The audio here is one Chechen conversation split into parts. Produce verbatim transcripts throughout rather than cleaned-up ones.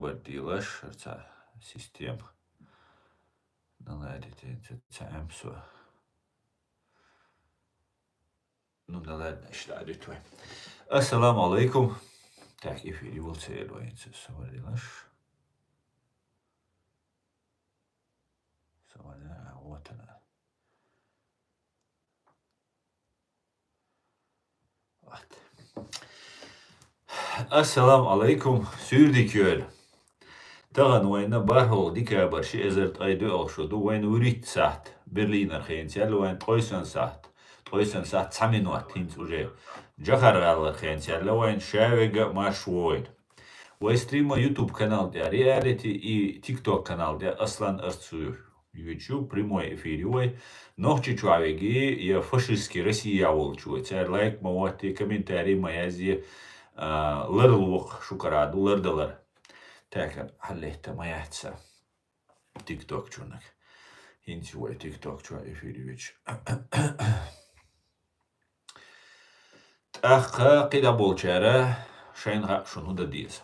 Вар делаш, цхьа система. Наладить, цхьа, цхьа Ӏемсо. Ну, да ладно, иштта дӀадуьту вай. Ассаламу алайкум. Так, эфир йолу ца эр вайца. Савар делаш. Савар, а, вот она. Вот. Ассаламу алайкум, суьйре дика йойла. Тахана вайна бархӀалгӀа декабрь ши эзар ткъе доьалгӀа шо ду, вайна вуьрхӀитта сахьт Берлинера хенца яьлла, вайна ткъе йиъ сахьт, ткъе йиъ сахьт цхьа минот хӀинца уже Джахар-гӀалара хенца яьлла, вайна шаверг а марш ву вайна. Вай стриман YouTube канал тӀехь Reality и TikTok канал тӀехь Аслан Арцуев. YouTube прямой эфир ю вай. Нохчийчохь веги я фашистский Россия волчу вай. Цара лайк ма ватте, комментарий ма язде, а, ларло-кх шуьгара ду лардалар. Такар хьаллетта ма яц сан. TikTok чунах. ХӀинца вай TikTok чохь эфир ю веча. ТӀаккха кхидӀа болчара шайна хаьа шуна хӀун дан деза.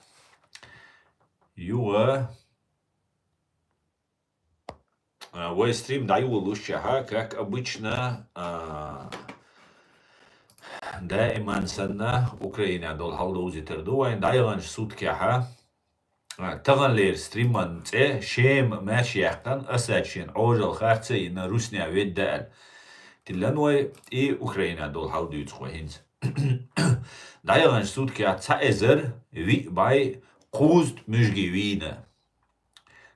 Юха, а, вай стрим дӀайолалуш чохь, как обычно, а, даиман санна, Украинехь долу хьал довзийтар ду вайн дӀаяханчу суткехь. А, таханлера стриман цӀе Шема маьрша яьккхина, Асад шена Ӏожалла харц а йина, руснехь ведда аьлла. Тиллан вай и Украинехь долу хьал дуьйцу вай хӀинца. ДӀаяханчу суткехь цхьа эзар виъ бӀе кхузткъа муьжги вийна.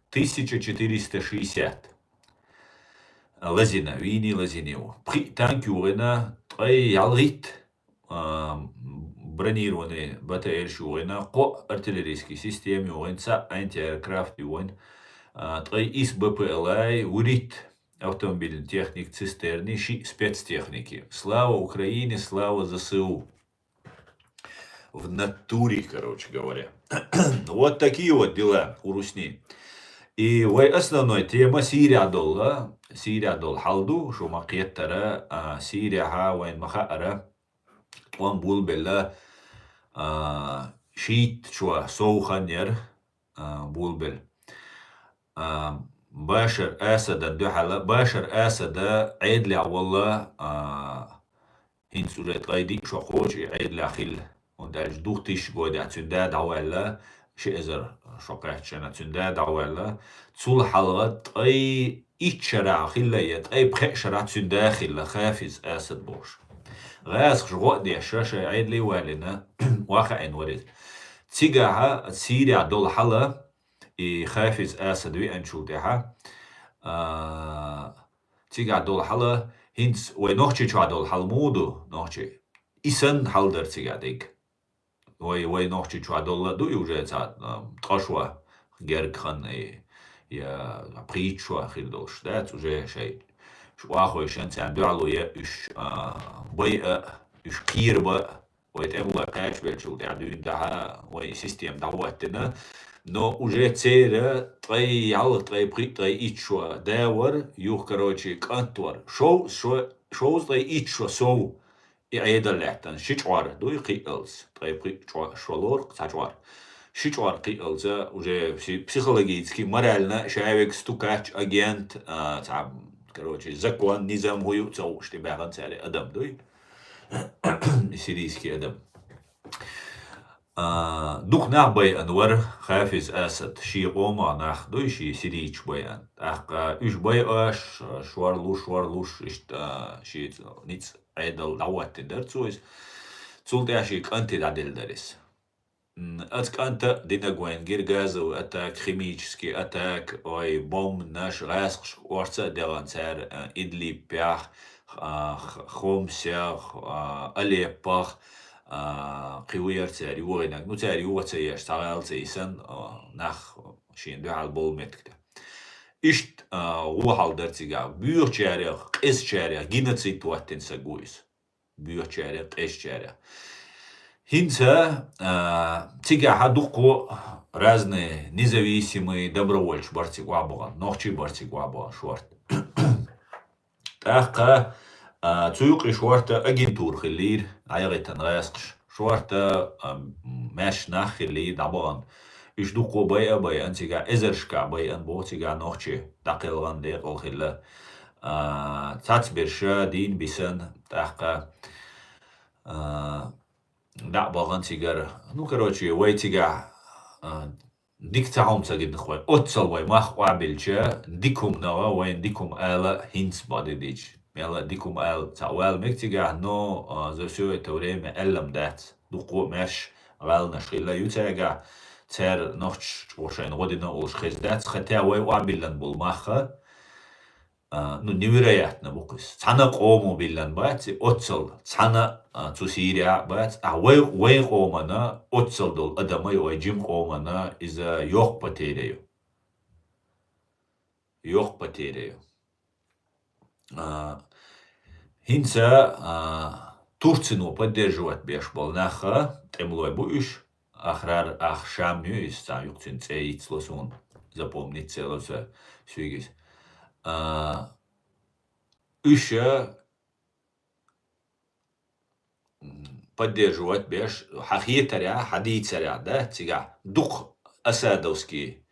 Тысяча четыреста шестьдесят. Лазийна, вийний лазийний ву. Пхиъ танк юхийна, ткъе ялхитта, а, бронированный БТР-ш юхийна, кхоъ артиллерийский система юхийна, цхьаъ антиаэркрафт юхийна, а, ткъе исс БПЛА, вуьрхӀитта автомобильный техника, цистерны, шиъ спецтехники. Слава Украине, слава ЗСУ. В натуре, короче говоря. Вот такие вот дела у русни. И вай основной тема Сирия долла. Сирия долла хьал ду, шу ма кхеттара, а, Сирияхьа вайн ма хаъара, тӀом булбелла, а, шийтта чохь сов хан яра, а, булбелла. А, Башар Асадан дуьхьала, Башар Асада Ӏедалехь волла, а, хӀинца уже ткъе диъ шо кхочу и Ӏедалехь хилла. ХӀунда аьлча дукха тиша годехь цуьнан да дӀаваьлла, ши эзар шо кхаьччана цуьнан да дӀаваьлла. Цул хьалха ткъе итт шарахь хилла я ткъе пхеа шарахь цуьнан да хилла Хафиз Асад бохуш. ГӀазкхаша гӀо а деш, ша шайн Ӏедале а валийна, охьахаийна вара иза. Цигахьа Сирия долу хьала, и Хафиз Асад веанчул тӀаьхьа, а, цигахь долу хьала, хӀинца вай Нохчийчохь долу хьала муха ду, нохчий? И санна хьал дара цигахь дерг. Вай, вай Нохчийчохь долла а ду и уже цхьа, а, ткъа шо герга хан, и, я пхийтта шо хир долуш дац, уже шайн уьш охьахевшина, царна дуьхьало ян уьш, а, байа а, уьш кхерабан а, вай тӀемалой кхачабеллачул тӀаьхьа дуьйна дахьа, вай и система дӀахӀоттина. Но уже церан ткъе ялх, ткъе пхиъ, ткъе итт шо да вара, юха, короче, кӀант вара. Шов-, шо-, шовзткъе итт шо сов и Ӏедал лаьттина. Ши чкъор дуй кхиъалц, ткъе пхиъ чкъо-, шо лору, цхьа чкъор. Ши чкъор кхиъалца уже пси-, психологически, морально шаверг стукач, агент, а, цхьа, короче, закон, низам хӀу ю ца хууш тӀебаьхна цаьрга адам дуй. Сирийский адам. А, дукха нах байъина вара Хафиз Асад, шен къоман нах дуй, шен сирийцаш байъина. ТӀаккха уьш байъаш, шорлуш, шорлуш, иштта, а, шен ницкъ Ӏедал дӀахӀоттина дара цо иза. Цул тӀаьхьа шен кӀанте дӀаделла дара иза. М, оцу кӀанта а динарг вайна гира газовый атака, химический атака, ой, бомбанаш, гӀазкхашка орца а дегӀана цара, а, Идлибехь, а, Х-, Хомсехь, а, Алеппохь, а, кхин ву яра цара йохийнарг. Ну, цара йоха ца еш, цхьа гӀала ца йисина, а, нах шена дуьхьал болу меттиг тӀе. Иштта, а, вон хьал дара цигахь. Боьхачарех, къизачарех геноцид хӀоттийна стаг ву иза. Боьхачарех, къизачарех. ХӀинца, а, цигахьа дуккха разные независимые добровольцы бара цига охьабахана, нохчий бара цига охьабахана шорта. ТӀаккха, а, цу юкъе шорта агентура хиллера, дӀаяхийтина гӀазкхаша. Шорта, а, м, маьрша нах хиллера дӀабахана. Уьш дуккха а байа а байан, цигахь эзаршкахь байан боху цигахь нохчий дӀакхелхина декъал хилла. А, цхьацберш дийна бисана, тӀаккха, а, дӀа а бахана цигара. Ну, короче, вай цигахь, а, дика цхьа хӀума ца гина вай. Оццал вай мах къобилча, дика хӀума нагӀа, вайна дика хӀума ала хӀинца бакъдерг дийцича. Мел а дика хӀума ала ца вала мега цигахь, но, а, за всё это время аьлла-м дац. Дуккха а маьрша гӀаланаш хилла ю цаьргахь, цара нохчаша чӀогӀа шайна гӀо дина олуш хезна дац, хотя вай къобиллина болу мах, а, ну, невероятно бу-кх иза. Цхьана къомо биллина бац и, оццал цхьана, а, цу Сирехь а бац, а вай, вай къомана оццал долу адаман, вай жима къомана иза йоккха потеря ю. Йоккха потеря ю. А, хӀинца, а, Турцино поддерживать беш болу нах, тӀемалой бу уьш, Ахрар, Ах-, Шам ю иза, цхьа юкъа цуьнан цӀе йицло суна, запомнить ца ло ца суьйгис. А, уьш, а, м, поддерживать беш, хьан хетарехь, хьан дийцарехь, да, цигахь дукха асадовский,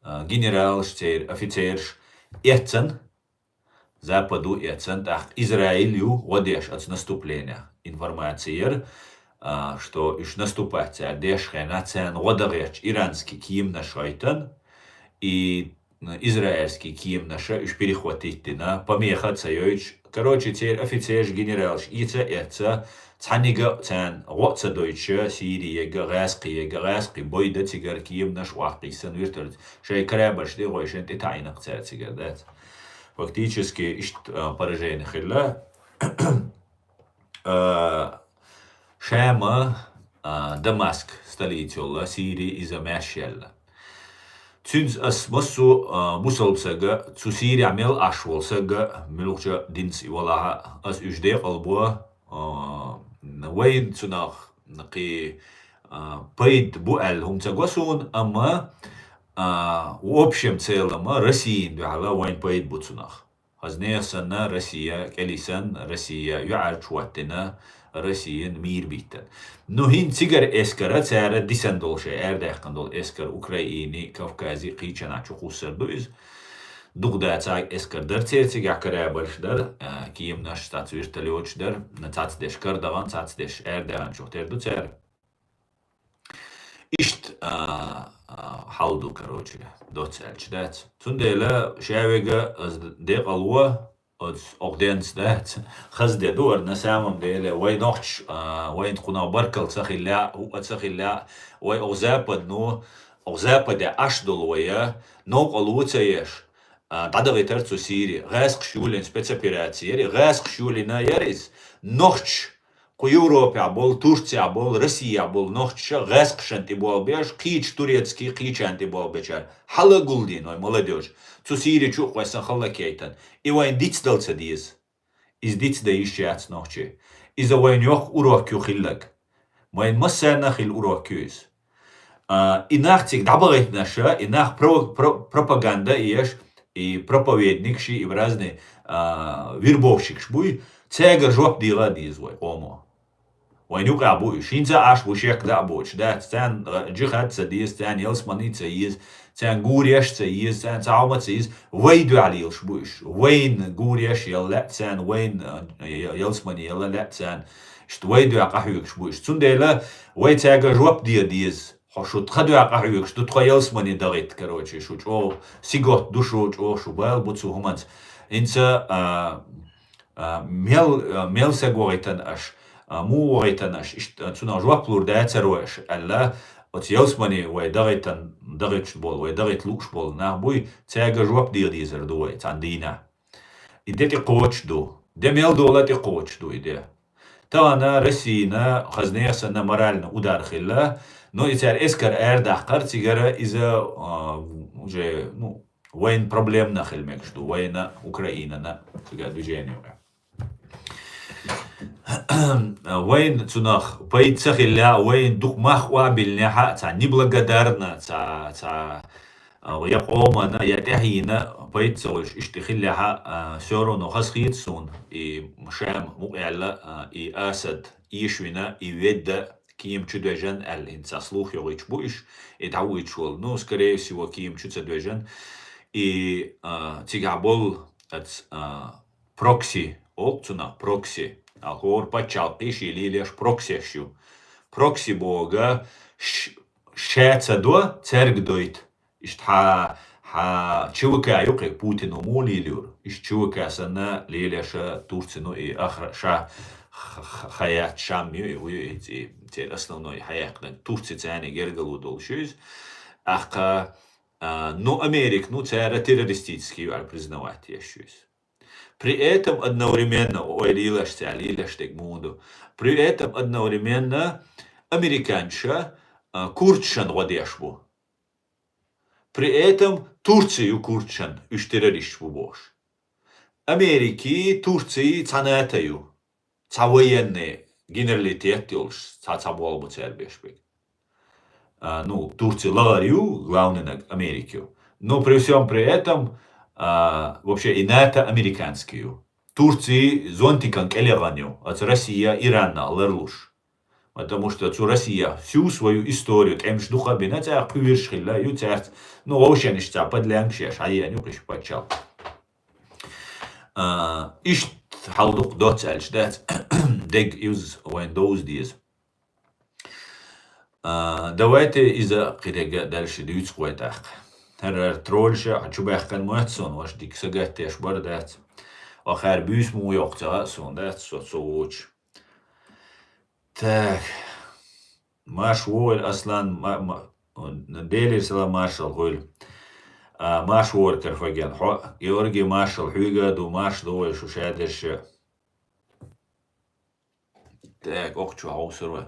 а, генералаш, церан офицераш эццан, Западо эццан, тӀаккха Израиль ю гӀо деш оцу наступлениех. Информаци яра, а, что уьш наступать цара деш хенахь, царна гӀо дан гӀерташ иранский кеманаш гӀойтан, и израильский кеманаша уьш перехватить дина, помеха а ца йойтуш. Короче, церан офицераш, генералаш ийца а эцна, цхьаьннега а царна гӀо а ца дойтуш, Сири ега, гӀаьскхи ега, гӀаьскхи бойда цигара кеманаш ваккхийсан вертолёт. Шайн корабльш тӀе а гӀой, шайн тӀе таӀийна-кх цара цигара, дац. Фактически иштта, а, поражение хилла. А, Шама, а, Дамаск столица йолу, Сири иза маьрша яьлла. Цуьнца ас массо а, а, бусалба сага, цу Сирехь мел Ӏаш волу сага, муьлххачу динца и валахь а, ас уьш декъалбо, а, вайна цунах кхин, а, пайда бу аьлла хӀума ца го суна, амма, а, в общем целом Россияна дуьхьал вайна пайда бу цунах. Хаза нехан санна, Россия кӀелисан, Россия юьӀарчу хӀоттина, Россиян мийра биттан. Ну, хӀинца цигара эскара цара дисан долу шайн арадаьккхина долу эскар Украини, Кавкази кхечанхьа чу кхуссар ду иза. Дукха дацахь эскар дара церан цигахь, корабльш дара, а, кеманаш, цац вертолёташ дара, цац деш карадахана, цац деш арадаьхначух тера ду цара. Иштта, а, а, хьал ду, короче, доцца аьлча дац. Цундела ша вега ас декъалво, оцу, окху денца дац. Хаза де ду ара, на самом деле, вай нохчаш, а, вайна кхунах баркалла ца хилла, хӀуъа ца хилла, вай окху западно, окху западе Ӏаш долу вай, новкъа ло ца еш, а, дӀадахийтар цу Сири. ГӀаьскхаш йолийна спецопераци яра, гӀаьскхаш йолийна яра иза. Нохчаш, кху Европехь болу, Турцехь болу, Россияхь болу нохчаша гӀаьскхашна тӀе болх беш, кхечу турецкий, кхечарна тӀе болх бечара. Хьала гулдина вай молодёжь. Цу Сири чу а кхойсан хала кейтан. И вайна дицдала ца деза. Иза дицдан йиш яц нохчий. Иза вайна йоккха урок ю хилларг. Вайна массарна а хилла урок ю иза. А, и нах цига дӀабахийтинарш, и нах про-, про-, пропаганда еш, и проповедникаш, и разный, а, вербовщикаш буй, цаьргара жоп дала а деза вай къомо. Вайна юкъахь бу уьш. ХӀинца а Ӏаш бу, шек дӀа а боцуш, дац, царна, а, джихад ца деза, царна ялсамани ца еза, царна гуреш ца еза, царна цхьа хӀума ца еза. Вай дуьхьал лелаш бу уьш. Вайна гуреш яла лаьа царна, вайна, а, я-, ялсамани яла лаьа царна. Иштта вай дуьхьа къахьоьгуш бу уьш. Цундела вай цаьрга жоп дала деза. Хьо шу тхан дуьхьа къахьоьгуш ду, тхо ялсамани дахийта, короче, шу чӀогӀа сингаттам ду шу, чӀогӀа шу бала бу цу хӀуманца. ХӀинца, а, а, мел, а, мел саг вахийтина аша, а, муха вахийтина аша, иштта, а, цунах жоп лур дацара вай аша аьлла, оцу ялсамани вай дахийтина, дахийташ болу, вай дахийта лууш болу нах буй, цаьрга жоп дала дезар ду вай, цхьана дийнахь. И де тӀекхочуш ду. Де мел дола тӀекхочуш ду и де. Тахана Россияна хаза нехан санна моральный удар хилла, но и цара эскар арадаккхар, цигара иза, а, уже, ну, вайна проблемна хила мегаш ду, вайна, Украинана, цигара движение вай. Вайна цунах пайда ца хилла, вайна дукха мах къобиллинехь а, цхьа неблагодарно, цхьа, цхьа, а, я къомана, я тӀаьхьенна пайда ца хуьлуш, иштта хиллехь а, а, всё равно хазахета суна, и Шам мукъаьлла, а, и Асад эшавина, и ведда, Кема чу доьжна аьлла, хӀинца слух йогӀуьйтуш бу уьш, и дӀавуьйтуш волу. Ну, скорее всего, кема чу ца доьжна. И, а, цигахь болу аца, а, прокси, олу цунах прокси. А хӀора пачхьалкхе шен лелош проксеш ю. Прокси бохург ш-, ша ца до, цаьрга дойту. Иштта хьа, хьа ЧВК ю кхин, Путин муха лелайора? Иштта ЧВК санна лелош Турци, ну, и ахра ша х-, х-, хаят Шам ю, и, и, и, церан основной хьаяьккхинарг Турци царна гергарло долуш ю иза. ТӀаккха, а, ну, Америка, ну, цара террористический ю аьлла признавать еш ю иза. При этом одновременно, ой, лелаш цара, лелаш дерг муха ду. При этом одновременно американцаша, а, курдашна гӀо деш бу. При этом Турци ю курдашна, уьш террористаш бу бохуш. Америки, Турци цхьа НАТО ю. Цхьа военный генералитет йолуш, цхьа, цхьа болх бу цара беш берг. А, ну, Турци лахара ю, главный наг Америка ю. Но при всём при этом, а, вообще и НАТО американский ю. Турци зонтикан кӀел яхана ю, оцу Россия, Иран нах ларлуш. Потому что цу Россия всю свою историю, тӀемаш дукха а бина, цара кхуьйраш хилла ю цаьрца. Ну, вовшен иштта цхьа подлянкаш еш, хьаеана ю кхиш пачхьалкх. А, иштта хьал дукха доцца аьлча дац, дег иза вайн довза деза. А, давайте иза кхидерг а дальше дуьйцу вай тӀаккха. ХӀара, хӀара тролльша хьан чу баьхкина моьтту суна, ваша дика сагатдеш бара дац. Вахара буьйса муха йоккху ца хаьа суна, дац со, со вочу. Так. Марш вогӀийла, Аслан, ма-, ма-, Делера салам маршалла хуьйла. А, марш вогӀийла, Карфаген. Хьо, Георгий, маршалла хьоьга а ду, марш догӀийла шу шадерш. Так, охчо хьовсур вай.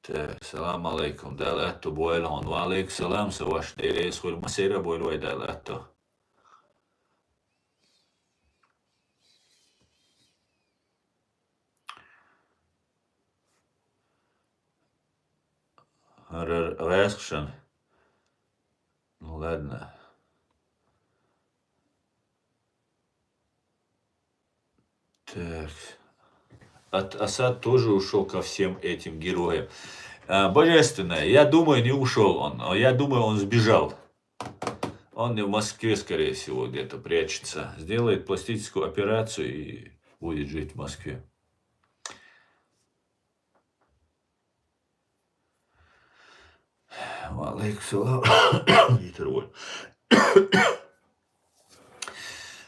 Так, салам алейкум. Дала аьтту бойла хьуна. Ва алейкум салам, са ваш. Дела эс хуьлу, масера бойла вай, Дала аьтту. ХӀара гӀаьскхашан. Ну ладно. Так. Ат-, Асад тоже ушёл ко всем этим героям. А, божественная, я думаю, не ушёл он. А, я думаю, он сбежал. Он в Москве, скорее всего, где-то прячется. Сделает пластическую операцию и будет жить в Москве. Ва алейкум салам. Йитар вай.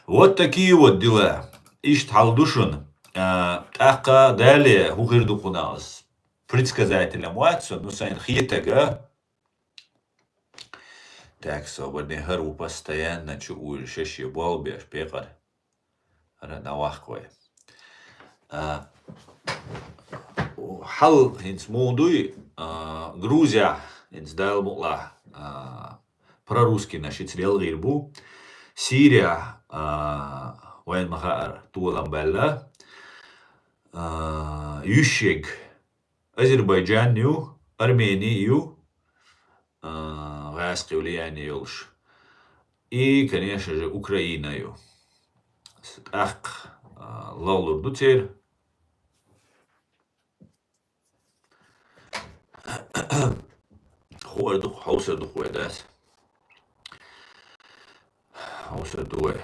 Вот такие вот дела. Иштта хьал ду шуна. А, тӀаккха далее хӀун хир ду кхунах ас предсказателем вац со, ну, сайн хетарг а. Так, собарне хӀара ву постоянно чу уьйла шаьш болх беш пекъар. ХӀара дӀаваккха вай. А, хьал хӀинца муха дуй, а, Грузия хӀинца Дала мукълахь, а, прорусскийнаш ица лелгӀийр бу. Сирия, а, вайн ма хаара, толам баьлла. А, йиш ерг Азербайджан ю, Армени ю, а, гӀаьскхи влияние йолуш. И, конечно же, Украина ю. ТӀаккха, а, лалур ду церан. Хуур ду, хьовсур ду вай, дас. Хьовсур ду вай.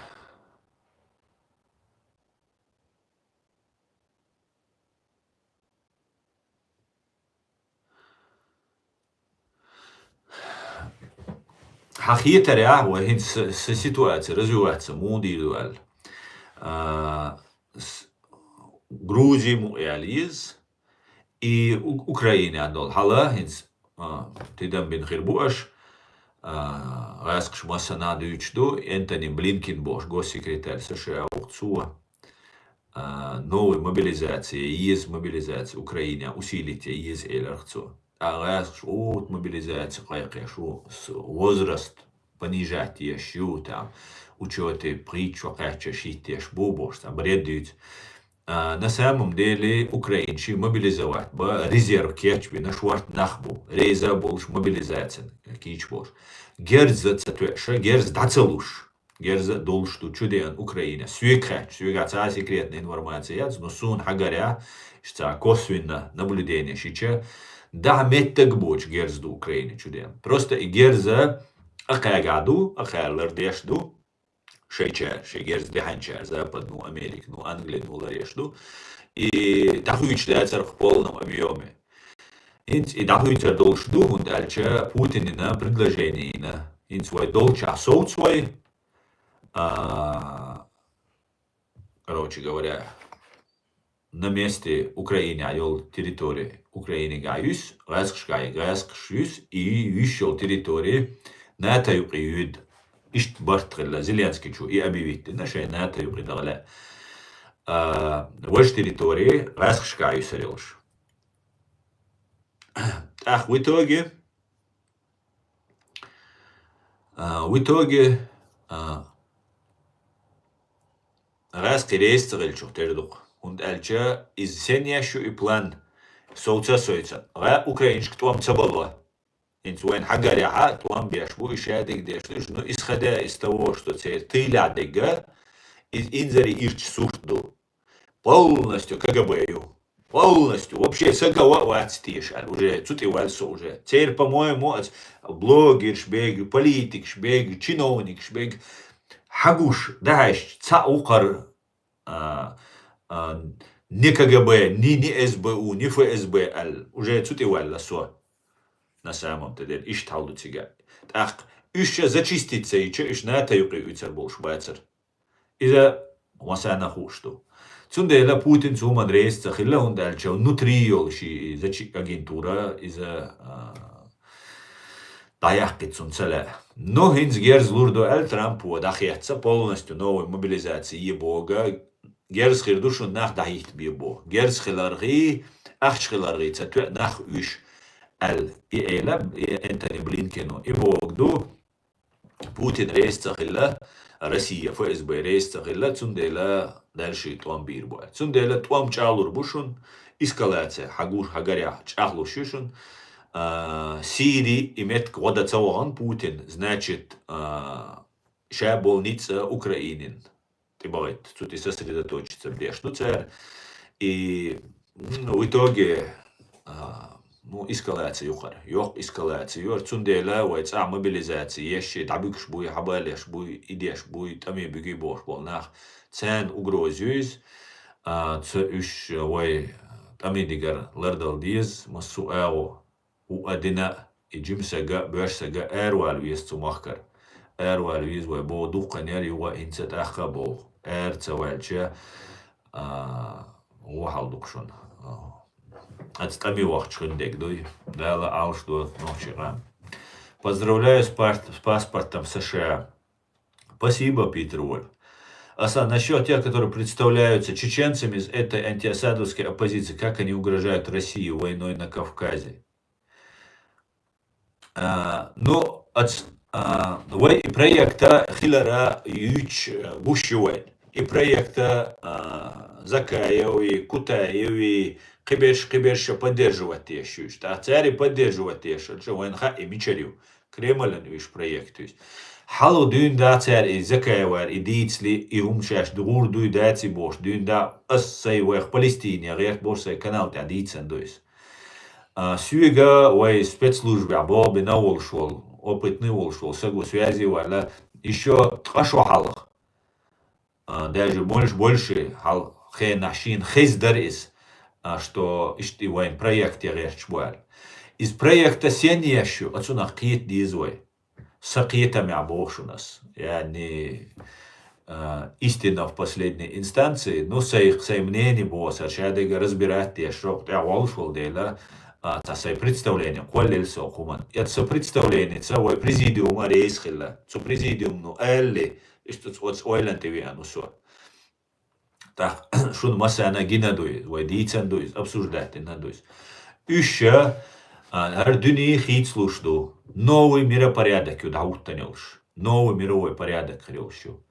Хьан хетарехь, вай хӀинца с-, с-, ситуация развиваться муха дийр ду аьлла. А, с-, Грузи мукъаяьлла еза, и У-, Украина долу хьала хӀинца, а, тидам бина хир бу аша, а, гӀаьскхаша массанхьа дуьйцуш ду, Энтони Блинкин бохуш госсекретарь С Ш А ву-кх цо. А, новая мобилизация, еза мобилизация Украине усилить е еза, элира-кх цо. ТӀаккха гӀаьскхаша вот мобилизация кхайкхеш ву, с-, возраст понижать еш ю, там, учёте пхийтта шо кхаьчча шийтта еш бу бохуш, цхьа бред дуьйцу. А, на самом деле, Украина ши мобилизовать ба, резерв кечбина, шорта нах бу. Реза болуш мобилизацин кийча болуш. Герза ца тоьша, герз дӀа ца луш. Герза долуш ду чудеан Украина. Соьга хаьтташ, соьга ца секретная информация яц, но суна хьагаря, иштта косвенна наблюдение шича, дӀа меттаг боч герз ду Украина чудеан. Просто и герза акхага ду, акхаллар деш ду. Шайча, ши герз дехьанча, Западну, Америкну, Англину лареш ду. И дӀахуьйчу дацарх в полном объёме. Инц и дӀахуьйцар долуш ду, хӀунда аьлча Путинина предложение йина. Инц вай долча совц вай, а, короче говоря, на месте Украины йолу территори Украинига юс, гӀаскхашка гӀаскхаш юс, и юс йолу территори НАТО юкъе юьд. Иштта барт хилла Зеленский чу и объявить дина, шайн НАТО юкъе дагӀа лаьа. А, важа территори гӀаскхашка юсар йолуш. ТӀаккха в итоге, а, в итоге, а, гӀаскхи реза ца хилчух тера ду-кх. ХӀунда аьлча иза сен еш ю и план, совца-сойца. ГӀа украинашка тӀом ца бало. Инца вайн хьагарехьа тӀом беш бу, и шадерг деш ду, ну, исходя из того, что церан тыйла дерг, иза инзаре ирча сурт ду. Полностью КГБ ю. Полностью. Вообще сагава а вац теша аьлла. Уже цу тӀе ваьлла со уже. Церан, по-моему, ас блогерш бега, политикаш бега, чиновникаш бега. Хьагуш дахьаьшча, цхьаъ вукхар, а, а, ни КГБ, ни, ни СБУ, ни ФСБ аьлла. Уже цу тӀе ваьлла со. На самом-то деле, иштта хьал ду цига. ТӀаккха уьш ша зачистить ца йича, уьш НАТО юкъе уьцар болуш бацара. Иза массарна хууш ду. Цундела Путинца хӀуманна реза ца хилла, хӀунда аьлча внутри йолу ши зачи-, агентура, иза, а, дӀаяккхи цунна ца лаьа. Но хӀинца герз лур ду аьлла Трампо дӀахецна, полностью новая мобилизация е бога, герз хир ду шуна нах дӀахӀиттабе бо. Герз хиларгӀий, ахча хиларгӀий ца тоьа нах уьш аьлла. И эла, и Энтони Блинкено, и бога ду, Путин реза ца хилла, Россия, ФСБ реза ца хилла, цундела дальше тӀом бийр бу аьлла. Цундела тӀом чӀагӀлур бу шуна, эскалация, хьагур, хьагарехь чӀагӀлуш ю шуна. А, Сири и меттиг гӀо дан ца вахана Путин, значит, а, ша болу ницкъ Украинин тӀе бахийта, цу тӀе сосредоточиться беш ду цара. И, м, в итоге, а, ну, эскалация ю хӀара. Йоккха эскалация ю хӀара. Цундела вай цӀахь мобилизация еш, дӀабуьгуш буй, хьабалеш буй, и деш буй, тӀаме буьгий бохуш болу нах, царна угроза ю иза. А, ца уьш вай тӀаме дигар лардала деза, массо а агӀо. У а дина, и жима сага а, боьрша сага а аравала веза цу махкара. Аравала веза вай боху дуккха нер юха а хӀинца тӀаккха а боху. Ара ца ваьлча, а, вон хьал ду-кх шуна. А, аса тӀаме вахча хин дерг дуй. Дала Ӏалаш до нохчий къам. Поздравляю с пар-, с паспортом США. Спасибо, Питер Вольф. Аса насчет тех, которые представляются чеченцами из этой антиасадовской оппозиции, как они угрожают России войной на Кавказе? А, ну, ац-, а, вай и проекта хилара юьйцуш, а, гуш ю вайн. И проекта, а, Закаеви, Кутаеви, кхиберш, кхиберш поддерживать деш юьйцуш. ТӀаккха цари поддерживать деш, аьлча вайн хаьа и мичара ю. Кремльан уьш проект юьйцу. Хьалха дуьйна да цари и Закаевари и дийцали, и хӀума шаьш дугӀур дуй даци бохуш, дуьйна да ас сай вайх Палестине гӀерта бохуш сай канал тӀехь дийцан ду иза. А, соьга вай спецслужбехь болх бина волуш волу, опытный волуш волу саго связи ваьлла, ещё ткъа шо хьалха. А, даже больше, больше хьал хенахь шена хеза дара иза, а, что иштта и вайн проекте гӀерташ бу аьлла. Иза проекта сен еш ю, а цунах кхета деза вай. Сан кхетамехь боху шуна ас. Я не, а, истина в последней инстанции, ну, сай, сай мнение боху аса, ша дерг разбирать деш, шух тӀехь волуш волу дела, а, цхьа сай представление кхоллаелла со хӀуманна. Я сан представление ца вай президиума реза хилла. Цу президиумну аьлли, иштта оцу ойланна тӀе веана со. ТӀаккха шуна массарна гина ду иза, вай дийцан ду иза, обсуждать дина ду иза. Уьш ша, а, хӀара дуьне хийцалуш ду, новый миропорядок ю дӀахӀуттан йолуш. Новый мировой порядок хир йолуш ю.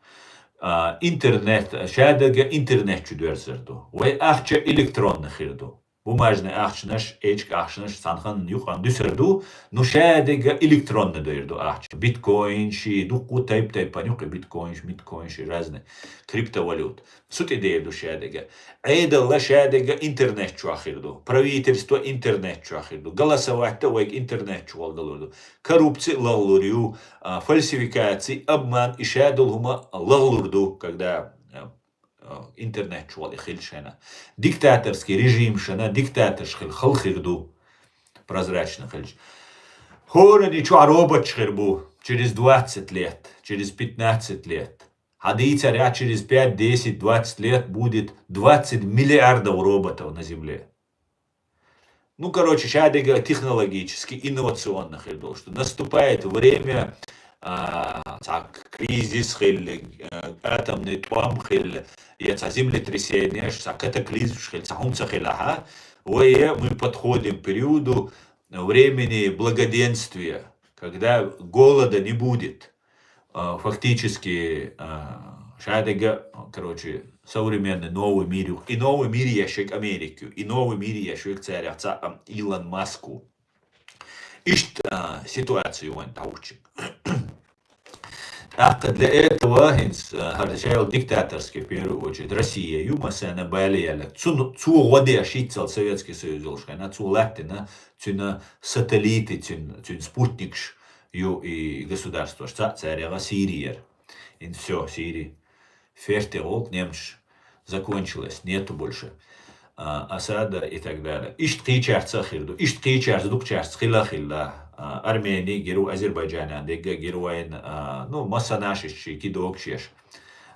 А, интернет, шадерга интернет чу доьрзар ду. Вай ахча электронный хир ду. Бумажный ахчанаш, эчка ахчанаш цхьанханна юкъан дуьсар ду, ну шадерга электронный дойр ду ахча. Биткоин ши, дуккху тайп-тайпан юкъе биткоин ши, биткоин ши, разный криптовалют. Цу тӀе дер ду шадерга. Ӏедалла шадерга интернет чу хир ду. Правительство интернет чу хир ду. Голосовать-та вайга интернет чу гӀолдалур ду. Коррупци лагӀлур ю, а, фальсификаци, обман, и шадул хӀума лагӀлур ду, когда, а, а, интернет чу гӀоле хилча шайна. Диктаторский режим шана, диктаторш хил халхир ду. Прозрачно хилча. ХӀорани чу роботш хир бу через двадцать лет, через пятнадцать лет. Хьадийцар я, через пять, десять, двадцать лет будет двадцать миллиардов роботов на Земле. Ну, короче, шадерга технологически, инновационно хир долуш ду. Наступает время, а, цхьа кризис хилла, а, атомный тӀом хилла, я цхьа землетрясениеш, цхьа катаклизмаш хилла, цхьа хӀума ца хилахь, вай, мы подходим к периоду времени благоденствия, когда голода не будет. А, фактически, а, шадерга, короче, современный новый мир ю. И новый мир еш вайга Америка ю, и новый мир еш вайга царех цхьаъ Илон Маск ву. Иштта, а, ситуаци ю вайн тӀехь вучу. ТӀаккха для этого хӀинца, а, хӀара шайла диктаторский, в первую очередь, Россия ю, массарна бале яьлла. Цу, цо гӀо деш йиццал Советский Союз йолуш хенахь, цо латтина цуьнан сателлиты, цуьнан, цуьнан спутникаш ю и государстваш, цхьаъ царех Сирия яра. И всё, Сирия. Ферте гӀуллакх немцаш закончилось, нету больше, а, Асада и так далее. Иштта кхечаьрца а хир ду. Иштта кхечаьрца, дукхачаьрца хила а хилла. А, Армени гира ву, Азербайджанан дегга гира вайна, а, ну, массанаш иштта ши кидогаш еш.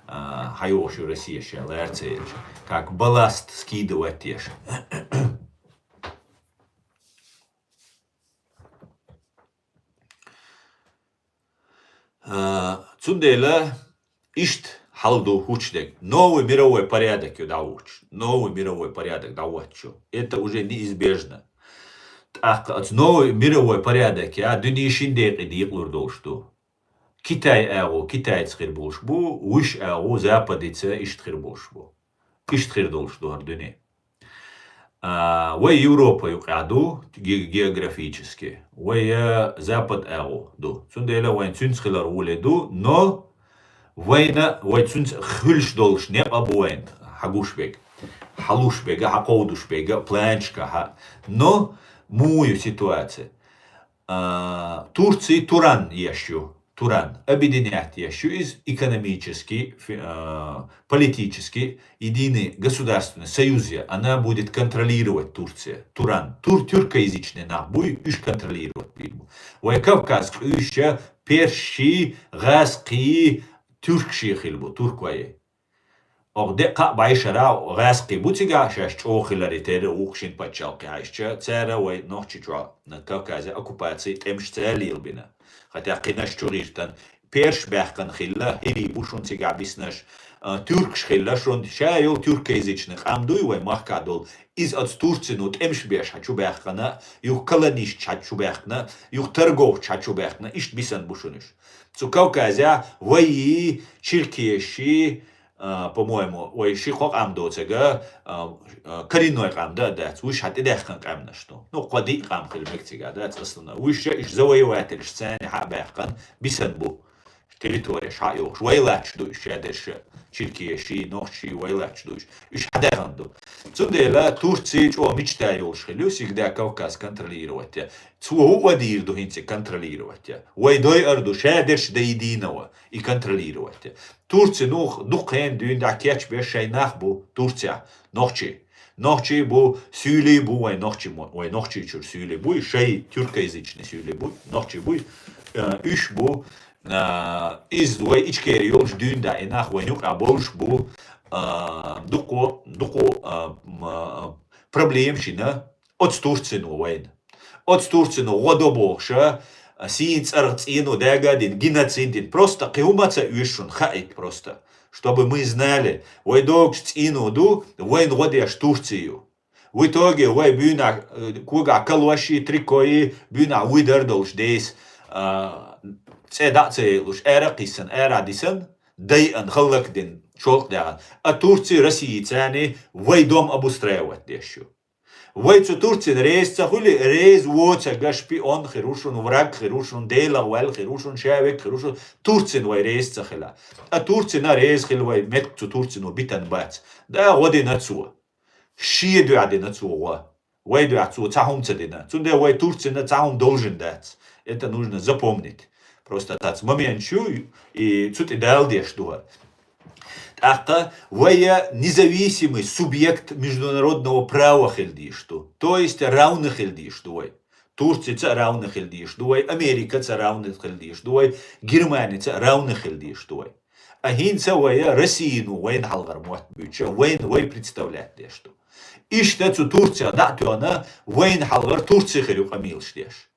А, хьайогӀуш ю Россия шен лаьрца елча. Как балласт скидывать еш. А, цундела иштта хьал ду хӀучудерг. Новый мировой порядок ю дӀахӀуттуш. Новый мировой порядок дӀахӀуттуш ю. Это уже неизбежно. ТӀаккха оцу новый мировой порядок я дуьне шин декъе декъалур долуш ду. Китай агӀо китайца хир болуш бу, вуьш агӀо западица иштта хир болуш бу. Иштта хир долуш ду хӀара дуьне. А, вай Европа юкъахь ду, ге-, географически. Вай, а, запад агӀо ду. Цундела вайн цуьнца хилар гӀоле ду, но вайна, вай цуьнца хуьлуш долуш некъ а бу вайн хьагуш бега, хьалуш бега, хьакховдуш бега, планчка хьа. Но муха ю ситуация? А, Турция туран еш ю. Туран. Объединять еш ю иза экономически, фи-, а, политически единый государственный союз я. Она будет контролировать Турция. Туран. Тур-, тюркоязычный нах буй, уьш контролировать бийр бу. Вай Кавказ къуьйша персши, гӀазкхи, тюркши хила бу, туркойи. Оха де кхаъ бӀешара гӀазкхи бу цигахь шаьш чӀогӀа хиларе терра вукху шина паччалкхе хьаьжча, цара вай нохчи чохь Кавказе оккупаций тӀемаш ца лелабина. Хатя кхинаш чу гӀиртан, перш баьхкана хилла, хӀирий бу шун цигахь биснаш, а, тюркаш хилла шун, ша йолу тюркоязычный къам дуй вай махкахь долу. Иза оцу Турцино тӀемаш беш хьа чу баьхкана, юха колонисташ хьа чу баьхкана, юха торговцаш хьа чу баьхкана, иштта бисан бу шун уьш. Цу Кавказехь вайи, черкеши, а, по-моему, вай ши-кхо къам доцург, а, а, коренной къам дан а дац, уьш хьан тӀедаьхкина къаьмнаш ду. Ну, кхо-диъ къам хила мега цигахь дац, основной. Уьш ша уьш завоевательш царна хьа а баьхкина, бисан бу. Территореш хьа а йохуш. Вай латташ ду уьш, шадерш, черкеши, нохчи, вай латташ ду уьш. Уьш хьа даьхна ду. Цундела Турция чӀогӀа мечта йолуш хила ю, всегда Кавказ контролировать. Цо хӀуъа дийр ду хӀинца контролировать. Вай дойар ду, шадерш до единого и контролировать. Турци, ну, дукха хенахь дуьйна дӀа кечбеш шайн нах бу Турцехь, нохчий. Нохчий бу, суьйлий бу, вай нохчий мо-, вай нохчий чуьра суьйлий буй, шай тюркоязычный суьйлий буй, нохчий буй, э, уьш бу, э, иза вай Ичкери йолуш дуьйна дӀа и нах вайн юкъахь болуш бу, э, дукхо, дукхо, э, м, э, проблема шина, оцу Турцино вайна. Оцу Турцино гӀо до бохуша, сийна цӀарах цӀено дага а дина, геноцид дина. Просто кхин хӀума ца оьшу шуна, хаийта просто. Чтобы мы знали, вай догуш цӀено ду, вайна гӀо деш Турци ю. В итоге вай буьйнахь, э, когахь калоши, трикои, буьйнахь вуй дар долуш дайса, а, цӀе дӀа а ца елуш, ара а кхиссана, ара а дисана, дайан, халлакдин, шолкъ дагӀан. А Турци Российцани вай дом обустраивать деш ю. Вай цу Турцина реза ца хуьли, реза воцага шпион хир ву шун, враг хир ву шун, Делах ваьл хир ву шун, шавег хир ву шун, Турцина вай реза ца хила. А Турцина реза хила вай мет цу Турцино битан бац. Да, гӀо дина цо. Шен дуьхьа дина цо гӀо. Вай дуьхьа цо цхьа хӀума ца дина. Цундела вай Турцина цхьа хӀума должен дац. Это нужно запомнить. Просто тац момент ю, и цу тӀе дала деш ду хӀара. ТӀаккха вай независимый субъект международного права хила дийш ду. То есть равный хила дийш ду вай. Турцица а равный хила дийш ду вай, Америкаца а равный хила дийш ду вай, Германица а равный хила дийш ду вай. А хӀинца вай Российно вайна хьалхара мотт буьйцу, вайна вай представлять деш ду. Иштта цу Турцех дӀа а тоьхна, вайна хьалхара Турци хир ю къамелаш деш.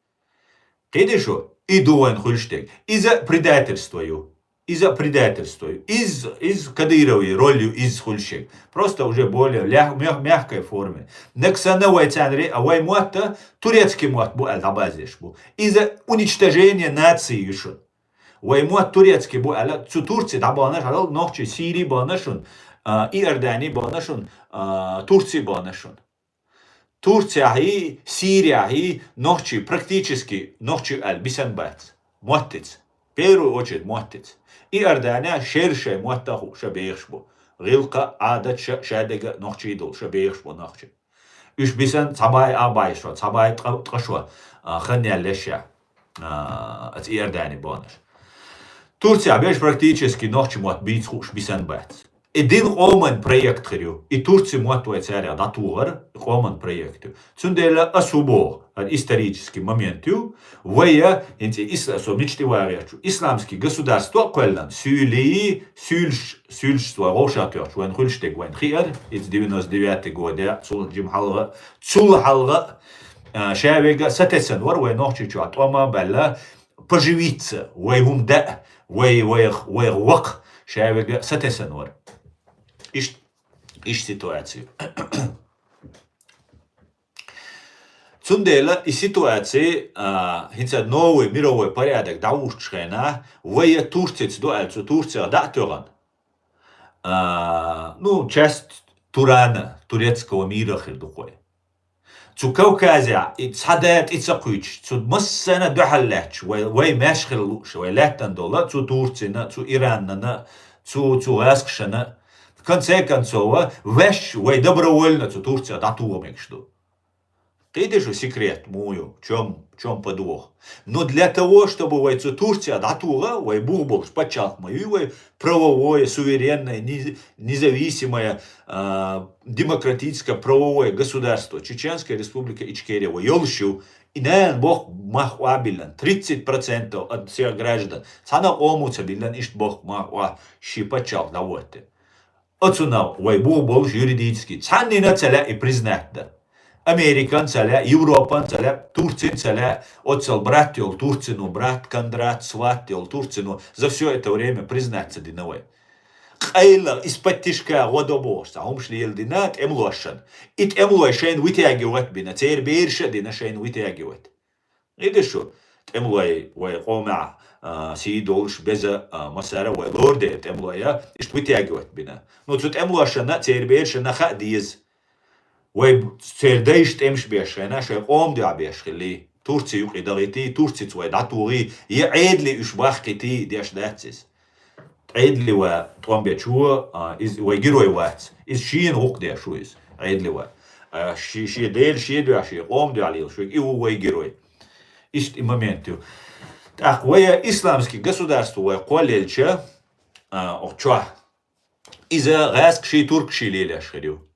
Кхийтий шу? И ду вайна хуьлуш дерг. Иза предательство ю. Иза предательство ю. Из, из Кадыровый роль ю, из хуьлуш ерг. Просто уже более лях-, мягкой форме. Нагахь санна вай царна ре-, а вай мотт турецкий мотт бу аьлла дӀабазеш бу. Иза уничтожение нации ю шун. Вай мотт турецкий бу аьлла, цу Турци дӀабахана шун, нохчий Сири бахана шун, а, Иордани бахана шун, а, Турци бахана шун. Турцехьи, Сирехьи нохчий, практически нохчий аьлла бисана бац. Моттица. Первую очередь моттица. Иордане шер шай мотта ху ша бехаш бу. ГӀиллакха, Ӏадаташа, шадега нохчий долу ша бехаш бу нохчий. Уьш бисана цхьа бай а бай шо, цхьа бай ткъа, ткъа шо, а, хан яьлла ша, а, аца Иордани баханаш. Турцехь беш практически нохчий мотт бийца хууш бисана бац. И дин къоман проект хир ю. И Турци мотт вай царех дӀатухар, и къоман проект ю. Цундела ас хӀу боху, хӀара исторический момент ю, вай, хӀинца ис-, со мича тӀе вагӀерчу, исламский государство а кхоьллан, суьйлий, суьйлш-, суьйлш вай гӀовшах тоьхчу, вайн хуьлуш дерг вайн хиар, иза девяносто девятый годе, цул жима хьалха, цул хьалха, а, шавега сатесан вар вай нохчийчохь тӀом а баьлла, поживиться, вай хӀума даа, вай, вайх, вайх вакха, шавега сатесан вар. Иш, иш ситуацию. Цундела и ситуаци, а, хӀинца новый мировой порядок дӀавуьттуш хенахь, вай Турцица ду аьлла, цу Турцех дӀа а тоьхна, а, ну, часть Турана, турецкого мира хир ду кхой. Цу Кавказехь и цхьа да тӀе ца кхуьйчуш, цу массарна дуьхьал лаьтташ, вай, вай маьш хила лууш, вай лаьттан долу, цу Турцина, цу Ираннана, цу, цу гӀаскашана. В конце концов, ваьш вай добровольно цу Турцех дӀатоха мегаш ду. Кхийтий шу секрет муха ю, в чём, в чём подвох. Но для того, чтобы вай цу Турцех дӀатоха, вай бух болуш пачхьалкх ма юй вай, правовое, суверенное, не-, независимое, а, демократическое правовое государство, Чеченская Республика Ичкерия, вай йолуш ю, и нана боху мах къобиллан, тридцать процентов от всех граждан, цхьана а къомо ца биллан, иштта боху мах къо ши пачхьалкх дӀавоьттина. Оцунах вай бух болуш юридически. Цхьаннина ца лаьа и признать дан. Американ ца лаьа, Европан ца лаьа, Турцин ца лаьа, оццал брат йолу Турцино, брат, Кондрат, сват йолу Турцино за всё это время признать ца дина вай. Къайла, из-под тишка гӀо до бохуш, цхьа хӀумаш леладина тӀемалошна. И тӀемалой шайна вытягивать бина, церан бераша а дина шайна вытягивать. Кхийтий шу, тӀемалой вай къомехь, а, сий долуш беза, а, массара а вай лору дера тӀемалой, а, иштта вытягивать бина. Ну, цу тӀемалошна а, церан берашна а хаа деза. Вай церан дайша тӀемаш беш хенахь, шайн къоман дуьхьа беш хилий, Турци юкъе дахийтий, Турцица вай дӀатухий, я Ӏедале уьш бахкийтий, деш дац иза. Ӏедале ван тӀом бечо, а, иза вай герой вац. Иза шена гӀуллакх деш ву иза, Ӏедале ван. А, ши-, шен Делан шен дуьхьа, шен къоман дуьхьа лелаш верг, и ву вай герой. Иштта и момент ю. ТӀаккха вай исламский государство вай кхоллаелча, а, оха чохь, иза гӀаскаший, туркаший лелаш хир ю.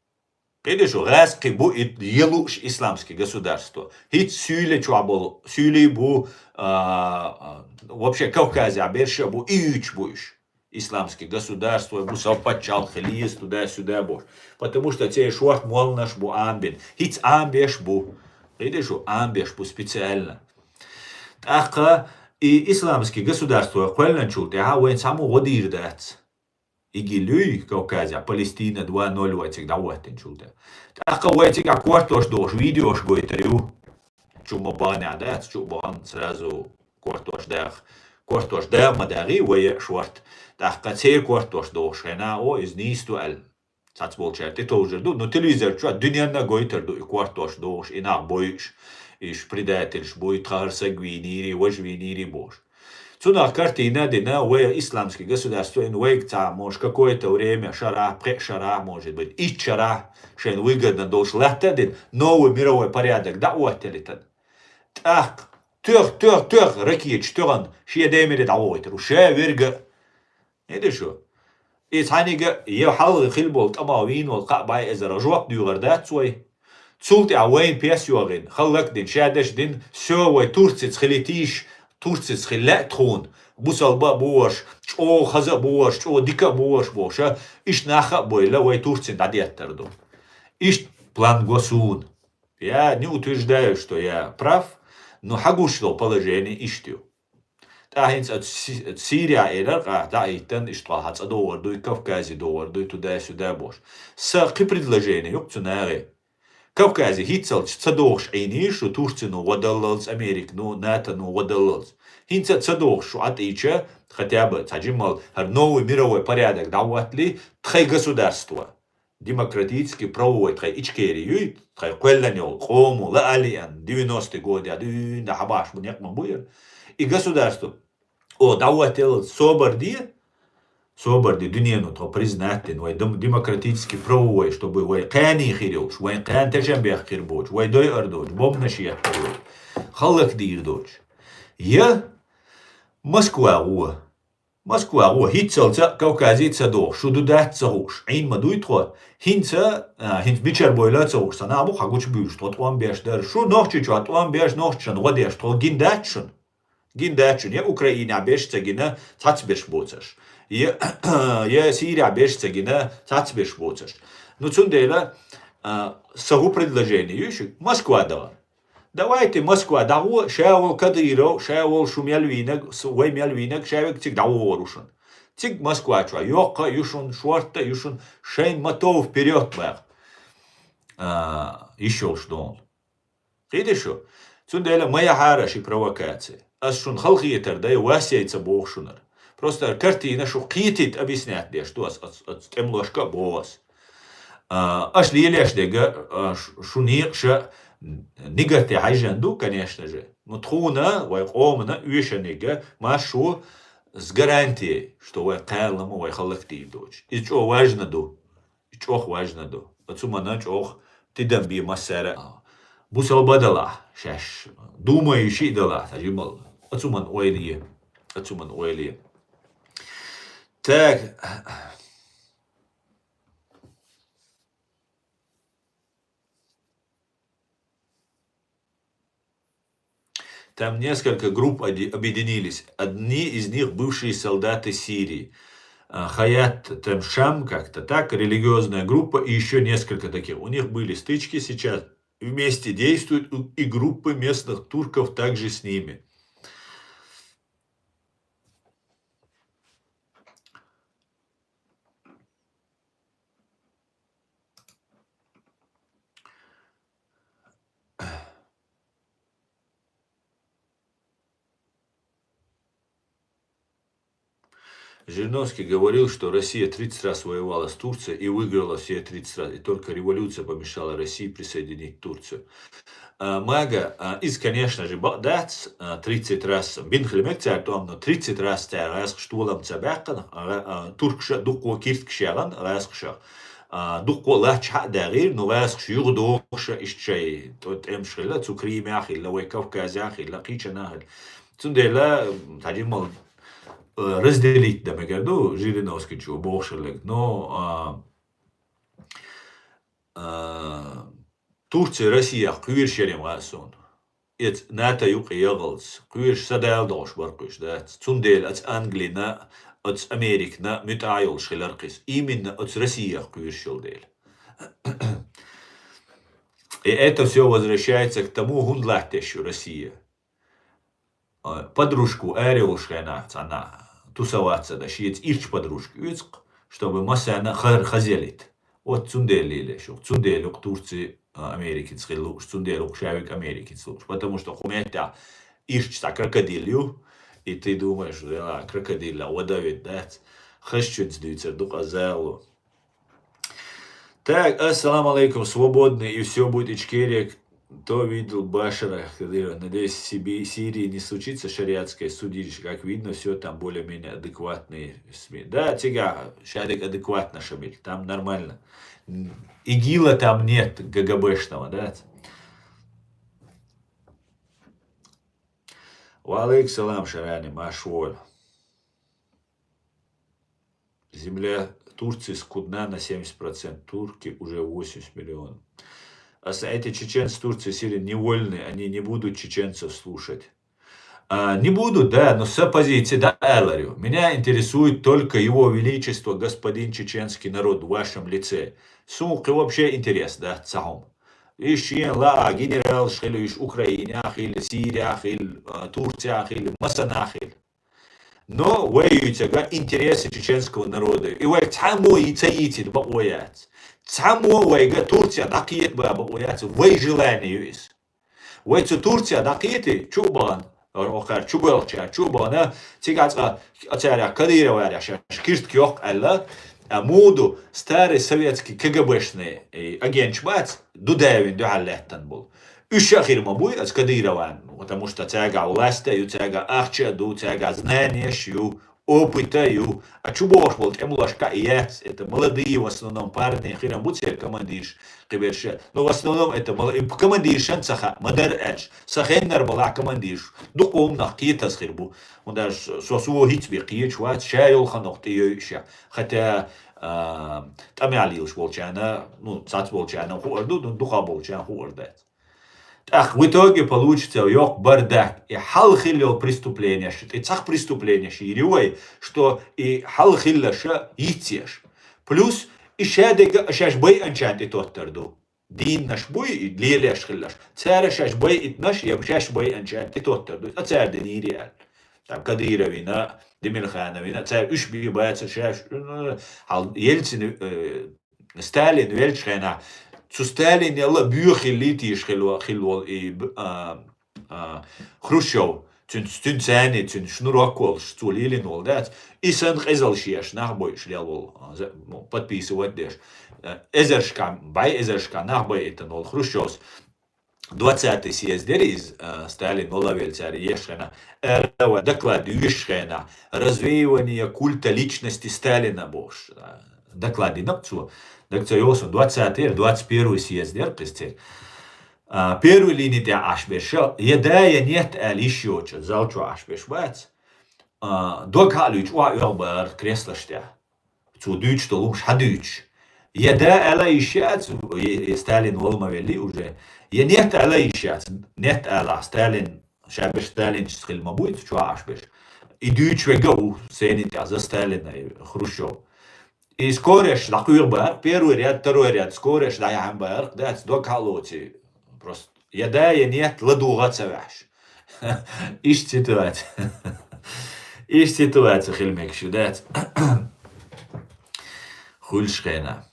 Кхийтий шу, гӀаскхий бу и е лууш исламский государство. ХӀинца суьйле чохь болу, суьйлий бу, а, а, вообще Кавказехь бераш а бу, и юьйцуш бу уьш. Исламский государство бу, сов пачхьалкх хила еза, туда-сюда бохуш. Потому что церан шорта молланаш бу Ӏамбина. ХӀинца Ӏамбеш бу. Кхийтий шу, Ӏамбеш бу специально. ТӀаккха и исламский государство кхоьллинчул тӀаьхьа вайн цхьаммо гӀо дийр дац. ИГИЛ юй Кавказехь, Палестина два ноль вай цига дӀахӀоттинчул тӀе. ТӀаккха вай цигахь кортош дохуш видеош гойтур ю. Чу ма баханехь дац, чу а бахана сразу кортош даха. кортош дагӀа ма дагӀий вай шорта. ТӀаккха церан кортош дохуш хенахь, о, иза нийса ду аьлла. Цхьацболчара тӀетовжар ду, но телевизор чохь дуьненна гойтар ду и кортош дохуш, и нах бойуш, иш предательш буй, тхахара саг вийнийрий, важа вийнийрий бохуш. Цунах картина а дина, вай исламский государство, ин вайга цхьа, может, какое-то время, шарахь, пхеа шарахь, может быть, итт шарахь, шайна выгодно долуш латта а дина, новый мировой порядок дӀа а оттаелийтан. ТӀаккха тоьх, тоьх, тоьх, ракеташ тоьхна, шен даймире дӀавохуьйтур ву, ша верга а. ХӀун ду шу? И цхьаьнниг а, я хьалха хилла болу тӀамах вийна волу кхаа бӀе эзар жоп дуьйгӀур дац вай. Цул тӀаьхьа вайна пес йогӀина, хӀаллак а дина, шадерш а дина, всё, вай Турцица хилийтийша, Турцица хила лаьа тхуна, бусалба а бу вайша, чӀогӀа хаза а бу вайша, чӀогӀа дика а бу вайша бохуш, иштта нах а бойла, вай Турцина дӀадеттар ду. Иштта план го суна. Я не утверждаю, что я прав, но хьагуш долу положение иштта ю. ТӀаккха хӀинца оцу Си-, оцу Сирия элира, къа дӀа а хӀиттина, иштта хьан цӀа догӀур дуй, Кавказе догӀур дуй, туда-сюда бохуш. Сан кхин предложение ю-кх цу нахе. Кавказе хӀинццалц ца догӀуш Ӏийний шу Турцино гӀо даллалц, Американо, НАТОно гӀо даллалц. ХӀинца а ца догӀуш шу Ӏатийча, хотя бы цхьа жиммал хӀара новый мировой порядок дӀахӀотталий, тхайн государство. Демократически правовой тхайн Ичкери юй, тхайн кхоьллина йолу къомо, лаалиан, девяностый годехь дуьйна хьабахьаш бу некъ ма бу яра. И государство, о, дӀахӀоттаеллалц собар де, собар де, дуьнено тхо признать дина, вай дем-, демократически правовой, чтобы вай кхаьний хир йолуш, вайн кхаьна тешнабехк хир боцуш, вай дойур доцуш, бомбанаш еттар доцуш, хӀаллакдийр доцуш. Я Москва гӀо. Москва гӀо, хӀинццалц а Кавказе ца догӀуш, шу ду дац ца хууш, Ӏийна ма дуй тхо. ХӀинца, а, хӀинца бичара бойла а ца хууш, сан нах бу хьан гучубуьйлуш, тхо тӀом беш дара. Шу Нохчийчохь тӀом беш, нохчашна гӀо деш, тхо гина дац шуна? Гина дац шуна, я Украинехь беш а ца гина, цхьацца беш боцурш. Я, я Сирехь беш а ца гина, цхьацца беш боцурш. Ну, цундела, а, сан хӀун предложение ю шуьга? Москва дахар. Давайте Москва дӀагӀо, ша волу Кадыров, ша волу шу мел вийнарг, с-, вай мел вийнарг, ша верг цига дӀавогӀур ву шуна. Цига Москва чохь йоккха а ю шуна, шортта а ю шуна, шайн мотов вперёд баха. А, йиш йолуш долу. Кхийтий шу? Цундела ма яхьара ши провокация. Ас шуна халахетар дай, вас яй ца боху шунара. Просто картина шу кхетийта объяснять деш ду ас, ас, ас тӀемалошка а боху ас. А, аша лелеш дерг а, а, ш-, шун некъаша нигат тӀе хьаьжжина ду, конечно же. Ну, тхуна, вай къомана оьшаниг а, марш ву с гарантией, что вай кхаьллама вай хӀаллакдийр доцуш. Иза чӀогӀа важна ду. И чӀогӀа важна ду. Оцу мана чӀогӀа тидам бе массара а. Бусалба далахь, шаьш думающий далахь, сан жимал. Оцу ман ойла е. Оцу ман ойла е. Так. Там несколько групп оди-, объединились. Одни из них бывшие солдаты Сирии. А, Хаят Темшам, как-то так, религиозная группа и ещё несколько таких. У них были стычки, сейчас вместе действуют у-, и группы местных турков также с ними. Жириновский говорил, что Россия тридцать раз воевала с Турцией и выиграла все тридцать раз, и только революция помешала России присоединить Турцию. А, мага, а, из, конечно же, ба-, дац, а, тридцать раз, бин хилмек царь там, но тридцать раз царь гӀаскхаш толам ца баьккхана, а, а, туркша дуккхо кирткаш яхана гӀаскхаша. А, дуккхо лач хьа а дагӀийра, но гӀаскхаш юха дохуша, иштта шай, тӀ-, тӀемаш хилла, цу Кримехь хилла, вай Кавказехь хилла, кхечанахь хилла. Цундела, м, цхьа жиммал, э, разделить дан мегар ду, Жириновский чу бохуш хилларг. Но, а, а, Турция Россиях кхоьруш яр ма хаьа суна. Эца НАТО юкъе ягӀалц, кхоьруш са дала догӀуш бара кхуьш дац. Цундела оцу Англина, оцу Американа муьтӀахь йолуш хилар кхуьс. Именно оцу Россиях кхоьруш йолу дела. И это всё возвращается к тому, хӀунда латтеш ю Россия. А, подружку аре волуш хенахь цхьанна тусоваться дан, шеца ирча подружка оьцу-кх, чтобы массарна хар хазелит. Вот цундела лелеш ю-кх, цундела ю-кх Турция, а, Америкица хила лууш, цундела ю-кх ша верг Америкица лууш. Потому что кху меттехь ирча цхьа крокодил ю, И ты думаешь, да, крокодила выдавит, да? Хашчунц дюйцер, дукъа зало. Так, ассаламу алейкум, свободный, и все будет Ичкерия. Кто видел Башара Кадырова? Надеюсь, в Сиби-, Сирии не случится шариатское судилище. Как видно, все там более-менее адекватные СМИ. Да, тига, шадик адекватно, Шамиль, там нормально. М, ИГИЛа там нет, ГГБшного, да? Ва алейкум салам, Шарани, машволь. Земля Турции скудна на семьдесят процентов, турки уже восемьдесят миллионов. А с-, эти чеченцы Турции, Сирии невольны, они не будут чеченцев слушать. А, не будут, да, но с оппозиции, да, Элларю. Меня интересует только его величество, господин чеченский народ в вашем лице. Сункъи вообще интерес, да, цагум. Иш шен ла генерал шхилу, иш Украина хил, Сирия хил, а, Турция хил, масана хил. Но вай юйцага интересы чеченского народа. И вай цхьаммо и ца йицит бакъо яц. Цхьаммо вайга Турция дакъет ба бакъо яц. Вай желание юис. Вай цу Турция дакъети, чу багъан, охар, чу гвелча, чу багъана, цига цкъа, ацаря Кадырова аря, ша, шкирт кёх алла, а муду старый советский КГБшный, э, агентш бац, Дудаевин духьал леттан бул. Уьш а хир ма буй, аз Кадырован, потому что цага власть ю, цага ахча ду, цага знаниеш ю, опыта ю. А чу бохуш бол тӀемалошка яц, это молодые в основном парни, хиран бу цер командирш, кхиберша. Ну, в основном это мол-, и командиршан ца ха, мадар ач. Са хеннар бала командирш. Дукъумнах кхетаз хир бу. Унда со, со хиц бе кхечу вац, ша йолханох тӀе йойша. Хотя, а, тӀамял йилш болчана, ну, цац болчана хуар ду, ну, дукха болчана хуар дац. ТӀаккха в итоге получится йокъ бардак. И хьал хилла йол преступлениеш, и цхьа преступлениеш йири вай, что и хьал хиллаша йицъеш. Плюс и шадега шаш байанчан тӀе тоттар ду. Диннаш буй, и лелеш хиллаш. Цара шаш байитнаш, я шаш байанчан тӀе тоттар ду. А цара динийри аьлла. Там Кадыровина, Демирхановина, цара уьш би баца шаш, ну, хьал Ельцин, э, Сталин велча хенахь, цу Сталин яла буьйхилли тийша хилла, хилла волу и б-, а, а, Хрущев, цуьнца, цуьнца царний, цуьнан шнурок волуш, цо лелийна волу дац. И санна къизалш еш, нах бойуш лел волу, а, за-, ну, подписывать деш. Э, эзаршка, бӀе эзаршка нах байитина волу Хрущевс. Двадцатый съезд дерриг иза, а, Сталин вала велла цара еш хенахь, аьлла вай доклад йоьшуш хенахь, развеивание культа личности Сталина бохуш, а, доклад динарг цо. Даг ца йосу, двадцатый яра, двадцать первый съезд яра кхуза церан. А, первый линии тӀехь Ӏаш берш, я да, я нет аьлла йиш йоцуш, зал чу Ӏаш берш бац. А, дог хьа а луьйчу, охьа оьгӀбара креслаш тӀехь. Цо дуьйцуш долу хӀумаш хьан дуьйцуш? Я да аьлла йиш яц, э, э, Сталин вала ма велли уже. Я нет аьлла йиш яц. Нет аьлла, Сталин, ша берш Сталинчуьнца хила ма буй, цу чохь Ӏаш берш. И дуьйцуш вега а ву, сенин тӀехь за Сталина, э, Хрущев. И скореш дӀакхоьху бара, первый ряд, второй ряд, скореш дӀаяхьна бара, дац дог хьа а лоций. Просто я да, я нет, ладугӀа а ца ваьхьаш. Иштта ситуация. Иштта ситуация хила мегаш ю, дац. Хуьлуш хенахь.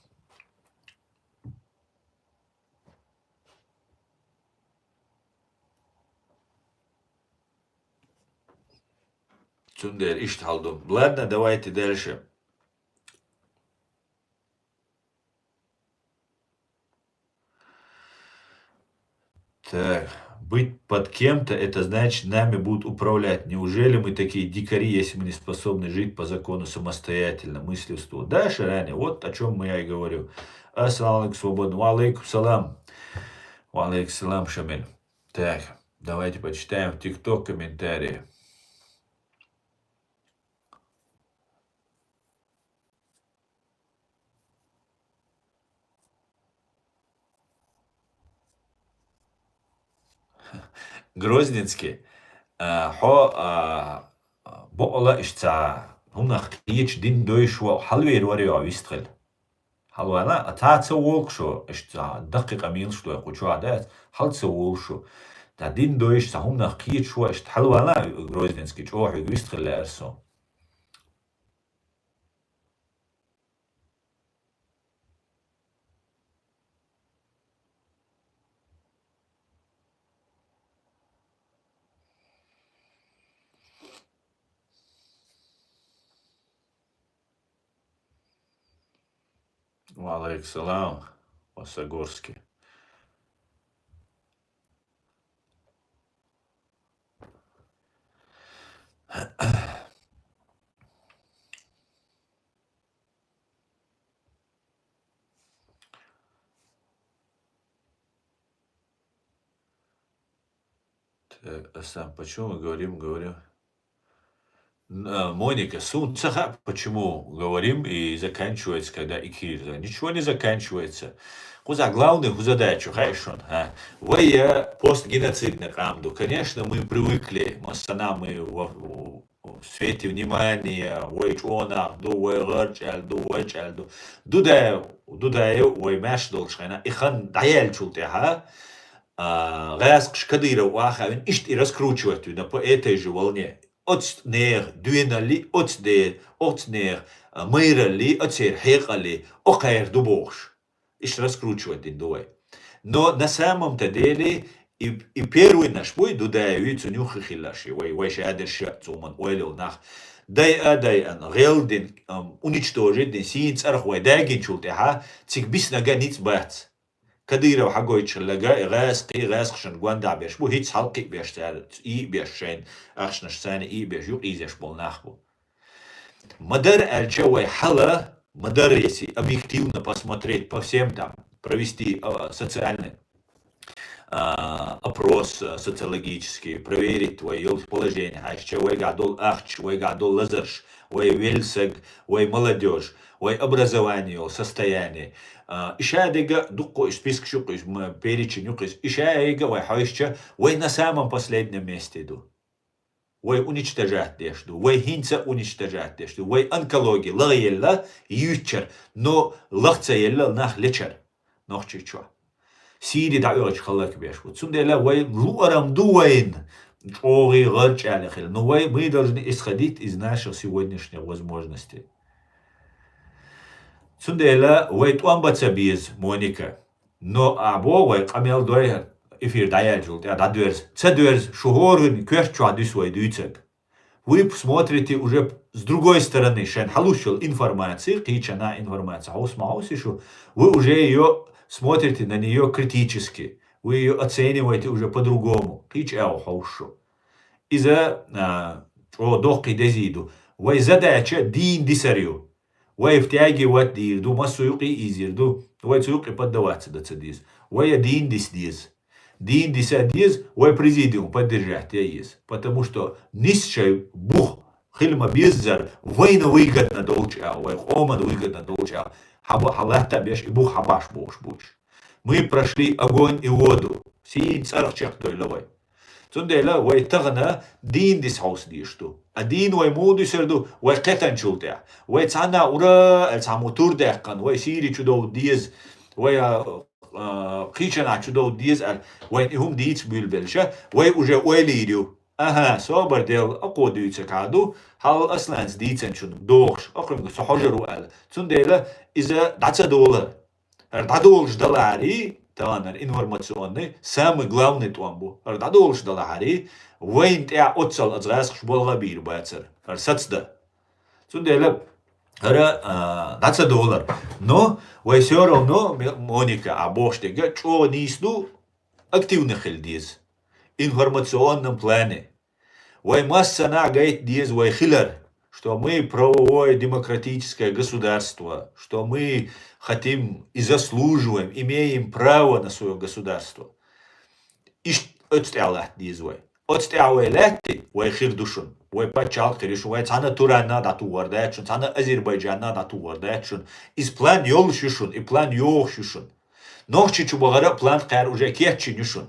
Цундела иштта хьал ду. Ладно, давайте дальше. Так, быть под кем-то, это значит, нами будут управлять. Неужели мы такие дикари, если мы не способны жить по закону самостоятельно, мыслью ствола? Да, Шарани, вот о чем я и говорю. Ассаламу алейкум, свободно. Ва алейкум салам. Ва алейкум салам, Шамиль. Так, давайте почитаем в ТикТок комментарии. Грозненский, а, хьо, а, бокъала иштта цхьа хӀуманах кхечу дин дойуш ваха хьалавер вара йо вистхила. Хьалавана, а цхьа а ца волуш ву, иштта цхьа даккхий къамелаш дой кху чохь дац, хьал ца волуш ву. Цхьа дин дойуш, цхьа хӀуманах кхечуш ву, иштта хьалавана, Грозненский, чӀогӀа хьоьга вистхила лаьара со. Ва алейкум салам, Осагорский. Так, Аслан, почему мы говорим, говорим? Н-, а, Моника, сун ца хаьа, почему говорим и заканчивается, когда эфир. Ничего не заканчивается. Кхуза главный хӀу задача, хаьий шоана, а? Вай я постгеноцидный къам ду. Конечно, мы привыкли, массанахьа мы во, в свете внимания, вай чӀонах ду, вай гӀарчӀал ду, вай чӀал ду. Дудаев, Дудаев, вай маьрша долчу хенахь, и хан дӀаяьллачул тӀаьхьа, а, гӀаскхаш Кадыров ваха а вина, иштта и раскручивать вина по этой же волне. Оцу нехан доьналли, оцу де-, оцу нехан, а, майралли, оцеран хьекъалли, окхеран ду бохуш. Иштта раскручивать дина ду вай. Но на самом-то деле и, и первыйнаш буй, Дудаевий, цунна юххе хилларш, вай, вай шадерш а, цу хӀуманна ойла йолу нах. Дайа а дайана, гӀелдина, ам, уничтожить дина, сийна цӀарах вай дагийначул тӀаьхьа, цига биснарг а ницкъ бац. Кадыров хьагойтуш хилларг а, и гӀаскхий, гӀаскхашна гондахь беш бу, хӀинца хьалакхиъ беш цара, ийъ беш шайна, ахчанаш царна ийъ беш, юкъаийзеш болу нах бу. Ма-дарра аьлча вай хьала, ма-дарра, если объективно посмотреть по всем там, провести, а, социальный, а, опрос, а, социологический, проверить вай йолчу положение хьаьжча, вайгахь долу ахча, вайгахь долу лазарш, вай велсаг, вай молодёжь, вай образование йолу состояние. А, и шадерг а дуккха и спискаш юкъа, и м-, перечень юкъа, и шадерг а вай хьаьжча, вай на самом последнем месте ду. Вай уничтожать деш ду, вай хӀинца уничтожать деш ду, вай онкологи лахъелла юьйцчара, но лах ца елла нах лечара Нохчийчохь. Сири дӀаоьхучу халлак беш бу. Цундела вай луъарам ду вайн чӀогӀий гӀарчӀале хила. Но вай, мы должны исходить из наших сегодняшних возможностей. Цундела вай тӀом бан ца беза, Моника. Но а бо вай къамел дой, эфир дӀаяьллачул тӀаьхьа дӀадоьрза. Ца доьрза, шу хӀоранна коьрта чохь дуьсу вай дуьйцург. Вы посмотрите уже с другой стороны, шайн хьалуш йолу информаци, кхечанхьа информаци хьовса ма хьовсий шу, вы уже её смотрите на неё критически, вы её оцениваете уже по-другому, кхечу агӀор хьовсу шу. Иза, а, чӀогӀа доккхий дезий ду. Вай задача дийна дисар ю. Вай втягивать дийр ду, массо юкъе ийзийр ду, вай цу юкъе поддаваться дан ца деза. Вай а дийна диса деза. Дийна диса деза, вай президиум поддержать ян еза. Потому что нисса шайн бух хила ма беззара, вайна выгодно долчу агӀор, вай къомана выгодно долчу агӀор, хьан бу-, хьан латта а беш, и бух хьан баш бохуш бу уьш. Мы прошли огонь и воду. Сийна цӀарах чекхдойла вай. Цундела вай тахана дийна диса хьовса дезаш ду. А дийна вай муха дисар ду? Вай кхетанчул тӀаьхьа. Вай цхьанна ура аьлла цхьаммо тур даьккхина, вай Сири чу довда деза, вай, а, а, кхечанхьа чу довда деза аьлла, вайна и хӀума дийца буьйлабелча, вай уже ойла йийр ю. Аха, собар делла, акхо дуьйцург хьан ду, хьал Асланца дийцинчунна догӀуш, акхуьнга со хьожур ву аьлла. Цундела иза дӀа ца долара. ХӀара дӀадолуш далахьарий, тахана хӀара информационный, самый главный тӀом бу. ХӀара дӀадолуш далахьарий, вайна тӀехь оццал аса гӀаскхаш болх а бийр бацара, хӀара сацдан. Цундела хӀара, а, дӀа ца долара. Но вай всё равно, Ме-, Моника, а бохуш дерг а чӀогӀа нийса ду, активный хила деза. Информационном плане. Вай массанхьа гайта деза вай хилар, что мы правовое демократическое государство, что мы хотим и заслуживаем, имеем право на своё государство. Иштта оцу тӀехь латта деза вай. Оцу тӀехь вай лаьтти, вай хир ду шуна. Вай пачхьалкх хир ю шуна, вай цхьана Туранна дӀатухур дац шуна, цхьана Азербайджанна дӀатухур дац шуна. Иза план йолуш ю шуна, и план йохуш ю шуна. Нохчийчу бахара а план кхаьра уже кечйина ю шуна.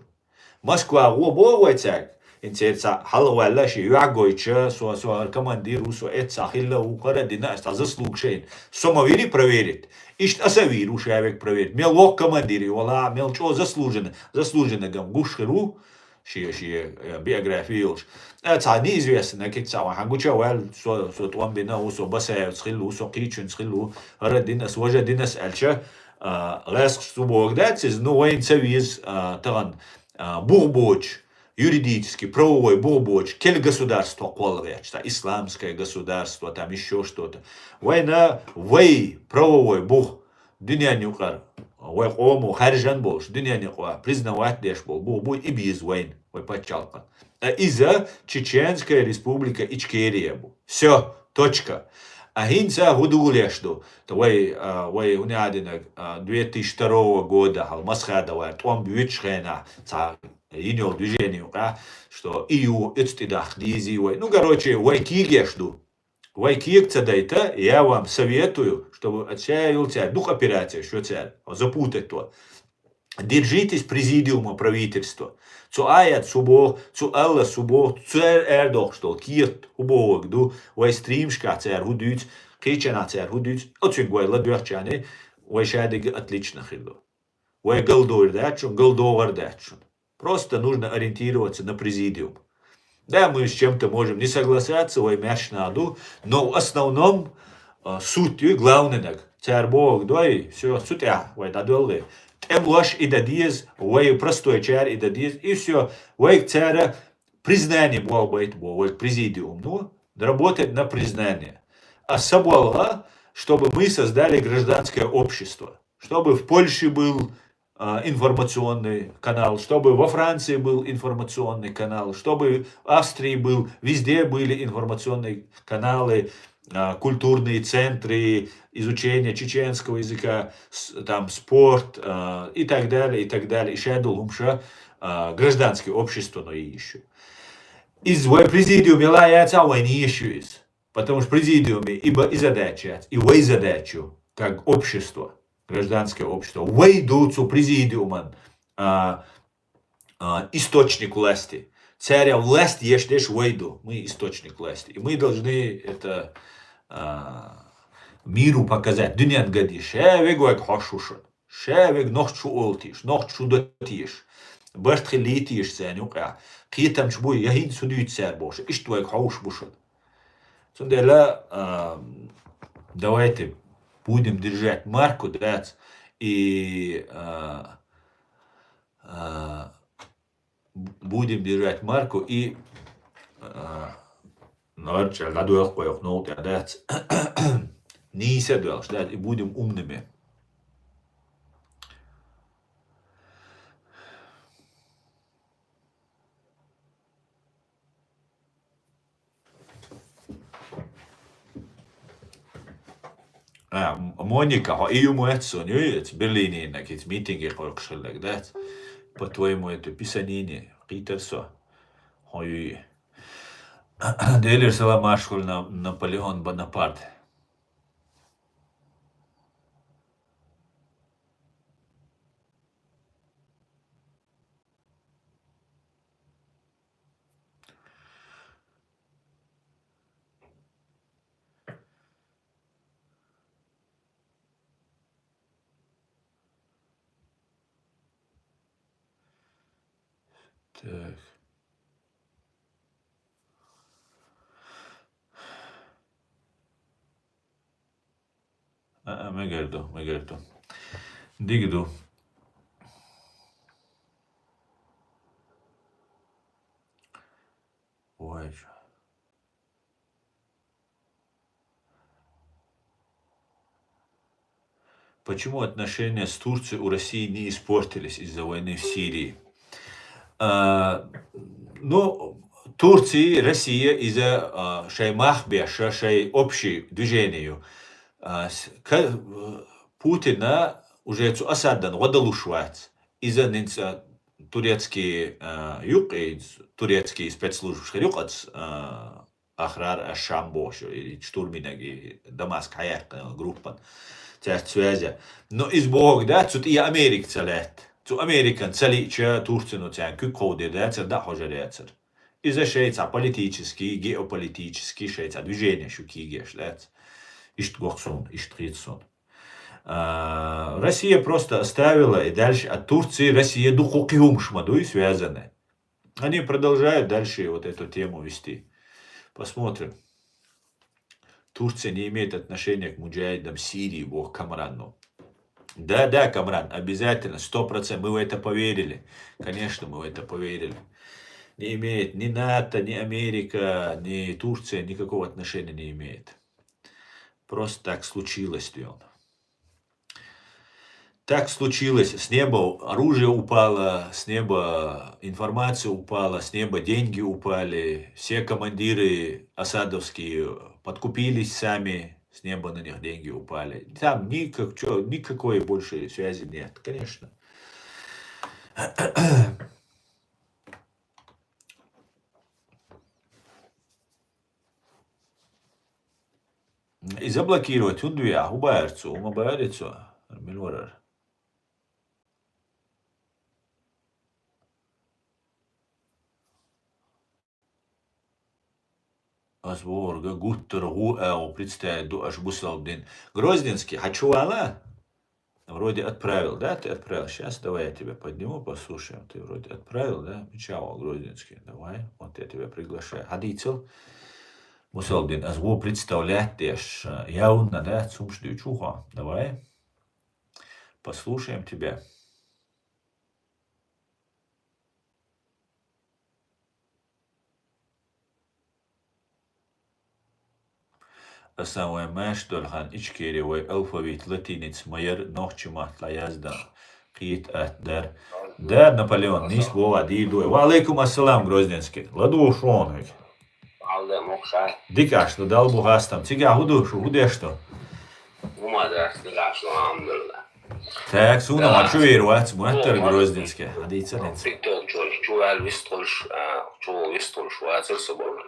Москва гӀо боху вай цаьрга. ХӀинца цхьа хьалхаваьлла шен йоьхь гойтуш, со, со хӀара командир ву, со эццахь хилла ву, хӀара дина ас цхьа заслуг шайна. Со ма вири проверить. Иштта аса а вийр ву ша вега проверить. Мел воккха командир и вала, мел чӀо заслуженно, заслуженно гам гуш хир ву. Шен, шен, э, биография йолуш. Э, цхьа неизвестно, кхин цхьа ван хьан гуча ваьлла, со, со тӀом бина ву, со Басаевца хилла ву, со кхечуьнца хилла ву, хӀара дина ас, важа дина ас аьлча, а, гӀаскхаш цу боху дац иза, ну, вайна ца веза, а, тахана, а, бух боцуш, юридически, правовой бух боцуш, кел государство кхолла гӀерташ, там, исламское государство, там, ещё что-то. Вайна вай правовой бух, дуьненна юкъара вай къомо хаьржина болуш, дуьненна юкъа признавать деш болу бух бу и беза вайна, вай пачхьалкхана. А иза Чеченская Республика Ичкерия бу. Всё, точка. А хӀинца хӀун дугулеш ду? Та вай, а, вай хӀун яхьа динарг, а, две тысячи второго года хьал Масхадовара тӀом буьйцуш хенахь цхьа йина йолу движение юкъахь, что и ю, оцу тӀе даха дезий вай. Ну, короче, вай кегеш ду. Вай кега ца дайта, я вам советую, чтобы ша йолу цара дукха операция, шо цара запутать то. Держитесь президиума правительства. Цу аят субо, цу алла субо, цу эр-, эрдохуш долу кет хӀубоваг ду, вай стримшкахь цара хӀу дуьйцу, кхечанахь цара хӀу дуьйцу, оцуьнга вай ладоьгӀчарний, вай шадерг отлично хир ду. Вай галдовр дац шуна, галдогӀар дац шуна. Просто нужно ориентироваться на президиум. Да, мы с чем-то можем не соглашаться, вай маьрша нах ду, но в основном, а, суть ю, главный наг. Цара боху дой, всё, цу тӀехь вай дӀадолгӀе. ТӀемлош и дан деза, вай простой чара и дан деза, и всё. Вайга цара признание болх байта боху, вайга президиум. Ну, работать на признание. А са болх, чтобы мы создали гражданское общество, чтобы в Польше был а, информационный канал, чтобы во Франции был информационный канал, чтобы в Австрии был, везде были информационные каналы, а, культурные центры изучения чеченского языка, с-, там, спорт, а, и так далее, и так далее. И шадул хумша, а, гражданское общество, но и ещё. Из вай президиум ела яца вай не ещё из. Потому что президиуме и ба-, и задача яц, и вай задача ю, как общество, гражданское общество. Вай ду цу президиуман, а, а, источник власти. Царя власть еш деш вай ду. Мы источник власти. И мы должны это, а, миру показать. Дуьнен гади. Ша вег вайга хьош ву шуна. Ша вег нохчу олу тийша, нохчу ду тийша. Барт хилла тийша царна юкъахь. Кхетамчу бу, я хӀинца хӀу дуьйцу цара бохуш. Иштта вайга хьовш бу шуна. Цундела, а, давайте будем держать марку, дац, и, а, а, б-, будем держать марку и, а, норча дӀадоьлху вай новкъа тӀе, дац. Нийса а доьлхуш, дац, и будем умными. А, М-, Моника, хьо и ю моьтту суна, юй, эца Берлинина, кица митинге кхойкхуш хилларг, дац? По-твоему, это Писанини, кхийтар со. Хьо юй. Делера салам, маршалла, На-, Наполеон Бонапарт. Так. А, а, мегар ду, мегар ду. Дика ду. Ой, чё. Почему отношения с Турцией у России не испортились из-за войны в Сирии? А, ну, Турция, Россия из-за, а, шай мах беша, шай общий движению. А, с-, ка-, Путина уже цу Асадан гӀо далуш вац. Иза нинца турецкий, а, юкъ, и турецкий спецслужбаш хир юкъац, а, Ахрар аш-Шам бохуш, и штурминаг, и Дамаск хьаяьккхина группан. Цаьрца связя. Но из боху да, цу тӀе Америка ца лаьтта. Цу Американ ца лиъча, Турцино царна куьг кховдийр дацар, дӀа а хьожар яцар. Иза шайца политический, геополитический шайца движение шу кийгеш дац. Иштта гоху суна, иштта хета суна. А, Россия просто оставила, и дальше от Турции Россия дукха кхин хӀумаш ма дуй связаны. Они продолжают дальше вот эту тему вести. Посмотрим. Турция не имеет отношения к муджахидам Сирии, боху Камрану. Да, да, Камран, обязательно, сто процентов, мы в это поверили. Конечно, мы в это поверили. Не имеет ни НАТО, ни Америка, ни Турция никакого отношения не имеет. Просто так случилось, Леон. Так случилось, с неба оружие упало, с неба информация упала, с неба деньги упали, все командиры асадовские подкупились сами, с неба на них деньги упали. Там никак, чё, никакой больше связи нет, конечно. И заблокировать, хӀунда веа, хӀу баьр цо, хӀу ма баьр цо, мила варар. Ас бохург гуттар гӀу агӀу представить ду аш бусалба дин. Грозненский, хьа чу вала? Вроде отправил, да? Ты отправил. Сейчас давай я тебя подниму, послушаем. Ты вроде отправил, да? Мича вал Грозненский? Давай, вот я тебя приглашаю. Хьадийцал. Бусалба дин, ас гӀу представлять деш, явно, да? Цумш дучу хо. Давай. Послушаем тебя. Асан вай маьрша долу хан Ичкери вай алфавит латиница ма яр, нохчи матла яздан кхета атта дар. Да, Наполеон, нийса боху дийр ду. Ва алейкум ассалам, Грозненский. ЛадугӀу шуна хьоьга. Алла мукша. Дика аш ду, Далла бу хастам. Цига хӀу ду, шу хӀу деш ду? ХӀума деш, дика аш ду, алхьамдулилла. Так, суна ма чу вер вац, муаттар Грозненский. Хьадийца динца. Тикток чу, чу ваьлла вистхуьлуш, а, чу вистхуьлуш вацар со боху.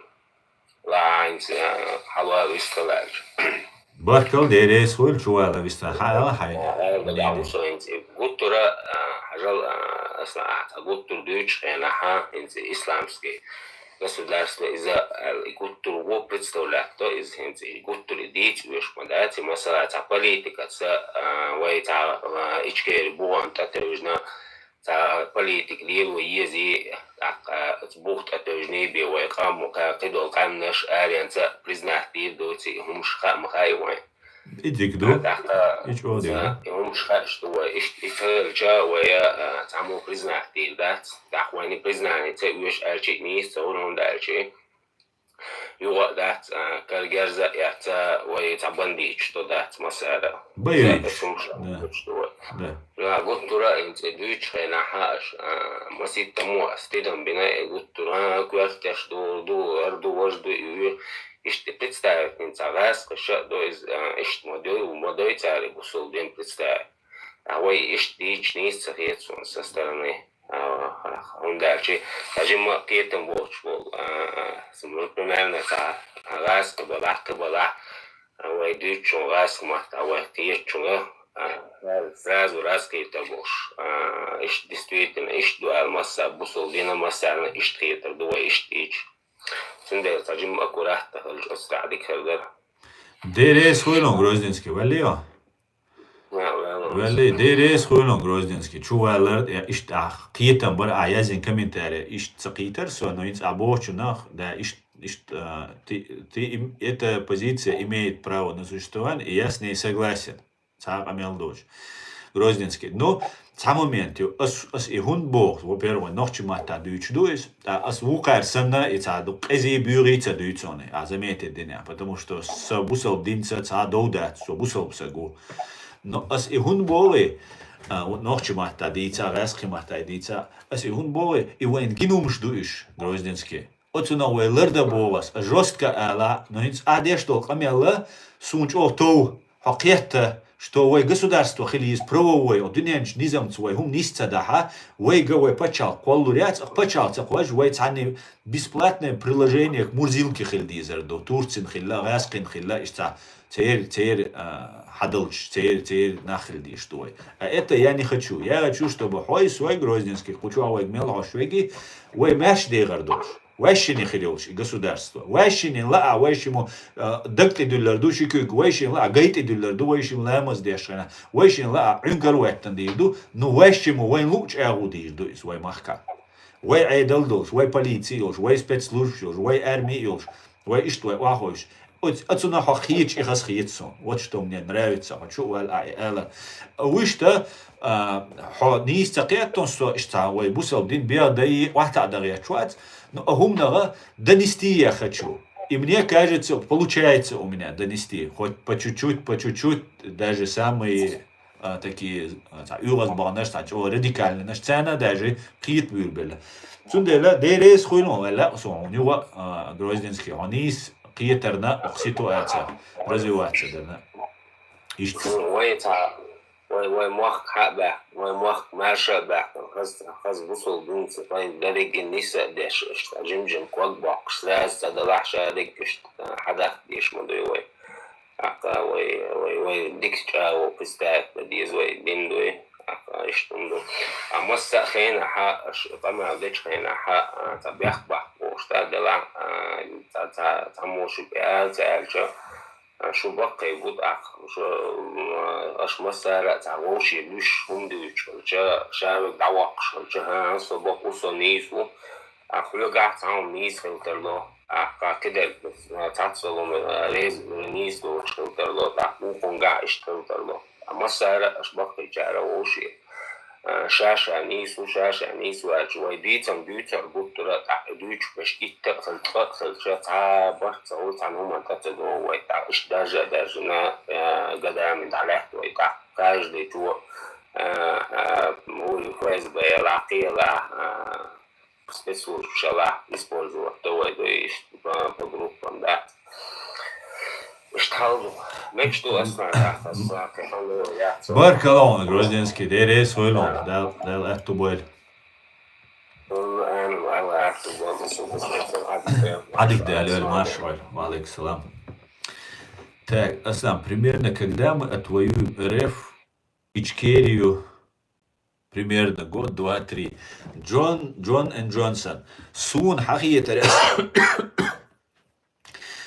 Ла хьайнца, а, хьалвала вистхуьлаьлча. Баркал, Дела реза хуьлда, чу вала вистхуьлуш. Хьала хьайна. Гуттара, а, хьажал, а, аса, а, гуттар дуьйцучу хенахьа, хӀинца исламский государство иза, а, и гуттар ву представлять до, иза хӀинца и гуттар и дийца веш ма дац, и масала цхьа политикаца, а, вай цхьа, а, Ичкери бугӀан тӀатевжина, цхьа политика лело езий, тӀаккха оцу бух тӀатевжиний бен вай къам, кхидолу къаьмнаш аренца признать дийр ду, ци хӀумаш хаа ма хаьа вайн. И дика ду. ТӀаккха и чӀогӀа дика ду. И хӀумаш хаьаш ду вай. Иштта, иштта хилча, вай, а, цхьаммо признать дийр дац. ТӀаккха вайна признание ца оьшу аьлчи, нийса ца хуьлу, хӀунда аьлчи юха а дац, а, кара герза а эцна, вай цхьа бандиташ до дац массара. Боевик. Цхьа хӀумаш а ду вай. Да. Ла гуттара а хӀинца дуьйцучу хенахьа аш, а, маситтаммо ас тидам бина, и гуттара, а, коьрташ ду, ду, ар ду, важ ду, и вуьйр. Иштта представить хӀинца гӀазкхаша а до иза, а, иштта ма дой, ма дой цара бусалба дин представить. А вай иштта дийча нийса ца хета суна со стороны. А, хӀунда аьлча, ца жимма а кхетам боцуш болу, а, а, примерно цхьа гӀазкхи балахь, кхин балахь, а, вай дуьйцучунна гӀазкхи матта, а, вай кхетачунна, а, сразу разкхетар болуш, а, иштта действительно, иштта ду аьлла масса, бусалба дина массарна иштта хетар ду вай иштта дийча. Цундела ца жимма аккуратно хилча, оцу тӀехь дика хир дара. Дела реза хуьлда, Грозненский, валлий хьо? Валлий, Дела реза хуьлда, Грозненский. Чу валар, я иштта ахь кхетам бара, ахь язйина комментарий, иштта ца кхийтар со, но хӀинца ахь бохучунах, да, иштта, иштта, а, ты, ты им-, эта позиция имеет право на существование, и я с ней согласен. Цхьа а къамел доцуш. Грозненский. Ну, цхьа момент ю. Ас, ас и хӀунда боху, во-первых, нохчи матта дуьйцуш ду иза. ТӀаккха ас вукхара санна, и цхьа ду, къизий буьйгӀий ца дуьйцу хьуна, а заметить дина, потому что со бусалба динца цхьа дов дац, со бусалба саг ву. Но ас и хӀунда боху, а, вот нохчи матта дийца, гӀаьскхи матта дийца, ас и хӀунда боху, и вайн гина хӀумаш ду уьш, Грозненский. Оцунах вай лардан боху ас, ас жестко ала, но хӀинца ахь деш долу къамел суна чӀогӀа тов, хьо кхетта, что вай государство хила еза правовой, о, дуьненчу низамца вай хӀума нис ца дахьа, вайга вай пачхьалкх кхоллур яц, а пачхьалкх ца кхоллуш, вай цхьанна бесплатное приложение к Мурзилке хила дезар ду, Турцин хилла, гӀаьскхин хилла, иштта церан, церан, а, хьадалчаш, церан, церан нах хила дезаш ду вай. А это я не хочу. Я хочу, чтобы хьо и свой Грозненский, кху чохь вайга мел хьош веги, вай маьрша дегӀар долуш. Вайшинна хир йолуш и государство. Вайшинна лаа, вайшиммо, а, даг тӀедуьллар ду ши куьг, вайшинна лаа гай тӀедуьллар ду, вайшиммо ламаз деш хенахь, вайшинна лаа Ӏуьнгар веттан дийр ду, ну вайшиммо вайн луъучу агӀо дийр ду иза вай махка. Вай Ӏедал долуш, вай полици йолуш, вай спецслужбаш йолуш, вай арми йолуш, вай иштта вай охьахуьйсуш. Оц-, оцунах хьо хеташ, и хаза хета суна. Вот что мне нравится, хьо чу а ваьлла, а, и ала. Вуьшта, а, хьо нийса ца кхетта со, иштта вай бусалба дин бегӀ дай, охьатаӀа дан гӀерташ вац, но а хӀуманах донести я хочу. И мне кажется, получается у меня донести. Хоть по чуть-чуть, по чуть-чуть, даже самые а, такие, а, цхьа оьгӀазбаханаш, цхьа чӀогӀа радикальнаш, царна даже кхета буьйлабелла. Цундела деррес хуйлон ваьлла со хьуна юха, а, Грозненский, хьо нийса кхетарна, ох ситуация развиваться дарна. Иштта. Вай цхьа, вай, вай мохк хьа а баьккха, вай мохк маьрша а баьккха, хаза, хаза бусул дунца, вай деррига нийса а деш, иштта жим-жим ког боккхуш, заз ца далахь ша дерг иштта, а, хьадаккха деш ма дуй вай. ТӀаккха вай, вай, вай дика чӀаго представить ма деза вай дин дуй. ТӀаккха иштта ма ду. А масса а хенахьа, аша къамел дечу хенахьа, а, цхьа бехк баккха бохуш, цхьа делахь, а, цхьа, цхьа, цхьаммо шу тӀе ала ца аьлча, а, шу баккхий бу тӀаккха. Шу, м, аша массара а цхьа вовшийн луьйш хӀума дуьйцуш хилча, ша верг дӀавоккхуш хилча, хӀан, со бакъву, со нийса ву. ТӀаккха хьоьгахь цхьа хӀума нийса хила тарло. ТӀаккха кхидерг, а, цхьацца хӀума, а, реза, а, нийса доцуш хила тарло. ТӀаккха вукхунгахь иштта хила тарло. Ткъа массара а аша баккхийчара а вовшийн, а, ша-ша нийса ву, ша-ша нийса ваьлча, вай дийцам дуьйцур гуттара а, тӀаккха и дуьйцуш берш итт а хилча, ткъа а хилча, цхьа а барт ца хуьлу, цхьана хӀуманна тӀе ца догӀу вай, тӀаккха иштта даржа а даржина, а, годами дӀалаьтта вай, тӀаккха каждыйчо, а, а, вуй ФСБ ялахь, кхин ялахь, а, спецслужбаш ялахь использовать до вай, до иштта по, по группам, да. Иштта хьал ду. Мегаш ду, Аслан, тӀаккха аса кхин хьалура яц. Баркалла хьуна, Грозненский, деррес хуьлда хьуна, Дала, Дала аьтту бойла. Хьуна, Ӏаьнан, Дала аьтту бойла, Ӏадика де, Ӏадика де, алло, марша войла. Ва алейкум салам. Так, Аслан, примерно когда мы отвоюем РФ, Ичкерию, примерно год, два, три. Джон, Джон энд Джонсон. Суна хьахетарехь,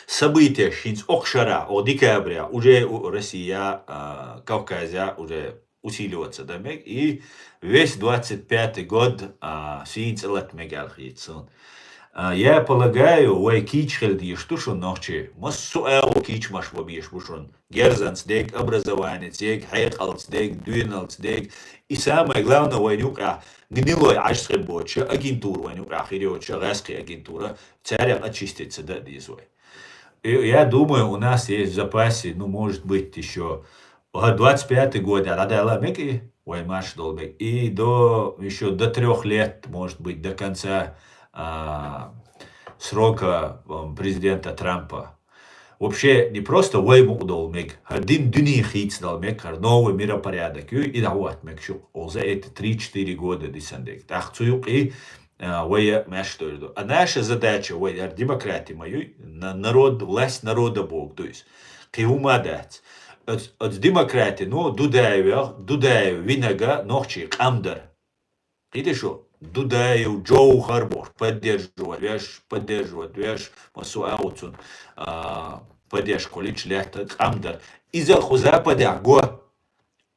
события хӀинца окху шарахь, окху декабря, уже у Россия, а, Кавказя уже усиливаться дан мега, и весь двадцать пятый год, а, сийна цӀа латта мега аьлла хета суна. А, я полагаю, вай кийча хила дезаш ду шуна нохчий. Массо а агӀо кийча-маша бан безаш бу шуна. Герзанца дерг, образованица дерг, хьекъалца дерг, доьналца дерг. И самое главное, вайна юкъахь гнилой Ӏаш хир боцуша, агентура вайна юкъахь хир йоцуша, гӀаьскхи агентура, царех очиститься дан а деза вай. И я думаю, у нас есть в запасе, ну, может быть, ещё, а, двадцать пятый год дӀадала мега и, вай марша дола мега. И до, ещё до трёх лет, может быть, до конца, а, срока, м, президента Трампа. Вообще, не просто вай мукъадола мега, хӀара дин дуьне хийцадала мега, хӀара новый миропорядок ю, и дӀахӀотта мега шу, оха за эти три-четыре года дисан дерг. ТӀаккха цу юкъе, а, вай а маьрша дойр ду. А наша задача, вай, хӀара демократи ма ю, на-, народ, власть народа бохург ду иза. Кхин хӀума а дац. Оц-, оцу демократи, ну, Дудаевех, Дудаев винага нохчий къам дара. Кхийтий шу, Дудаев, Джовхар бохуш, поддерживать веш, поддерживать веш, массо а агӀо цунна, а, поддержка хуьлуьйтуш лаьтта къам дара. Иза кху Западехь го.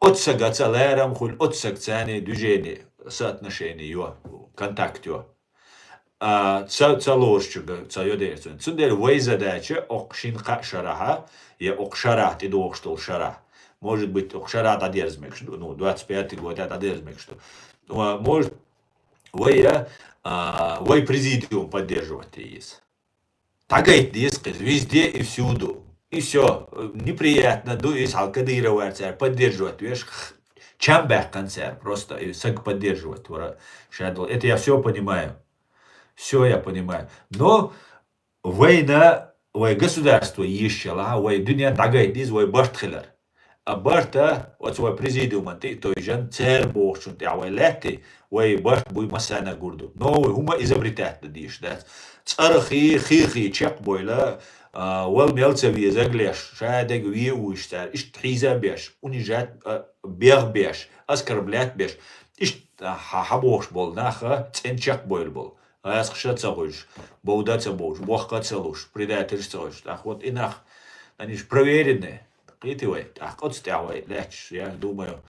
Оцу сагаца ларам хуьлу, оцу сагацани движение, соотношение йо, контакт йо. А, ца, ца лоручуьнга, ца йо дерг цунна. Цундела вай задача окху шина-кхаа шарахьа, я окху шарахь, тӀедогӀуш долу шарахь. Может быть, окху шарахь дӀадерза мегаш ду, ну, двадцать пятый год дӀадерза мегаш ду. А, может, вай, а, вай президиум поддерживать де еза. ДӀагайта деза кхин везде и всюду. И всё. Неприятно ду иза, хьал Кадыровца цара поддерживать веш, х-, чам баьккхина цара, просто и саг поддерживать вара ша долу. Это я всё понимаю. Всё я понимаю. Но вайна, вай государство езаш елахь, вай дуьнен дӀагайта деза вай барт хилар. А барта оцу вай президиуман тӀе а тевжина, церан бохучун тӀехь вай лаьттий, вай барт буй массарна гур ду. Новый хӀума изобретать дан дезаш дац. ЦӀарахий, хихий чекхбойла, а, вала мел ца везарг леш, ша дерг ве а вуьйш цара, иштта хьийза а беш, унижать, а, бех беш, оскорблять беш, иштта хьа-, хьабохуш болу нах а цӀена чекхбойла болу. ГӀаскхаша ца хуьлуш, бовда ца бовлуш, бохка ца луш, предательш ца хуьлуш. ТӀаккха вот и нах, они ж проверенные. Кхийтий вай, тӀаккха оцу тӀехь вай лаьтташ, я думаю,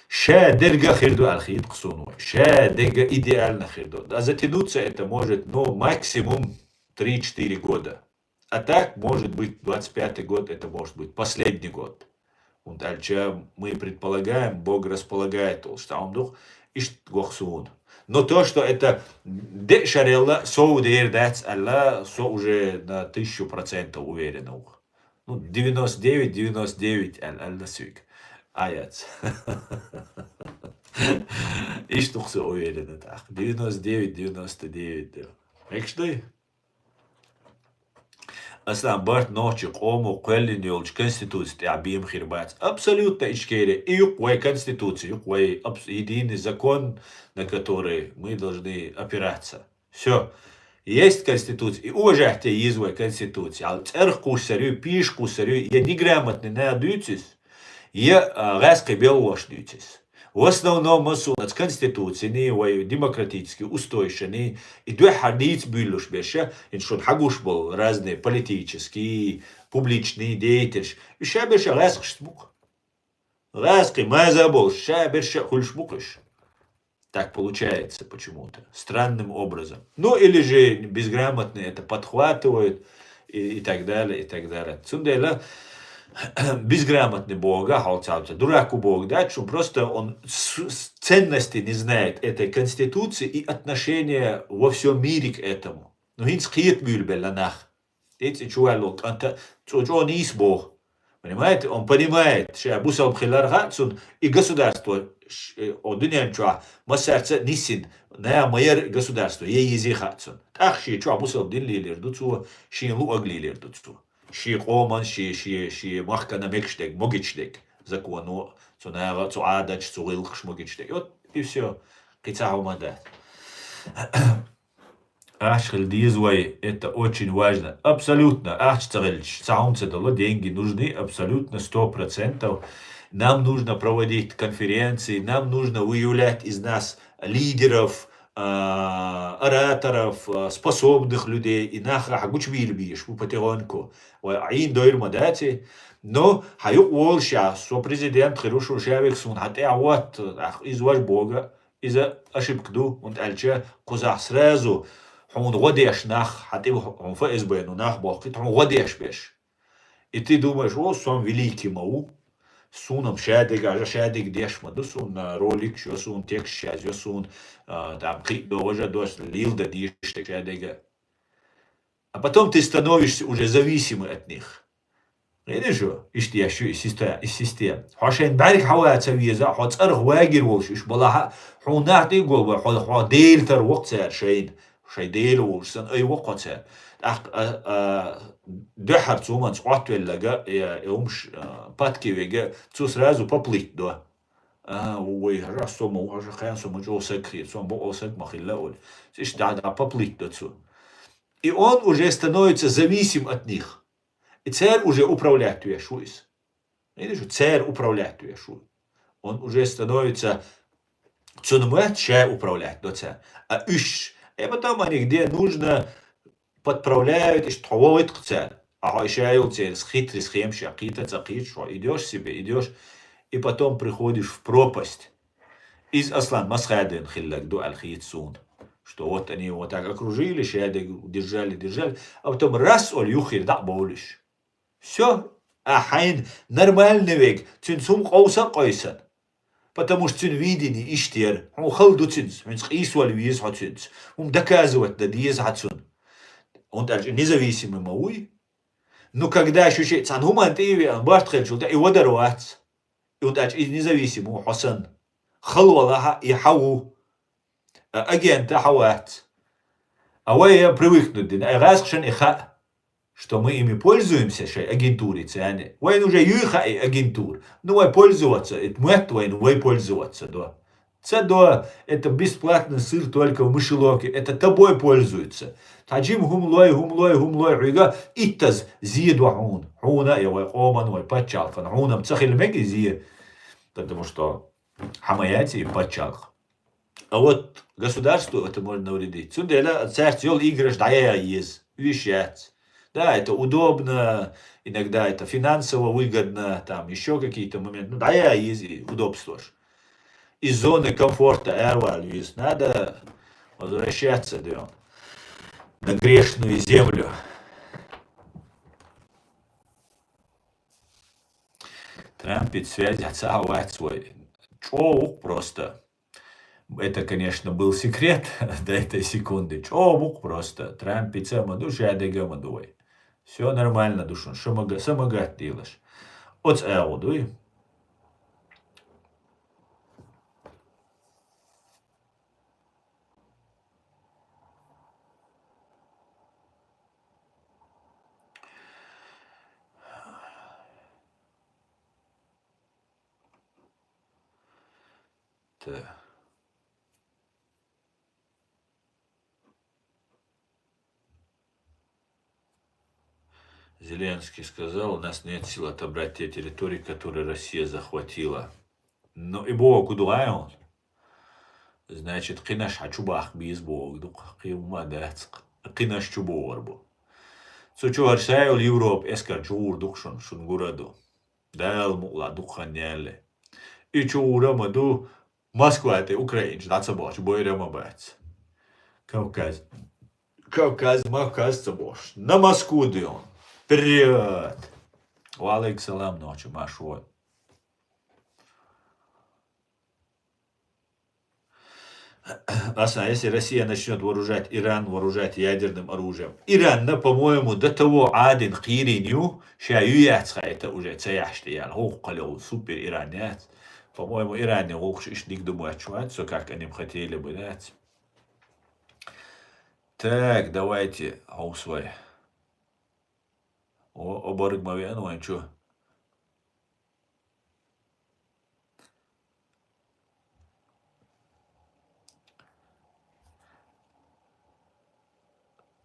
ша дерга хир ду аьлла хета-кх суна вай. Ша дерга идеально хир ду. Да, затянуться это может, ну, максимум три-четыре года. А так, может быть, двадцать пятый год, это может быть последний год. ХӀунда аьлча мы предполагаем, Бог располагает, олуш цхьа хӀума ду-кх, иштта го-кх суна. Но то, что это деа шарелла сов дер дац аьлла, со уже на тысячу процентов уверен ву-кх. Ну, девяносто девять, девяносто девять аьлла, аьлла соьга. Ӏа яц. Иштта укхаза уверен тӀаккха. Девяносто девять, девяносто девять да. Мегаш дай? Аслан, барт нохчий къомо кхоьллина йолчу конституци тӀехь бема хир бац. Абсолютно Ичкери. И юкъ вай конституци, юкъ вай абс-, единый закон, на который мы должны опираться. Всё. Есть конституция. И уважать те еза вай конституци. Ал цӀерах кхуссар ю, пиша кхуссар ю, я неграмотный нах дуьйцу иза, я, а, гӀаьскхи белхалоша дуьйцу иза. В основном масунаца конституцини, вай демократический устоешни, и дуьххьара дийца буьйлуш берша, хӀинца шуна хьагуш болу разные политические, публичные деятельш, и ша берша гӀаьскхашца бу-кх. ГӀаьскхи маза болуш, ша берша хуьлуш бу-кх уьш. Так получается почему-то. Странным образом. Ну, или же безграмотные это подхватывают, и, и так далее, и так далее. Цундела безграмотный боху хьо цхьацца, дурак ву боху дац шуна, просто он с-, с-, ценности не знает этой конституции и отношения во всём мире к этому. Ну, хӀинца кхета буьйлабелла нах. ТӀе-, цӀе чу ваьлла кӀанта цо чӀогӀа нийса боху. Понимаете? Он понимает, ша бусалба хилар хаьа цунна, и государство ш-, э, о дуьнен чохь массаьрца а нисйина, наха ма яра государство, е езий хаьа цунна. ТӀаккха шен чохь бусалба дин лелийр ду цо, шен луъаг лелийр ду цо. Шен къоман, шен, шен, шен махкана мегаш дерг, могуш дерг, законо, цу наха, цу Ӏадаташ, цу гӀиллакхаш могуш дерг. Вот и всё. Кхин цхьа хӀума дац. Ахча хила деза вай, это очень важно. Абсолютно. Ахча ца хилча, цхьа хӀума ца дало, деньги нужны, абсолютно, сто процентов. Нам нужно проводить конференции, нам нужно выявлять из нас лидеров, а, ораторов, а, способных людей, и нах ахьа гучубийла безаш бу потихоньку. Вай Ӏийна дойр ма дац и. Но хьан юкъа волуш а, со президент хир ву, шу ша вега суна хьан тӀе а вотта, ах, иза важ бога. Иза ошибка ду, хӀунда аьлча кхузахь сразу хьуна гӀо деш нах, хьан тӀе хьуна ФСБ-ну нах бохкийта, хьуна гӀо деш берш. И ты думаешь, о, со великий ма ву, суна-м шадерг, ажа шадерг деш ма ду, суна роликаш йо, суна тексташ язйо, суна, а, там, кхиъ до, важа до, лил дан дийшаш дерг шадерга. А потом ты становишься уже зависимый от них. Видишь, иштта еш ю и систе-, и система. Хьо шайн бӀаьрг хьаваца веза, хьо цӀарах вагийр волуш уьш балахьа, хьуна нах тӀе а голба, хьо, хьо Дела тар воккха цара шайна, шайн Дела волуш сан ай воккха цара. ТӀаккха, а, а, дуьххьара цу хӀуманца Ӏоттавеллага, э, э, хӀумаш, а, патке вега, цу сразу поплыть до. А, вай, хьажа, со ма ву, хьажа, кхаьн со ма чӀогӀа саг хир, со бокъо саг ма хилла олу. Иштта дӀа, дӀа поплыть до цу. И он уже становится зависим от них. И цара уже управлять веш ву иза. Видишь, цара управлять веш ву. Он уже становится, цунна моьтту ша управлять до цара. А уьш, и потом они где нужно подправляют, иштта хьо вогӀуьйту-кх цара. А хьо и ша йолу церан хитрый схемаш а кхета ца кхеташ, хьо идёшь себе, идёшь, и потом приходишь в пропасть. Иза Аслан Масхадиевна хилларг ду аьлла хета суна. Что вот они его так окружили, шадерг держали, держали, а потом раз олу юххера дӀа а бовлуш. Всё, а хьайна нормальный вега, цуьнца хӀума къовса а къойсана. Потому что цуьнан видение иштта яра. Хьуна хала ду цуьнца, хьуьнца къийсавала веза хьо цуьнца. ХӀума доказывать дан деза хьан цунна. ХӀунда аьлча и независимый ма вуй. Ну, когда шу шиъ цхьана хӀуманна тӀе а веана, барт хилчул тӀе и вадар вац. И хӀунда аьлча и независимый ву хьо санна. Хала валахьа, и хьан ву. А, агента хьан вац. А вай я привыкнуть дина, ай гӀаьскхашна и хаьа, что мы ими пользуемся, шайн агентурица, яьни. Вайна уже юй хаьа и агентура. Ну, вай пользоваться, это моьтту вайна вай пользоваться, да. Ца до, это бесплатный сыр только в мышеловке, это тобой пользуются. Цхьа жима хӀума лой, хӀума лой, хӀума лой, хьуьга иттаза зе до хьуна. Хьуна я вай къоман, вай паччалкхан. Хьуна-м ца хила мега и зе, потому что хьан ма яц и паччалкх. А вот государству это можно навредить. Цундела цаьрца йолу играш дӀаяя еза, уьш яц. Да, это удобно, иногда это финансово выгодно, там ещё какие-то моменты. Ну, дӀаяя еза и удобствош. Из зоны комфорта аравала веза. Надо возвращаться, да, на грешную землю. Трампица связь ца вац вай. ЧӀогӀа ву-кх просто. Это, конечно, был секрет до этой секунды. ЧӀогӀа ву-кх просто. Трампица ма ду, шадерга ма ду вай. Всё нормально ду шуна. Шу ма га-, са ма гатделаш. Оцу агӀо дуй. Да. Зеленский сказал: «У нас нет сил отобрать те территории, которые Россия захватила». Ну и богу дугӀай он. Значит, кхинаш хьа чу бахка беза богу ду-кх, кхин хӀума дац-кх. Кхинаш чу богӀур бу. Цу чу хӀара сайвал Европа эскар чу гӀур ду-кх шун, шун гур а ду. Дала мукъла дукха хан яле. И чу гӀур а ма ду, Москва тӀе украинчу дӀа ца бохчу бойра а ма бац. Кавказ. Кавказ, Мавказ ца бохуш. На Москву дуй он. Вперёд! Ва алейкум салам, нохча, марш вой. Аса, если Россия начнёт вооружать Иран, вооружать ядерным оружием. Иран, на, по-моему, до того Ӏадина кхийрина ю, ша ю яц хаийта уже ца яхьаш тӀе яьлла. ХӀокху кхалев супер Иран яц. По-моему, Иран гӀуллакхаш иштта дика ду моьттуш вац, со как они б хотели бы, дац. Так, давайте, хьовса вай. О, оборг ма веана вайн чу.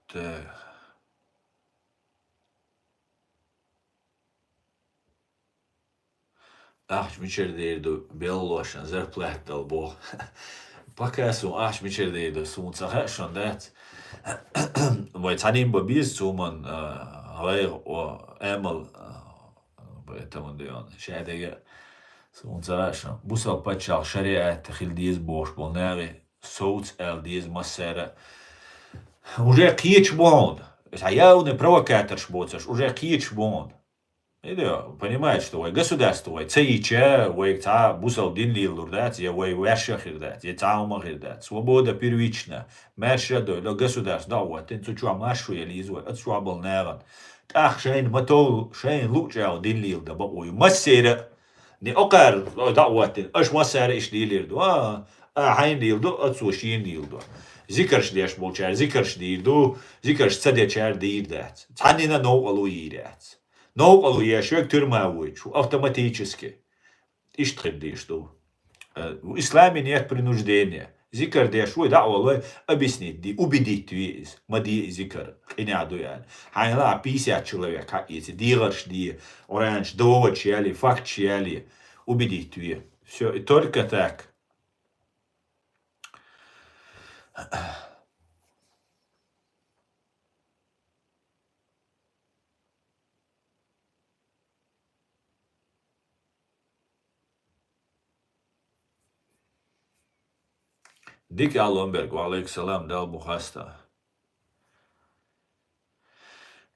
Так. Ахча мичара дийр ду, беллошна зарплата дала боху. Пока суна ахча мичара дийр ду, суна ца хаьа, шуна дац. Вай цхьанийн бан беза цуман, а, гӀайгӀа, о, амал, а, поэтому дуй он. Шадерг а суна ца хаьа, шуна. Бусалба пачхьалкх шариат хила деза бохуш болу нахе совца ала деза массара. Уже кхеташ бу хьуна. Цхьа явный провокаторш боцурш, уже кхеташ бу хьуна. Иде, понимаете, что вай государство вай ца йича, вай цхьа бусалба дин лелалур дац, я вай ваьрша хир дац, я цхьа хӀума хир дац. Свобода первична. Маьрша а дойла, государство дӀа а хӀоттийна, цу чохь маршо яла йиза вай, оцу чохь болу нахана. ТӀаккха шайна ма товлу, шайна луъучу агӀор дин леладан бакъо ю. Массеран а, не окхара дӀа а хӀоттийна, аша массара а иштта лелийр ду. А, а хьайна леладо, оцо шена леладо. Зикарш деш болчара зикарш дийр ду, зикарш ца дечара дийр дац. Цхьаннина новкъарло йийр яц. Новкъарло еш верг туьрма войтуш ву, автоматически. Иштта хир дийш ду. Э, в исламе нет принуждения. Зикар деш вуй, дӀа а волой, объяснить де, убедить ве иза. Ма де и зикар, къинехь ду аьлла. Хьайна а пятьдесят человек хьаэца, дегӀарш де, оранчу доводаш яли, факташ яли, убедить ве. Всё, и только так. Дика ахьа, Ломберг, ва алейкум салам, Дала бу хастам.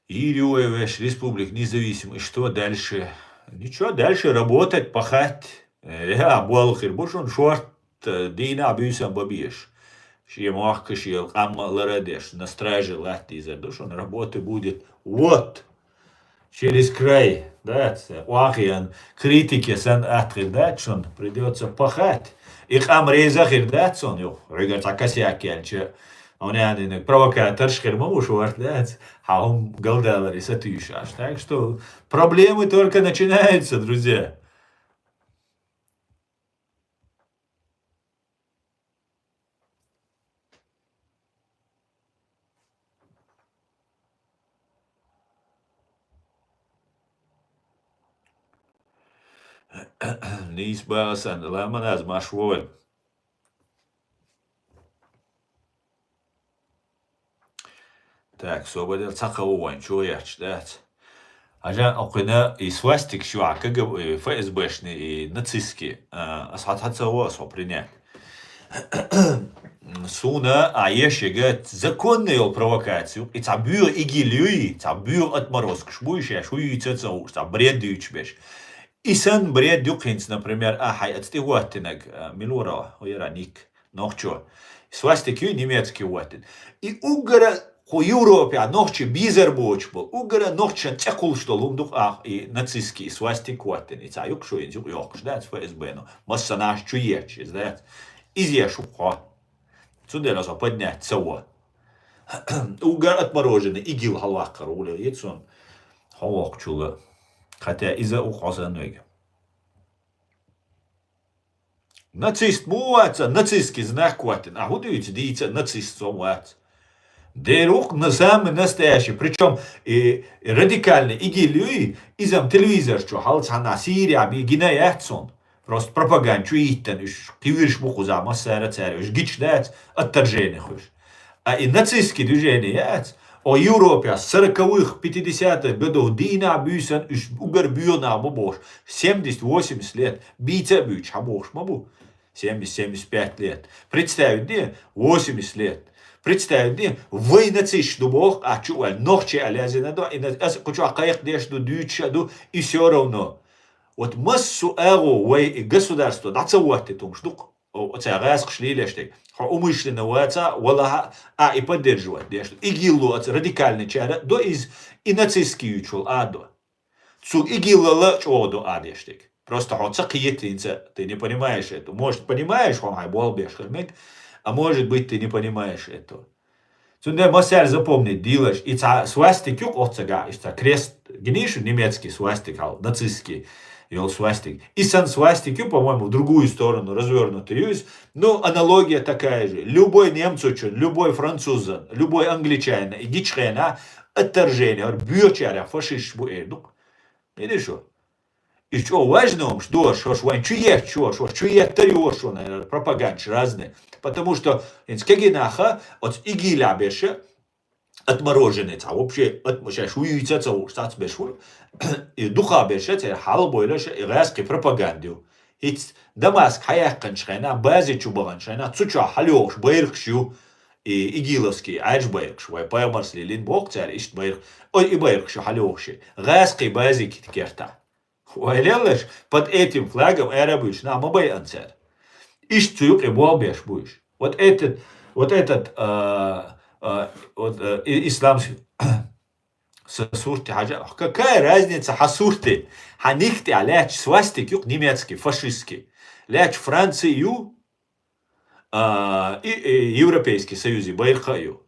Йийр ю вай вешан республика независим, и что дальше? Ничего, дальше работать, пахать. Э, я, болх хир бу шуна шорта, э, дийнахь буьйсанна бан безаш. Шен мохк а, шен къам а лара а деш, на страже латта дезар ду шуна, работы будет. Вот. Через край, да, ца, охьахиан критике санна атта хир дац шуна, придётся пахать. И къам реза хир дац шуна, юха, хьоьгара цхьа косяк яьлча, хьуна аьлла, провокаторш хир ма бу шорта, дац, хьан хӀума галдаларе сатуьйсуш. Так что проблемы только начинаются, друзья. Нийса бахьа сан, ламан аз марш вой. Так, собар де, цхьа кхаъ ву вайн чу гӀерташ дац. Хьажа, окхуьнан и свастикаш ю хьан КГБ, и ФСБшный, и нацистский. А, ас хьан цхьа ца гӀо, ас хьо принять. Суна а еш яга законный йолу провокаци ю, и цхьа боьха игил юй, цхьа боьха отморозкаш буй шаьш, хӀу юьйцу а ца хууш, цхьа бред дуьйцуш берш. И санна бред ю хӀинца, например, а хьайн аца тӀехӀоттинарг, а, мила вара, хӀу яра ник, нохчо. Свастик ю немецкий хӀоттина. И уггара кху Европехь нохчий безар боцуш болу, уггара нохчашна цӀе кхуллуш долу хӀума ду-кх и нацистский, и свастик хӀоттина. И цхьа юкъа шу, иза юкъа йоккхуш дац ФСБ-но. Массанхьа чу етташ иза дац. Иза еш ву-кх хьо. Цундела со поднять ца во. Уггар отмороженный игил хьалаваккхар ву ле, ицун хьо воккхачул. Хотя иза а ву хьо санна вега. Нацист му вац, а нацистский знак хӀоттийна. А хӀун дуьйцу дийца, нацист со вац. Дера ву-кх на самый настоящий. Причём и радикальный ИГИЛ юй, иза-м телевизор чу хьал цхьана Сирия бий гина яц цунна. Просто пропаганда чу йиттина, уьш кхийраш бу кхузахь массара цара, уьш гича дац, отторжение хуьлуш. А и нацистский движение яц, о Европе сороковых, пятидесятых годов дийнахь буьйсан, уьш угар боьха нах бу бохуш, семьдесят, восемьдесят лет, бийца а буьйцуш, хьан бохуш ма бу. Семьдесят, семьдесят пять лет. Представить де, восемьдесят лет. Представить де, вай нацисташ ду боху, а чу ваьлла, нохчий а лаьзина до, и на-, ас кху чохь кхайкхадеш ду, дуьйцуш а ду, и всё равно. Вот массо а агӀо вай и государство дӀа ца хӀоттийта хӀумаш ду-кх. О, оцу гӀаскхаша лелош дерг. Хьо умышленно ваца, валлахӀ, а и поддерживать деш ду. ИГИЛ-о оцу радикальныйчара до иза, и нацистский юьйцуш волу а до. Цу ИГИЛ-ала а чӀогӀа до а деш дерг. Просто хьо ца кхета хӀинца, ты не понимаешь это. Может, понимаешь, хьо хьайн болх беш хир мега, а может быть, ты не понимаешь это. Цундела массаьрга запомнить дилаш, и цхьа свастик ю-кх оццагахь, и цхьа крест, гиний шу немецкий свастик хьал, нацистский йолу свастик. И сан свастик ю, по-моему, в другую сторону развёрнутый ю иза. Ну, аналогия такая же. Любой немцочун, любой французан, любой англичанина, и гичхьена отторжение, хӀара боьчара фашисташ бу эр ду-кх. Видишь, шу? Иза чӀогӀа важно хӀумаш дош, хӀорш вайн чу етташ йош, хӀорш чу еттар йош, шуна пропагандаш разные. Потому что хӀинца кегий наха, оцу ИГИЛ-а берша, отмороженный цхьа, вообще, отм-, шаьш вуьйца а ца хууш, цац берш вур. И дукха берша, церан хьалабойла ша, и гӀаьскхи пропаганда ю. ХӀинца Дамаск хьаяьккхинчу хенахь, бази чу баханчу хенахь, цу чохь хьалайогӀуш байракхаш ю, и игиловский, Ӏаьржа байракхаш, вай пайхамарс лелийна боху цара, иштта байракх-, ой, и байракхаш ю хьалайогӀуш и. ГӀаьскхи базиги кертахь. Вай леллаш, под этим флагом арабуьйш нах ма байъан цара. Иштта цу юкъе болх беш буьйш. Вот этот, вот этот, а, а, вот, а, и-, исламский са сурте хьажа, какая разница хьан сурте? Хьан нихтя лаьтташ свастик ю-кх немецкий, фашистский. Лаьтташ Франции ю, а, и, и Европейский Союзе байракха а ю.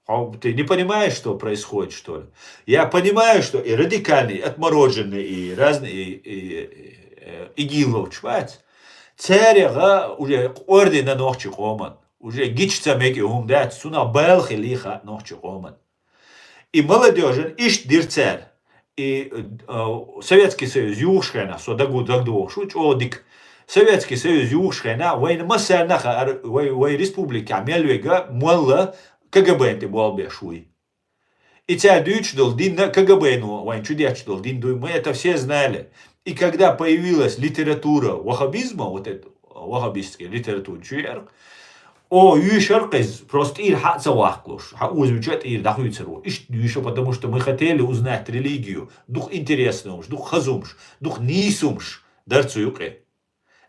Хьо, ты не понимаешь, что происходит, что ли? Я понимаю, что и радикальный, и отмороженный, и разный, и, и, и, э, игиловчу бац. Царега уже къордина нохчи къоман. Уже гича ца мега и хӀума дац, цунах бала хилий хаьа нохчи къоман. И молодёжан иштта дира цара. И, э, Советский Союз юхуш хенахь, со дагу-, дагадогӀуш ву, чӀогӀа дика. Советский Союз юхуш хенахь, вайна массарна а хаьара, вай, вай республикехь мел вега, молла КГБ-н тӀе болх беш вуй. И цара дуьйцуш долу дин а КГБ-но вайна чу детташ долу дин дуй, мы это все знали. И когда появилась литература ваххабизма, вот эта ваххабистская литература чу яра, о, юьйшар кхеза, просто тӀера хьа а ца ваккхалуш, хьан оза вича а тӀера дӀахуьйцур ву. Иштта юьйша, потому что мы хотели узнать религию, дукха интересный хӀумаш, дукха хаза хӀумаш, дукха нийса хӀумаш дара цу юкъе.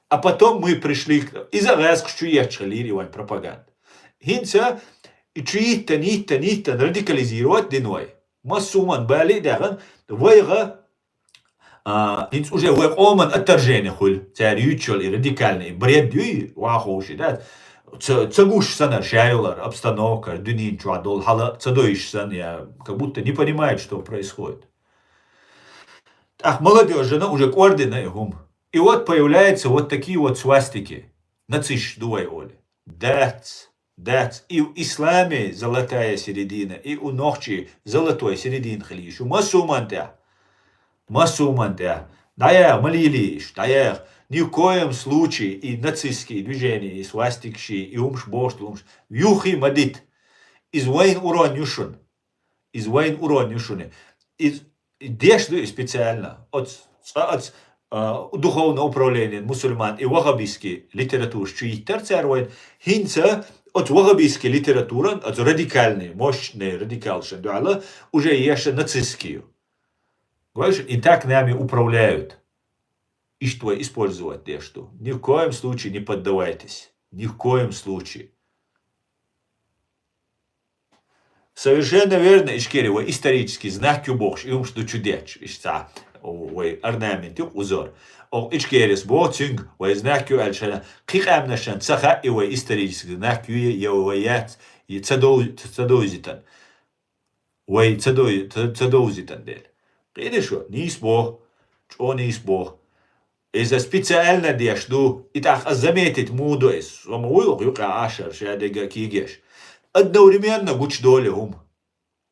А потом мы пришли к-, иза гӀаьскхаш чу етташ хилира и вайн пропаганда. ХӀинца и чу йиттан, йиттан, йиттан радикализировать дина вай. Массо а хӀуманна бале а даьхна, вайга, а, хӀинца уже вай къоман отторжение хуьлу. Цара юьйцуш йолу и радикальный, и бред юй, ваховши, да? Ца, ца гуш санна, ша йолар, обстановка, дуьнен чохь долу хьала ца дойуш санна, я как будто не понимает, что происходит. ТӀаккха молодёжана уже кӀордина и хӀума. И вот появляются вот такие вот свастики. Нацисташ ду вай олий. Дац, дац. И в исламе золотая середина, и у нохчий золотой середина хила йиш ю. Массо а хӀуманна тӀехь. Массо а хӀуманна тӀехь. ДӀаяха, ма лелийша, дӀаяха. Ни в коем случае и нацистские движения, и свастикаш, и хӀумаш бохуш долу хӀумаш юххе ма дита. Иза вайн урон ю шуна. Иза вайн урон ю шуна. Иза, и деш ду и специально. Оц, цкъа оц, а, духовное управление мусульман и ваххабистский литератураш чу йиттар цара вайн. ХӀинца оц ваххабистский литературан, оц радикальный, мощный радикалшан дуьхьала уже еша нацистский ю. Говоришь, и так нами управляют. Иштта вай использовать деш ду. Ни в коем случае не поддавайтесь. Ни в коем случае. Совершенно верно, Ичкери, вай исторический знак ю бохуш, и хӀумаш ду чу детташ, иштта, вай орнамент ю, узор. Оха Ичкерис боху цуьнга, вай знак ю аьлла шайна, кхин къаьмнашна ца хаьа и вай исторический знак ю, я вай яц, и ца дов-, ца довзитан. Вай ца дой-, ца, ца довзитан дела. Кхиъна шу, нийса боху, чӀогӀа нийса боху. Иза специально деш ду, и тӀаккха заметить ма ду иза. Со ма вуй юкъа ашар, шадерга кегеш. Одновременно гучадолу хӀума.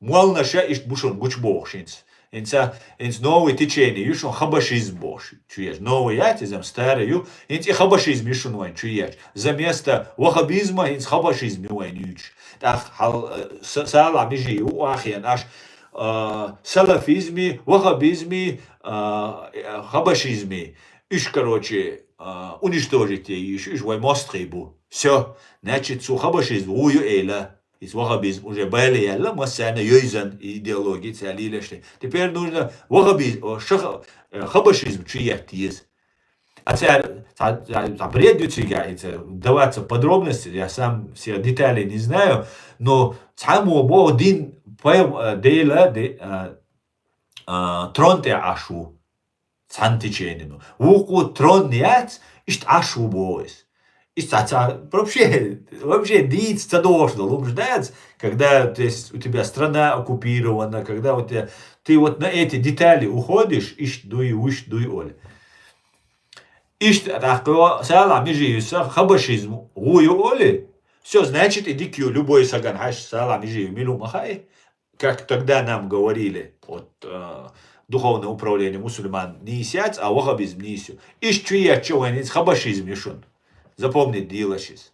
Молланаша иштта бу шуна гучабохуш хӀинца. ХӀинца, хӀинца новый течение ю шуна, хабашизм бохуш чу еш. Новый яц иза, старый ю. ХӀинца и хабашизм ю шуна вайн чу еш. За место ваххабизма хӀинца хабашизм ю вайн юьйцуш. ТӀаккха хьал, э, са-, Салахь Межиев ву ахьен аш, э, салафизми, ваххабизми, э, хабашизми. Уьш, короче, э, уничтожить е йиш, уьш вай мостагӀий бу. Всё. Значит, цу хабашизм ву ю эла. Иза ваххабизм уже бале яьлла, массарна йойзан идеология цара лелаш. Теперь нужно ваххабизм, о, шаха-, э, хабашизм чу етта еза. А цара, ца, ца, ца бред ю цига, и ца даваться подробности, я сам все детали не знаю, но цхьаммо боху дин пай-, э, Дела, де-, э, э, трон тӀе Ӏаш ву. Цхьана теченино. Вукхо трон яц, иштта Ӏаш ву боху иза. Иштта ца, ца, вообще, вообще дийца ца догӀуш долу хӀумаш дац, когда, то есть, у тебя страна оккупирована, когда у тебя, ты вот на эти детали уходишь, иштта дуй, вуьшта дуй, оле. Иштта тӀаккха Салахь Межиевс хабашизм гӀу ю, оле. Всё, значит, и дика ю, любой сагана хьаьжча, Салахь Межиев мила ву ма хаьа. Как тогда нам говорили, вот, э, духовное управление мусульман нийса яц, а ваххабизм нийса ю. Иштта чу еттача вайн иза хабашизм ю шуна. Запомнить делаш иза.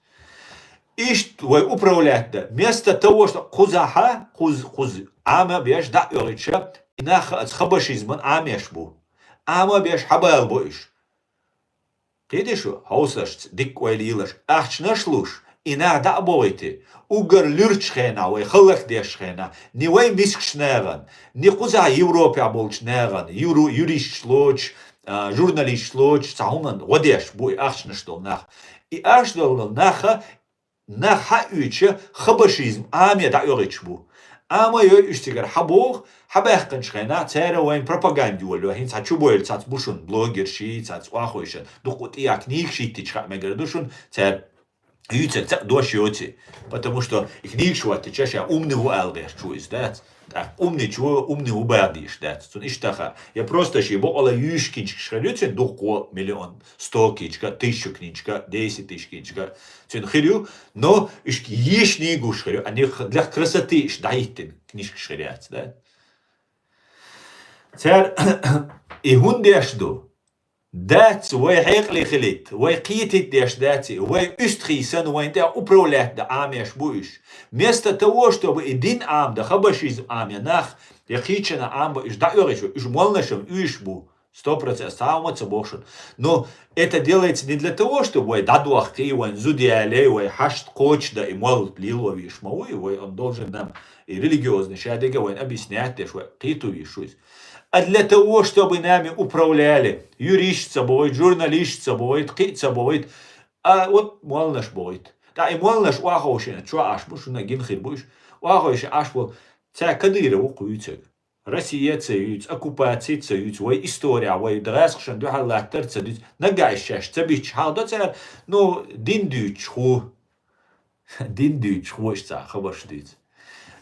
Иштта вай управлять дан. Вместо того, что кхузахьа, кхуз-, кхуз-, Ӏама беш дӀа а оьгӀича, и нах а хабашизман Ӏамеш бу. Ӏама беш хьабала бу уьш. Кхийдий шу, хьовсашца, дикка ойла йилаш, ахчанаш луш, и нах дӀа а бохуьйтий, уггар луьрачу хенахь, вай хӀаллакдеш хенахь, ни вай мискачу нахана, ни кхузахь Европехь болчу нахана, юру-, юристаш лоцуш, а, журналисташ лоцуш, цхьа хӀуманна гӀо деш бу и ахчанаш долу нах. И ахча долу наха Нах хьаоьцуча, хабашизм Ӏаме дӀаоьгӀуьйтуш бу. Ӏама йой уьш цигара хьабоху, хьабаьккхинчу хенахь цара вайн пропаганда йолайо, хӀинца хьан чу бойла цац бу шуна блогерший, цац охьахойшан, дуккха тӀехь книгаш хӀиттича хаа мегар ду шуна, цара юьйцург цхьаъ дош йоций. Потому что и книгаш хӀоттича ша умный ву ала гӀерташ ву иза, дац? ТӀаккха умный чу, умный ву баха дийш дац. Цунна иштта хаа. Я просто шен бокъала юьйш книжкаш хир ю цуьнан дуккха миллион, сто книжка, тысячу книжка, десять тысяч книжка. Цуьнан хир ю, но уьш ешний гуш хир ю, а не для красоты уьш дӀахӀиттина книжкаш хир яц, да? Цара и хӀунда деш ду? Дац, вай хьекъале хилийта, вай кхетийта деш дац и, вай уьстагӀий санна вайна тӀехь управлять дан Ӏамеш бу уьш. Вместо того, чтобы и дин Ӏамдан, хабашизм Ӏамъян нах, я кхечанхьа Ӏамбан уьш дӀаоьгӀуьйтуш, уьш молланашна уьйш бу. Сто процентов, цхьа хӀума ца боху шуна. Но это делается не для того, чтобы вай дӀадохкий, вайн зуда ялей, вай хьашт кхочушдан и молла лело веш ма вуй, вай он должен нам и религиозный шадерг а вайн объяснять деш, вай кхето веш ву иза. А для того, чтобы нами управляли, юристаш ца бохуьйту, журналисташ ца бохуьйту, кхин а ца бохуьйту, а вот молланаш бохуьйту. ТӀаккха и молланаш охьаховшийна чохь Ӏаш бу, шуна гина хир бу уьш, охьаховшийна Ӏаш бу, цара Кадыров ву кхуьйцург. Россия ца юьйцу, оккупаци ца юьйцу, вай история, вай гӀазкхашна дуьхьал латтар ца дуьйцу, нагахь шаьш ца бичча хьалдо цара, ну, дин дуьйцуш хӀу. Дин дуьйцуш хӀу, иштта цхьа хабарш дуьйцу.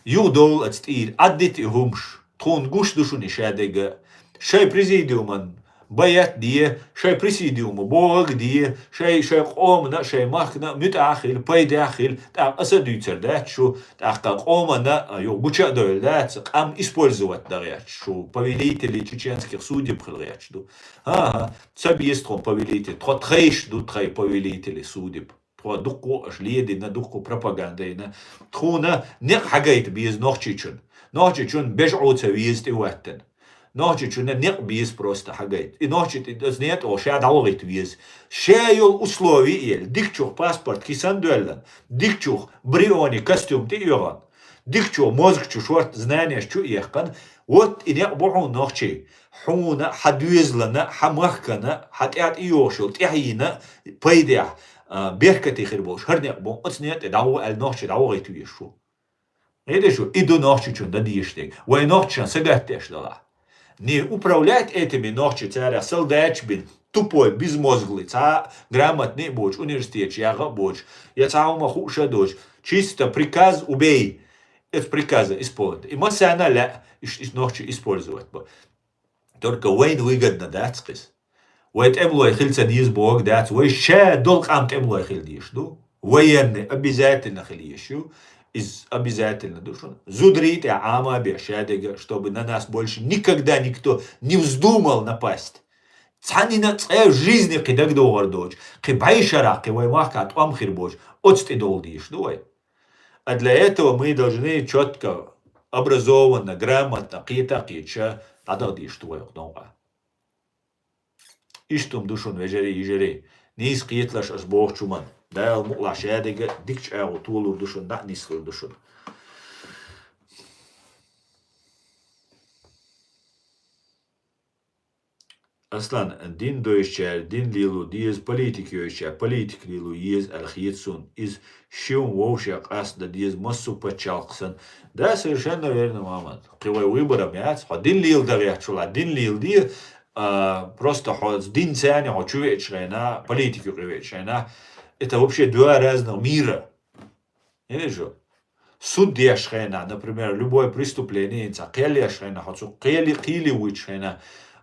Юха довла аца тӀера, Ӏаддита и хӀумаш. Тхуна гуш ду шуна и шадерг а. Шайн президиуман баят де, шайн президиума бохург де, шайн, шайн къомана, шайн махкана муьтӀахь хила, пайдехь хила, тӀаккха аса дуьйцур дац шу, тӀаккха къомана, а, юха гуча а довла дац, къам использовать дан гӀерташ шу, повелители чеченских судеб хила гӀерташ ду. ХӀан-хӀа, ца беза тхуна повелители, тхо тхайш ду тхайн повелители судеб. Тхо дуккха а аша ледина, дуккха пропаганда йина. Тхуна некъ хьагайта беза Нохчийчун. Нохчийчун бежӀо ца веза тӀе ваттана. Нохчийчунна некъ беза просто хьагайта. И нохчий тӀе даза некъ ша дӀавахийта веза. Ша йолу условий а елла, дикачух паспорт кисан доьллан, дикачух бриони костюм тӀе а йогӀан, дикачух мозг чу шорта знанеш чу а яьккхина, вот и некъ бу хьуна нохчий. Хьуна, хьан доьзалана, хьан махкана, хьан тӀаьхьа тӀейогӀуш йолу тӀаьхьенна пайдехь, а, беркате хир болуш, хӀара некъ бу, оцу некъа тӀе дӀагӀо аьлла нохчий дӀавахийта везаш ву. Хьедеш ву, и ду Нохчийчун дан дезаш дерг. Вай нохчашна сагатдеш далахь. Не управлять этими нохчий цара солдаташ бина, тупой, безмозглый, цхьа грамотный а боцуш, университеташ яха а боцуш, я цхьа хӀума хууш а доцуш, чисто приказ убей, это приказа исполнить. И массарна а лаьа, иш, иш нохчий использовать бан. Только вайна выгодно дац кхиз. Вай тӀемалой хила ца деза бохург дац, вай ша долу къам тӀемалой хила дезаш ду. Военный обязательно хила езаш ю. Иза обязательно ду шуна. Зударий тӀехь Ӏама беш шадерг, чтобы на нас больше никогда никто не вздумал напасть. Цхьанна цкъа в жизни кхин дагадогӀур доцуш, кхин бӀешарахь, кхин вай махкахь тӀом хир боцуш, оцу тӀе довла дезаш ду вай. А для этого мы должны чётко, образованно, грамотно, кхета а кхеташ, дӀадаха дезаш ду вай оха новкъа. Иштта хӀума ду шуна, вежарий, йижарий. Нийса кхеталаш ас бохучу хӀуманна. Дала мукъалахь шадерг дикачу агӀор толур ду шуна, дӀа а нислур ду шуна. Аслан, дин доьшучара дин лело деза, политика йоьшучара политика лело еза аьлла хета суна. Иза шен вовшех къастадан деза массо а пачхьалкх санна. Да, совершенно верно, Мамад. Кхин вай выбор-м яц. Хьо дин леладан гӀерташ валахь, дин леладе, а, просто хьо динца цхьаьна хьо чу веачу хенахь, политика юкъа веачу хенахь, это вообще два разных мира. Хьажал. Суд еш хенахь, например, любое преступление, цхьа кхел еш хенахь, хьо цу кхели, кхеле вуьйцуш хенахь,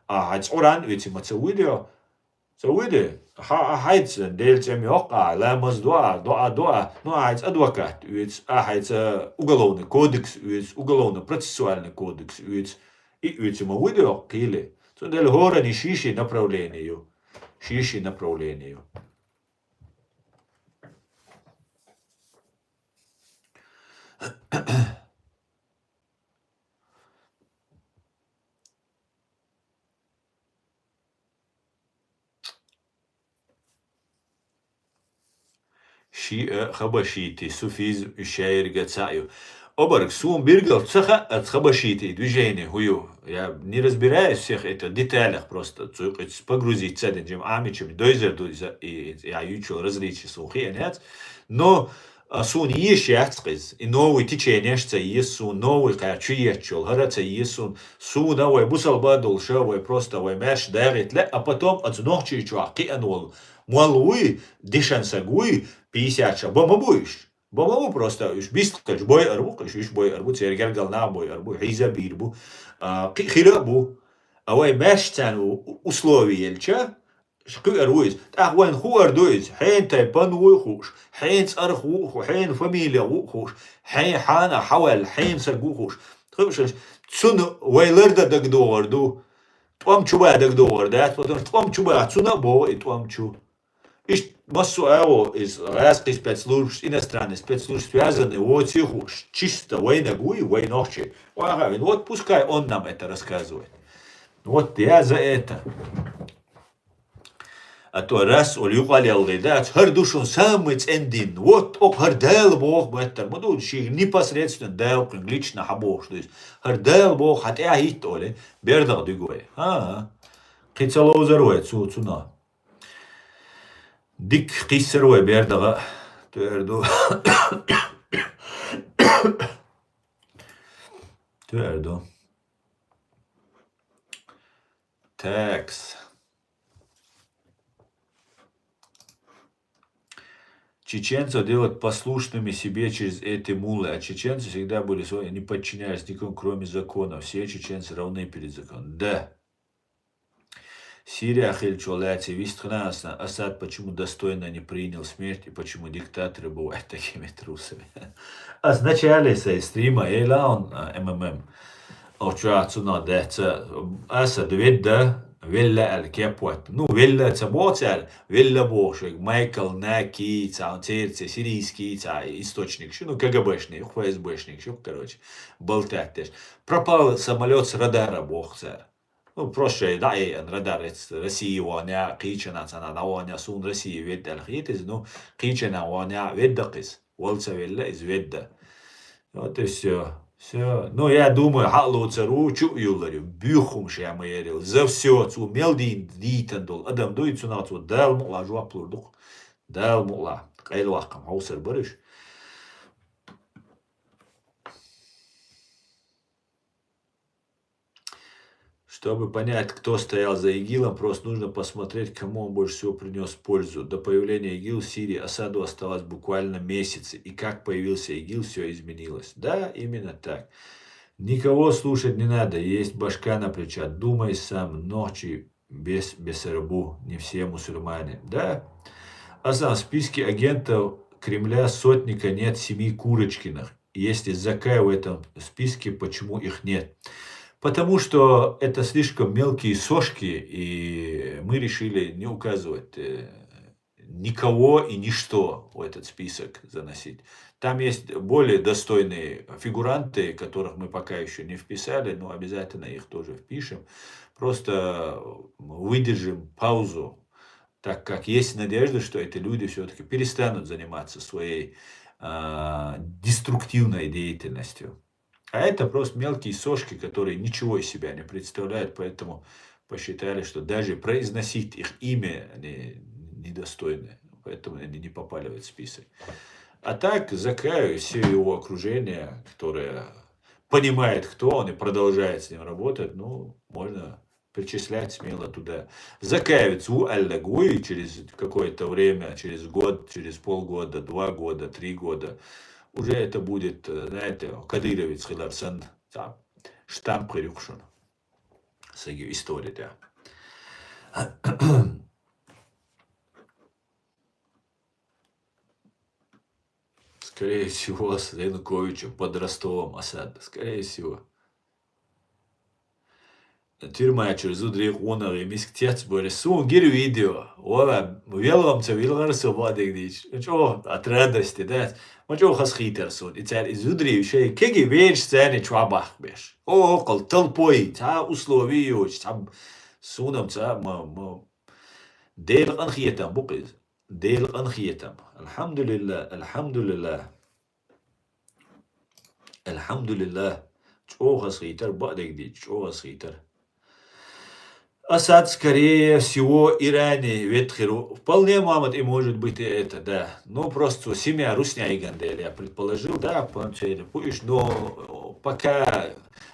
а, хьайн цӀе Къуръан а вуьйций, ма ца вуьйду хьо? Ца вуьйду? Хьа, а, хьайца Делан цӀе ма йоккху, а, ламаз до а, до а, до а. Ну, а хьайца адвокат вуьйцу, а хьайца уголовный кодекс вуьйцу, уголовно-процессуальный кодекс вуьйцу. И вуьйций ма вуьйду хьо кхеле. Цундела хӀоранна шен-шен направление ю. Шен-шен направление ю. Шиа, хабашиты, суфизм, уьш шаерга цхьаъ ю. Обарг, суна билггал ца хаьа, аса хабашиты движение хӀун ю. Я не разбираюсь в всех этих деталях, просто цу юкъа погрузиться ца дина, жимма Ӏамийча, дойзар ду иза, и, и, я юьйцу различия суна хиъна яц. Но, а, суна езаш яц-кх иза. И новый течениеш ца еза суна, новый кхаьчу езачул, хӀара ца еза суна. Суна вай бусалба долуша, вай просто вай маьрша дагӀийта лаьа, а потом оцу Нохчийчохь кхиъна волу молла вуй, дешна саг вуй, пятьдесят ша бан ма бу уьш. Бан ма бу просто уьш, бистхилча бойур бу-кх уьш, уьш бойур бу, церан гергара нах бойур бу, хьийза а бийр бу, а, кхин хир а бу. А вай маьрша царна у-, условия елча, кхуьур ву иза. ТӀаккха вайна хуур ду иза. Хьенан тайпан ву а хууш, хьенан цӀарах ву а хууш, хьенан фамилех ву а хууш, хьенан хьанах хьаваьлла, хьенан саг ву а хууш. Хуьуш, цунна вай лардан дагадогӀур ду. ТӀом чу бан дагадогӀур дац, потому что тӀом чу бан, цунна а богӀу и тӀом чу. Иштта массо а агӀо иза, гӀазкхий спецслужбаш, иностранный спецслужбаш связанный воций хууш, чисто вайнаг вуй, вай нохчий. Ваха вина, вот пускай он нам это рассказывает. Вот я за это. А то раз олу юкъа леллий дац, хӀара ду шуна самый цӀена дин. Вот оха хӀара Дала боху моттар ма ду, шийга непосредственно Дала кхуьнга лично хьан бохуш ду иза. ХӀара Дала боху, хьан тӀаьхьа хӀитта олий, бердах дуьгу вай. ХӀан-хӀа. Кхин ца ловзар вай цу, цунах. Дикка кхиссар вай бердагӀа. Туьар ду. Туьар ду. Такс. Чеченцев делать послушными себе через эти муллы, а чеченцы всегда были свои, не подчинялись никому, кроме закона. Все чеченцы равны перед законом. Да. Сирия хилчо лаьций вистхинан аса, Асад почему достойно не принял смерть и почему диктаторы бывают такими трусами? Ас начале сайн стрима элаун, а, МММ. Охча цунах даьца, Асад ведда, велла аьлла кепватта. Ну, велла ца боху цара, велла боху шуьга, Майкл Наки, цхьа церан цӀе, сирийский, цхьа источник шу, ну, КГБшник, ФСБшник шу, короче, болтать деш. Пропал самолёт с радара боху цара. Ну, просто шайн дӀа а яйъина радар эцна, Россия вахана, кхечанхьа цхьанхьа дӀавахана, суна Россия ведда аьлла хета иза, ну, кхечанхьа вахана, ведда-кх иза. Вала ца велла, иза ведда. Вот и всё. Всё. Ну, я думаю, хьалалуцар ву, чу а юллар ю. Буьйху хӀума ша ма ярил. За всё, цо мел дийна дитина долу адам ду, и цунах цо Дала мукъалахь жоп лур ду-кх. Дала мукъалахь. Къайлаваккха-м хьовсар бара уьш. Чтобы понять, кто стоял за ИГИЛом, просто нужно посмотреть, кому он больше всего принёс пользу. До появления ИГИЛ в Сирии Асаду оставалось буквально месяцы, и как появился ИГИЛ, всё изменилось. Да, именно так. Никого слушать не надо, есть башка на плечах. Думай сам, нохчий Бес-, Бесарабу, не все мусульмане. Да, а в списке агентов Кремля сотника нет семи Курочкиных. Если Закаев в этом списке, почему их нет? Потому что это слишком мелкие сошки, и мы решили не указывать э, никого и ничто в этот список заносить. Там есть более достойные фигуранты, которых мы пока еще не вписали, но обязательно их тоже впишем. Просто выдержим паузу, так как есть надежда, что эти люди все-таки перестанут заниматься своей а, деструктивной деятельностью. А это просто мелкие сошки, которые ничего из себя не представляют, поэтому посчитали, что даже произносить их имя они недостойны, поэтому они не попали в этот список. А так, Закаев и все его окружение, которое понимает, кто он, и продолжает с ним работать, ну, можно причислять смело туда. Закаевец у Аллагуи через какое-то время, через год, через полгода, два года, три года, уже это будет, э, знаете, кадыровец хилар сан, там, штамп хирюкшун. Саги история, да. Скорее всего, с Януковичем под Ростовом осада. Скорее всего. Тюрьма через удрик унагы миск тец борис. Сун гир видео. Вала, велгам ца вилгар со бадик дич. Чо, от радости, да. Ма чо хас хитер сун. И цар из удрик шей кеги венш цани чуа бах беш. О, кал толпой, ца условиёч, ца сунам, ца ма, ма. Дел къан хиетам букъиз. Дел къан хиетам. Алхамдулилла, алхамдулилла. Алхамдулилла. Чо хас хитер, бадик дич, чо хас хитер. Асад, скорее всего, Иране ветхиру. Вполне, Мамад, и может быть и это, да. Ну, просто семья русня игандели, я предположил, да, по цели. Пусть, но пока,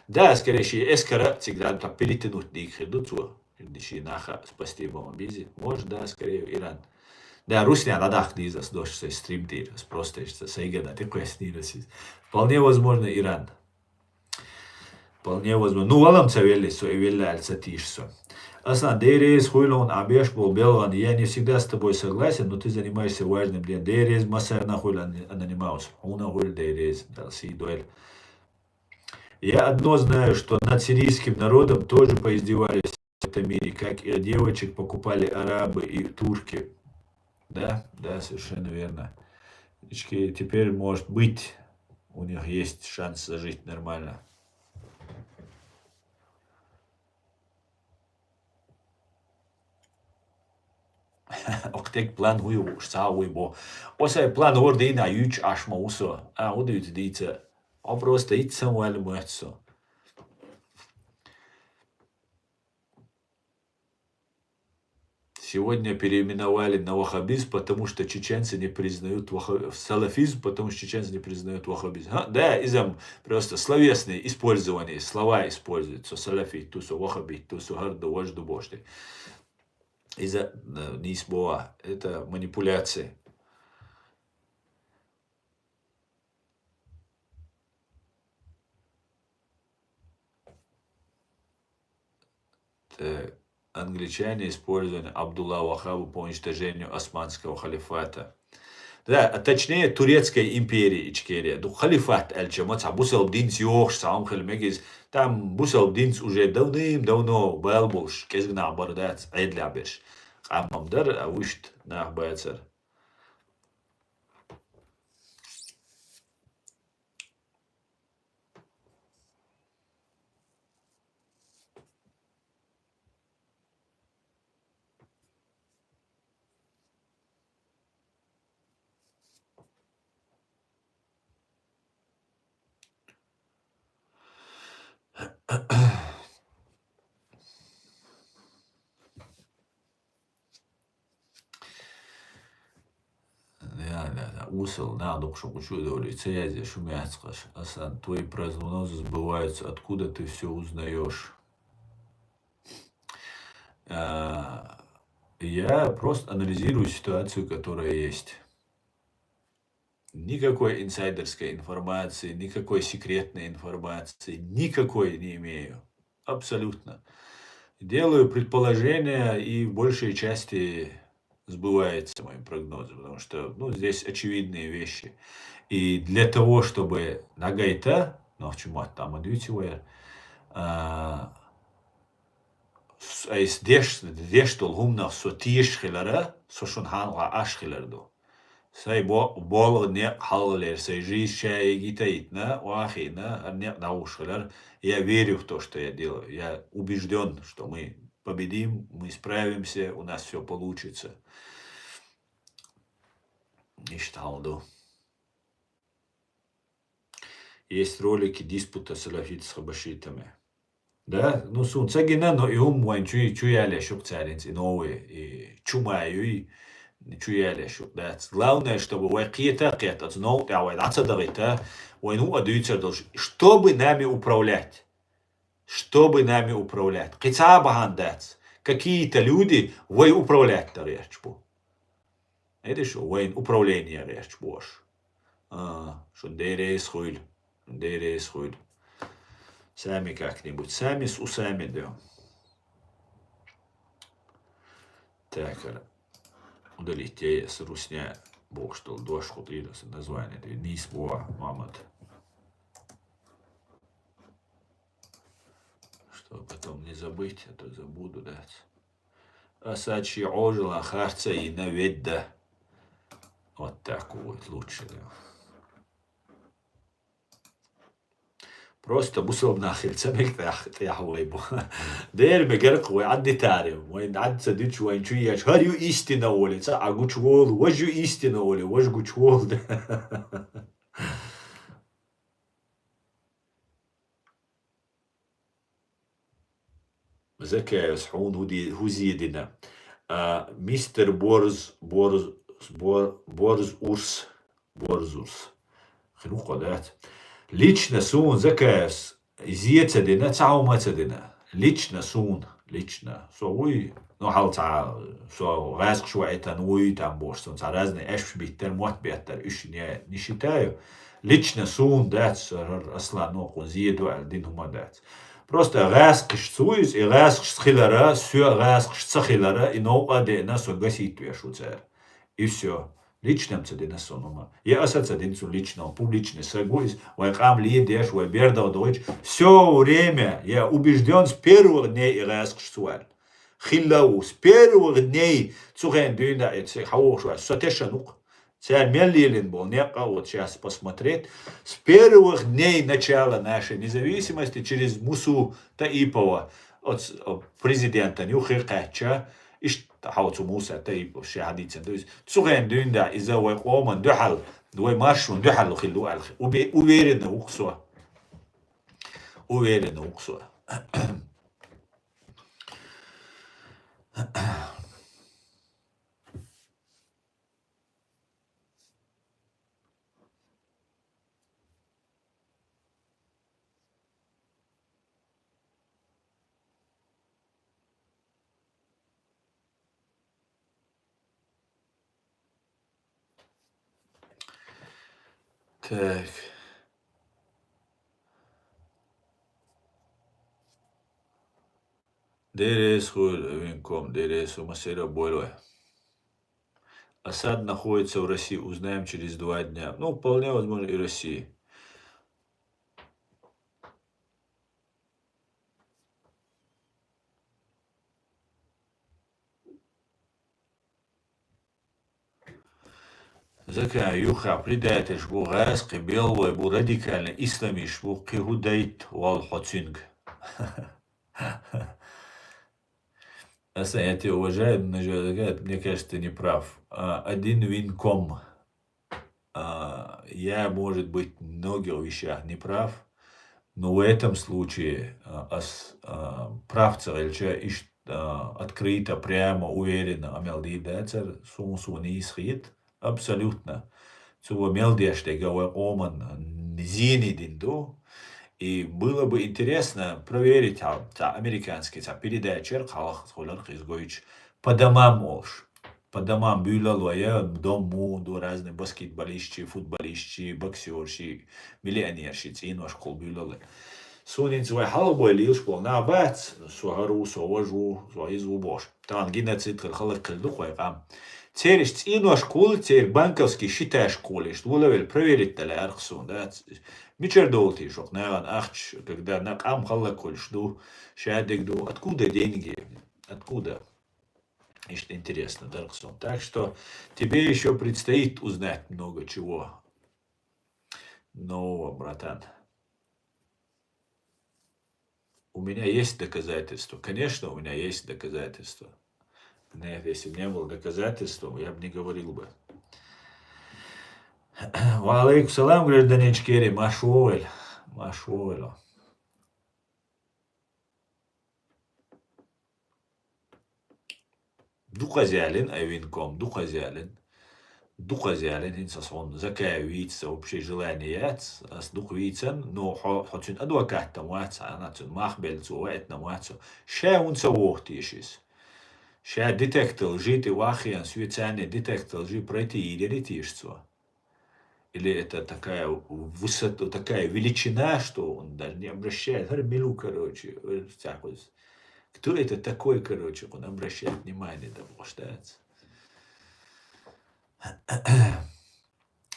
да, скорее всего, эскара всегда там перетянуть дикхи, ну, цо. Диши наха спасти бама бизи. Может, да, скорее Иран. Да, русня да дах дизас дождь стрим тир. Просто что сайгана ты квестнирасиз. Вполне возможно, Иран. Вполне возможно. Ну, валам ца велли со, и велли аль ца тиш со. Аслан, дерез хуйлон абеш бол белган. Я не всегда с тобой согласен, но ты занимаешься важным делом. Дерез масар на хуйлан ананимаус. Уна хуйл дерез. Дал си дуэль. Я одно знаю, что над сирийским народом тоже поиздевались в этом мире, как и девочек покупали арабы и турки. Да, да, совершенно верно. Ички теперь, может быть, у них есть шанс зажить нормально. Октек план хуй уш, ца хуй бо. Осай план ордина юч ашма усо. А, удуйт дица. А просто ит самуэль муэцо. Сегодня переименовали на ваххабизм, потому что чеченцы не признают ваха-, салафизм, потому что чеченцы не признают ваххабизм. Ха, да, изам просто словесное использование, слова используются. Салафи, тусо, ваххаби, тусо, харду, важду, бошты. Иза, э, не из бова. Это манипуляция. Так, англичане использовали Абдулла Вахаба по уничтожению Османского халифата. Да, а точнее, Турецкой империи Ичкерия. Ду халифат эльче, ма ца бусал динц ёхш, ца ам хел мегиз. Там бусал динц уже давным-давно бал болш, кезг нах бардац, эдля берш. Аммам дар, а вушт нах бацар. Да, да, да. Усал, на духшу кучу доли, цеязе шумяцкаш. Асан, твои прогнозы сбываются. Откуда ты все узнаешь? А, я просто анализирую ситуацию, которая есть. Никакой инсайдерской информации, никакой секретной информации, никакой не имею. Абсолютно. делаю предположения, и в большей части сбываются мои прогнозы, потому что, ну, здесь очевидные вещи. И для того, чтобы нагайта, ну, в чём там адвитивая, а, с-, айс деш, деш дол хумнах со тиеш хилара, со шун ханга аш хилар ду. Сай бо-, болу не халлер, сай жизнь чаеги таитна, вахина, а не наушхилар. Я верю в то, что я делаю. Я убеждён, что мы победим, мы справимся, у нас всё получится. Ишталду. Есть ролики диспута салафитов с хабашитами. Да, ну, сун цагина, но и ум вайн чуй, чуй аля шук царин, и новые, и чумаюй, чуй аля шук, да. Главное, чтобы вай кета, кета, но, я вай, да, цадагита, вай, ну, адуйцер долш, чтобы нами управлять. Чтобы нами управлять. Кица бахан дац. Какие-то люди вай управлять тарьяч бу. Это что, вайн управление речь бош. А, шун дерейс хуйль. Шун дерейс хуйль. Сами как-нибудь. Сами с усами даем. Так, ара. Удалить я с русня. Бог что, дош хутыра с название. Ты низ боа, мамат. Чтобы потом не забыть, а то забуду, да. Асачи ожила харца и наведда. Вот так вот лучше, да. Просто бусалб нахил цамик тях, тях вайбу. Дер мегер квай адди тари. Вайн адца дич вайн чуяч. Харю истина оли. Ца агуч вол, важу истина оли, важ гуч вол. Закаевс хьун худи-, хузиедина. А, мистер Борз, Борз, Бор-, Борз Урс, Борз Урс. Хинух кодат. Лично сун Закаевс зиеца дина, цаума ца дина. Лично сун, лично. Со уй, ну, хал ца, со гайск шуайтан уй, там бош, сун ца разный эш биттер, мот биттер, уж не, не считаю. Лично сун дац, р-, р-, Аслан, ну, кун зиеду ал дин хума дац. Просто гӀаскхаш ца вуйз, и гӀаскхаш ца хилара, соь гӀаскхаш ца хилара, и новкъа деана со гасийтвеш ву цара. И всё. Личнам ца дина со нума. Я аса ца дин цун личнам, публичный са гуйз, вай къам лиедеш, вай бердал дойч. Всё время я убеждён с первых дней и гӀаскхаш ца вал. Хилла ву, с первых дней цу хен дуьйна эци хьавохуш вац. Со тешан ву-кх. Цара мел лелин болу некъа а вот щас посмотреть. С первых дней начала нашей независимости через Мусу Таипова, от с-, о, президентан юххе кхаьчча, иштта хьо цу Муса Таипов ше хьадийцина ду иза. Цу хен дуьйна да иза вай къоман дуьхьал, вай маршрун дуьхьал хилла ву аьлла. Убе-, уверенно ву-кх со. Уверенно ву-кх со. Так. Дерес хуй винком, дерес у масера бойлой. Асад находится в России, узнаем через два дня. Ну, вполне возможно, и России. Закай юха предатель бу, гӀаскхи беллой бу, радикальный исламист бу, кхин хӀу дайт вал хьо цуьнга. Аса, я тебя уважаю, но, мне кажется, ты не прав. А, один винком. А, я, может быть, в многих вещах не прав, но в этом случае, а, ас, а, прав ца хилча, иш, а, открыто, прямо, уверенно, амел дийр дацар, сун, сун нийса хет, абсолютно. Цо мел деш дерг вай къоман зене дина ду. И было бы интересно проверить, а, ца американский, ца передача, кхалах, хулар, кхиз гойч, по домам олуш. По домам буьйлал вай, я, дом му ду, разные баскетболистчи, футболистчи, боксерши, миллионерши, цӀийношкахула буьйлал вай. Суна хӀинца вай хьалха бой лелаш болу нах бац, со хӀара ву, со важа ву, со иза ву бохуш. Тахана геноцид хир, хӀаллакьхир ду-кх вай къам. Церан цӀеношкахула, церан банковский счеташкахула иштта вула велла проверить дала аьлла-кх суна, да? Мичара довла те шух нахана ахча, когда на къам хӀаллакьхуьлуш ду, ша дерг ду? Откуда деньги? Откуда? Иштта интересно дара-кх суна. Так что тебе ещё предстоит узнать много чего нового, братан. У меня есть доказательства. Конечно, у меня есть доказательства. Нет, если бы не было доказательств, я бы не говорил бы. Ва алейкум салам, гражданин Ичкери, марша вогӀийла. Марша вогӀийла. Дукха зе ялийна, Айвинком, дукха зе ялийна. Дукха зе ялийна, хӀинца ас хьуна закай вийца вообще желание яц, ас дукха вийцан, но хьо, хьо цуьнан адвокат-м вац, хьан цуьнан мах белла цо ваийтина-м вац. Ша хӀунда ца воху теша иза? Ша детектор лжи тӀе ваххийна, соьца цхьаьна детектор лжи пройти йийр яра теша цо? Или это такая высота, такая величина, что он даже не обращает, хӀара мила ву, короче, э, цхьа кхуьз. Кто это такой, короче, он обращает внимание, да, бохуш дац.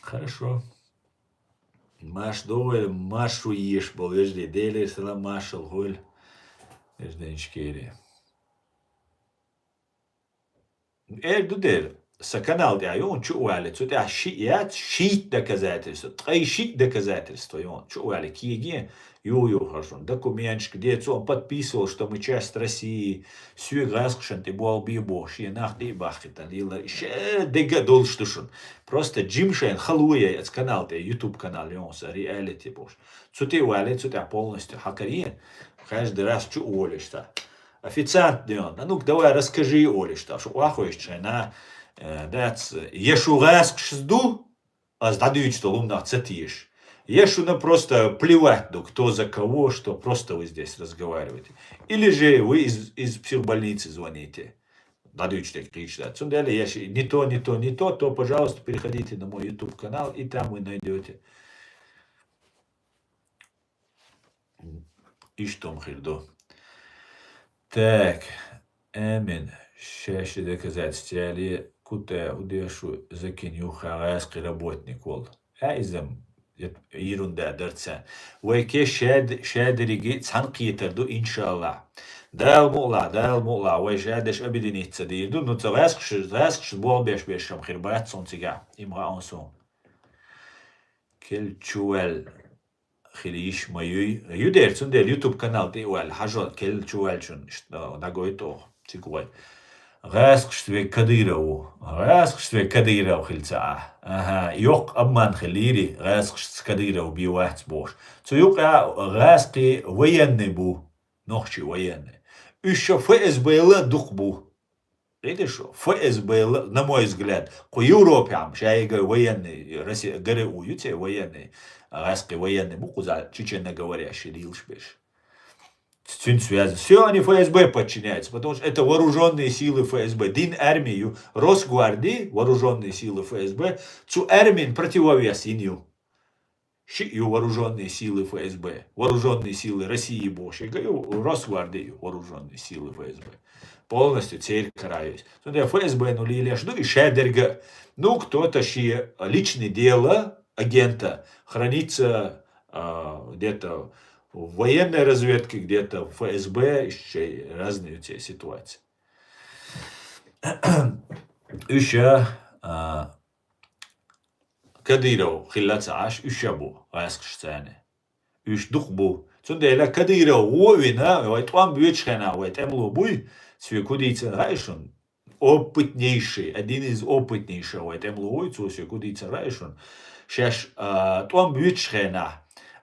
Хорошо. Марша догӀийла, марша шу еш болу вежарий, Делера салам маршалла хуьлда, гражданин Ичкери. Эр ду дера, сан канал тӀехь ю хьуна чу а вале, цу тӀехь шиъ яц, шийтта доказательство, ткъе шиъ доказательство ю хьуна чу а вале, кеге, ю, ю хьажун, документашка де, цо подписывал, что мы часть России, соьга гӀаскхашна тӀе болх бе боху, шен нах тӀе а бахкхийтина лелар, и ша дерг а долуш ду шуна. Просто жима шайна хала ву яй оцу канал тӀе, YouTube канал ю хьуна сан, реалити бохуш. Цу тӀе а вале, цу тӀехь полностью хьакаре, каждый раз чу а волуш ца. Официант ден, а ну-ка, давай, расскажи, олуш, та шу охьахуьйсучу хенахь, э, дац, я шу гӀаскхашца ду, ас дӀадуьйцу долу хӀуманах ца теша. Я шуна просто плевать ду, кто за кого, что просто вы здесь разговариваете. Или же вы из, из психбольницы звоните. ДӀадуьйцу дерг кхийча дац. Цундела, я ши-, не то, не то, не то, то, пожалуйста, переходите на мой YouTube канал, и там вы найдёте. Иштта хир ду. Так, Эмин, шаьш доказательство яле, кута удешу закин юха гӀаскхи работник волу. А иза-м ерунда дара царна. Вай ке шад-, шадерриге цхьаьна кхетар ду, иншаллахӀ. Дала мукъалахь, Дала мукъалахь, вай шадерш объединиться дийр ду. Ну, ца гӀаскхаш, гӀаскхаш болх беш берш-м хир бац суна цигахь. Им хаьа суна. Кел чу ваьлла хила йиш ма юй. Ю дера, цундела YouTube канал тӀе а ваьлла, хьажо, кел чу ваьллачунна иштта дӀагойту оха, цига вай. ГӀаскхашца вег Кадыров ву. ГӀаскхашца вег Кадыров хила ца Ӏа. Аха, йоккха обман хилийри, гӀаскхашца Кадыров бен вац бохуш. Цу юкъа гӀаскхий военный бу, нохчий военный. Уьш ша ФСБ-ла дукха бу. Видишь, ФСБ, на мой взгляд, кху Европехь-м шайга военный, Россия, ГРУ ю церан военный, гӀаскхий военный бу кхуза чеченоговорящий лелаш берш. Цуьнца связано. Всё, они ФСБ подчиняются, потому что это вооружённые силы ФСБ. Дин армия ю, Росгварди, вооружённые силы ФСБ, цу армин противовес йина ю. Шиъ ю вооружённые силы ФСБ, вооружённые силы России бохуш, ю Росгварди ю вооружённые силы ФСБ. Полностью церан кара ю иза. Цундела ФСБ-ну лелош ду и шадерг а. Ну, кто-то шен личный дело агента хранится, а, где-то в военной разведке, где-то в ФСБ, ещё разные эти ситуации. Уьш, а, Кадыров хилла ца Ӏаш, уьш а бу гӀаскхаш царна. Уьш дукха бу. Цундела Кадыров вон а вина, вай тӀом боьдучу хенахь вай тӀемало буй, соьга хӀун дийцина хаьа шуна? Опытнейший, один из опытнейших вай тӀемало вуй, цо соьга хӀун дийцина хаьа шуна? Шаьш, а, тӀом боьдучу хенахь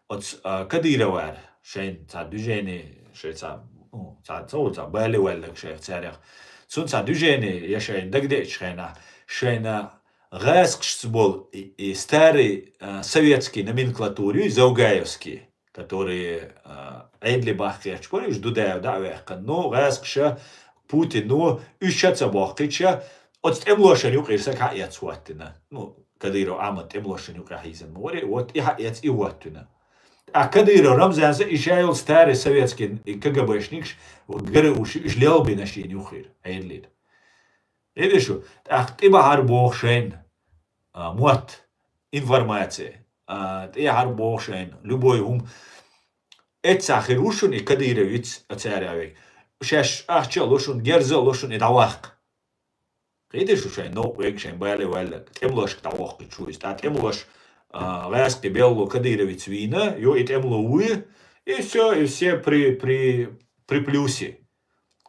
оцу, а, Кадыровара, шайна цхьа движение, шайн цхьа, ну, цхьа, ца ву цхьа бале ваьлларг шайх царех. Цунна цхьа движение я шайна дагадеачу хенахь, шайна гӀаскхашца болу и, и старый, а, советский номенклатура ю, завгаевский, которые, а, Ӏедале бахкхерча бара уьш, Дудаев дӀа а ваьккхина. Ну, гӀаскхаша, Путино, уьш ша ца бохкхича, оцу тӀемалошна юкъера саг хьаэца хӀоттина. Ну, Кадыров Ахьмад тӀемалошна юкъе хьийзина ма варий, вот и хьаэца и хӀоттина. А Кадыров Рамзан са и шайолс таре советский и КГБшникш, ГРУш, иш лелбина шин юхир, айрлир. Видишь, тӀаккха тӀе бахьар боху шайн, а, мотт, информация. А, тӀе яхьар боху шайн, любой хӀум. Эццахир вушун и Кадыровец а царяве. Шаьш ахча а лошун, герза а лошун, и дӀаваккха. Кхидеш шу шайн новкъа вега шайн бале ваьллаг. ТӀемлошка дӀавохкхучу иза. ТӀа тӀемлош, а, гӀаьскхи белло Кадыровец вийна, йо и тӀемло вуй, и всё, и все при, при, при плюсе.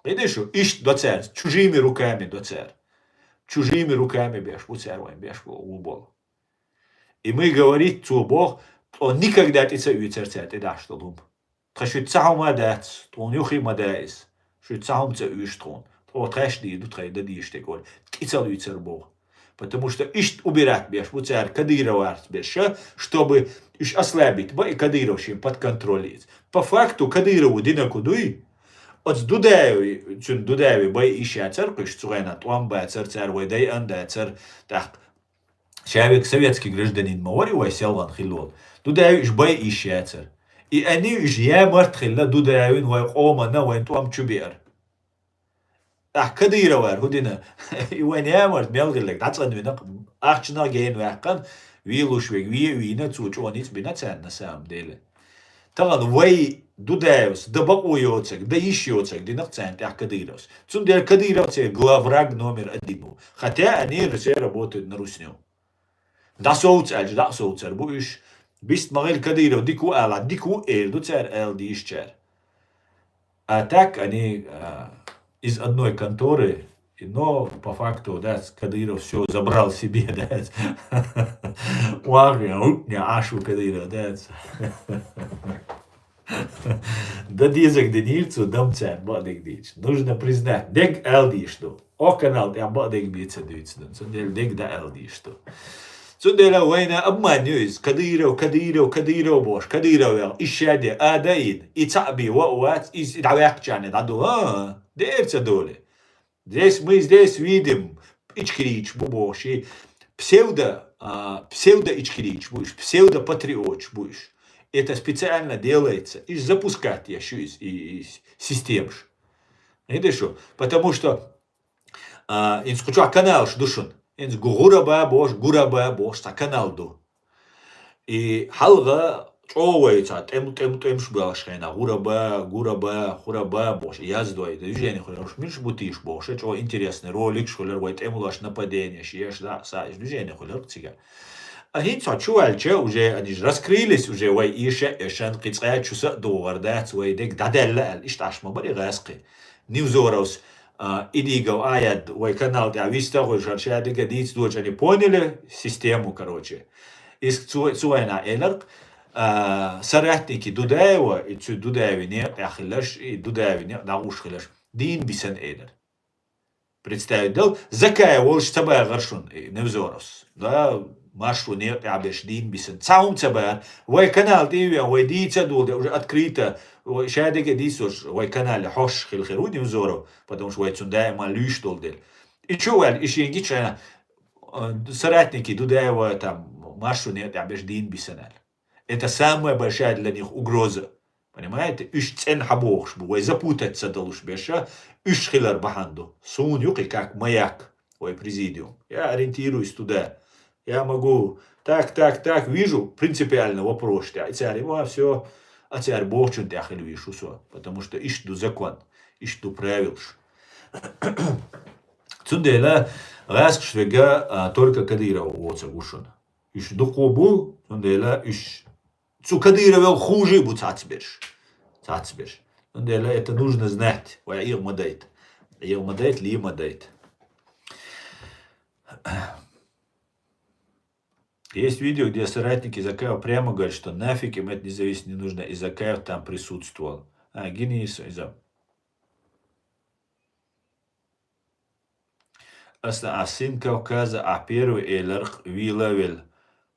Кхидеш шу, ишт до цар, чужими руками до цар. Чужими руками беш, бу цар вайн беш, бу, бу бол. И мы говорить цо бох, тӀо никогда тӀе ца уьйцар цар тӀе даш долу хӀума. Тха шуьца ца хьума дац, тхуна юхи ма даис. Шуьца ца хьума ца уьйш тхуна. Тхо тхаьш дийр ду, тхай да дийш тӀе гори. ТӀе ца уьйцар боху. Потому что ишт убирать беш бу цара Кадыроварц беша, чтобы уьш ослабить ба и Кадыров шин под контроль из. По факту Кадырову дина ку дуй? Оц Дудаеви, цун Дудаеви бай иш яцар, кхуьш цу гӀайна тӀом бацар цар, вай дай ан дацар, тӀаккха Ша век советский гражданин ма вари вай селгӀан хилла волу. Дудаевич бай иш яцара. И ани уьш ямарт хилла Дудаевин вай къомана вайн тӀом чу биар. Ахь Кадыровар хӀу дина? И вайн ямарт мел хиллаг дӀацӀанвина, ахчанах гейна ваьккхана, вийлуш вег ве а вийна, цо чӀо ницкъ бина царна на самом деле. Тахана вай Дудаевс, да бакъо йоцаг, да йиш йоцаг динах царна тӀехь Кадыровс. Цундела Кадыров церан главвраг номер один ву. Хотя они все работают на русню. ДӀасовца аьлча, дӀа а совцар бу уьш. Бист ма гӀелла Кадыров дика ву ала, дика ву эр ду цара ала дийшачара. А так они, а, из одной конторы, и, но по факту, да, Кадыров всё забрал себе, да. Вахья, гӀутня, ашу Кадыров, да. Да дезаг динийр цу дам царна бакъдиг дийча. Нужно признать, дег ала дийш ду. О канал тӀехь бакъдиг бийца дуьйцу ду. Цундела дег да ала дийш ду. Цундела вайна обман ю иза. Кадыров, Кадыров, Кадыров бош. Кадыров ял. Иш шаде, а да ин. И цхьаъ би, ва а вац, и дӀаваьккхачарна дӀаду. А, дер ца доле. Здесь мы, здесь видим, ичкерийча бу бохуш, и псевдо, а, псевдо-ичкерийча бу уьш, псевдо-патриоташ бу уьш. Это специально делается. Иш запускать еш ю иза, и, и системаш. Видишь, потому что, а, инца кху чохь каналаш ду шуна. Инца гӀураба бохуш, гураба бохуш цхьа канал ду. И хьалха чӀогӀа вай цхьа тӀем-, тӀем-, тӀемаш боьлхуш хенахь, гӀураба, гураба, хураба бохуш, яздой, движение хуьлуш, милш бу тийш бохуш, чӀогӀа интересный роликаш хуьлура, вай тӀемалош нападенеш еш, да, са, движение хуьлура цигара. А хӀинца хьо чу ваьлча, уже они же раскрылись, уже вай иша, эшан кхин цкъа чу са а догӀар дац, вай дег дӀадаьлла аьлла, иштта Ӏаш ма бара и гӀаскхи. Невзоровс, а, Идигов Аяд, вай канал тӀехь виста а хуьлуш, ша дика дийца дочу, они поняли систему, короче. Иск цу, цу вайна эларх, а, соратники Дудаева, и цу Дудаеви некъ тӀехь хиларш, и Дудаеви некъ дӀагӀуш хиларш, дийна бисан элар. Представить дал, Закаев волуш ца багӀар шуна, и Невзоровс. Да, маршо некъ тӀехь берш дийна бисан. Цхьа хӀума ца баьхьара. Вай канал тӀе а вен, вай дийца а долу де, уже открыто, вай ша дега дийцош, вай канале хьош хила хир ву Невзоров, потому что вай цунна даима луьйш долу дела. И чу ваьлла, и шен гича, а, соратники Дудаева, там, маршо некъ тӀехь берш дийна бисан аьлла. Это самая большая для них угроза. Понимаете? Уьш цӀена хьабохуш бу. Вай запутать ца далуш беша, уьш хилар бахьана ду. Суна юкъи как маяк, вай президиум. Я ориентируюсь туда. Я могу так, так, так, вижу принципиально вопрос. И цари, ва, всё, а цари бохучун тӀехь хила вийшу со. Потому что ишт ду закон, ишт ду правилаш. Цундела гӀаскаш вега, а, только Кадыров воцаг вушун. Уьш дукхо бу, цундела уьш цу Кадыровел хуже бу цацберш. Цацберш. Цундела это нужно знать. Вай Ӏеха ма дайта. Ӏеха ма дайта, ле ма дайта. Есть видео, где соратники Закаева прямо говорят, что нафиг им это независимо не нужно, и Закаев там присутствовал. А, гинийса иза. Аса ахь син Кавказа ахь первый эларх вийла велла,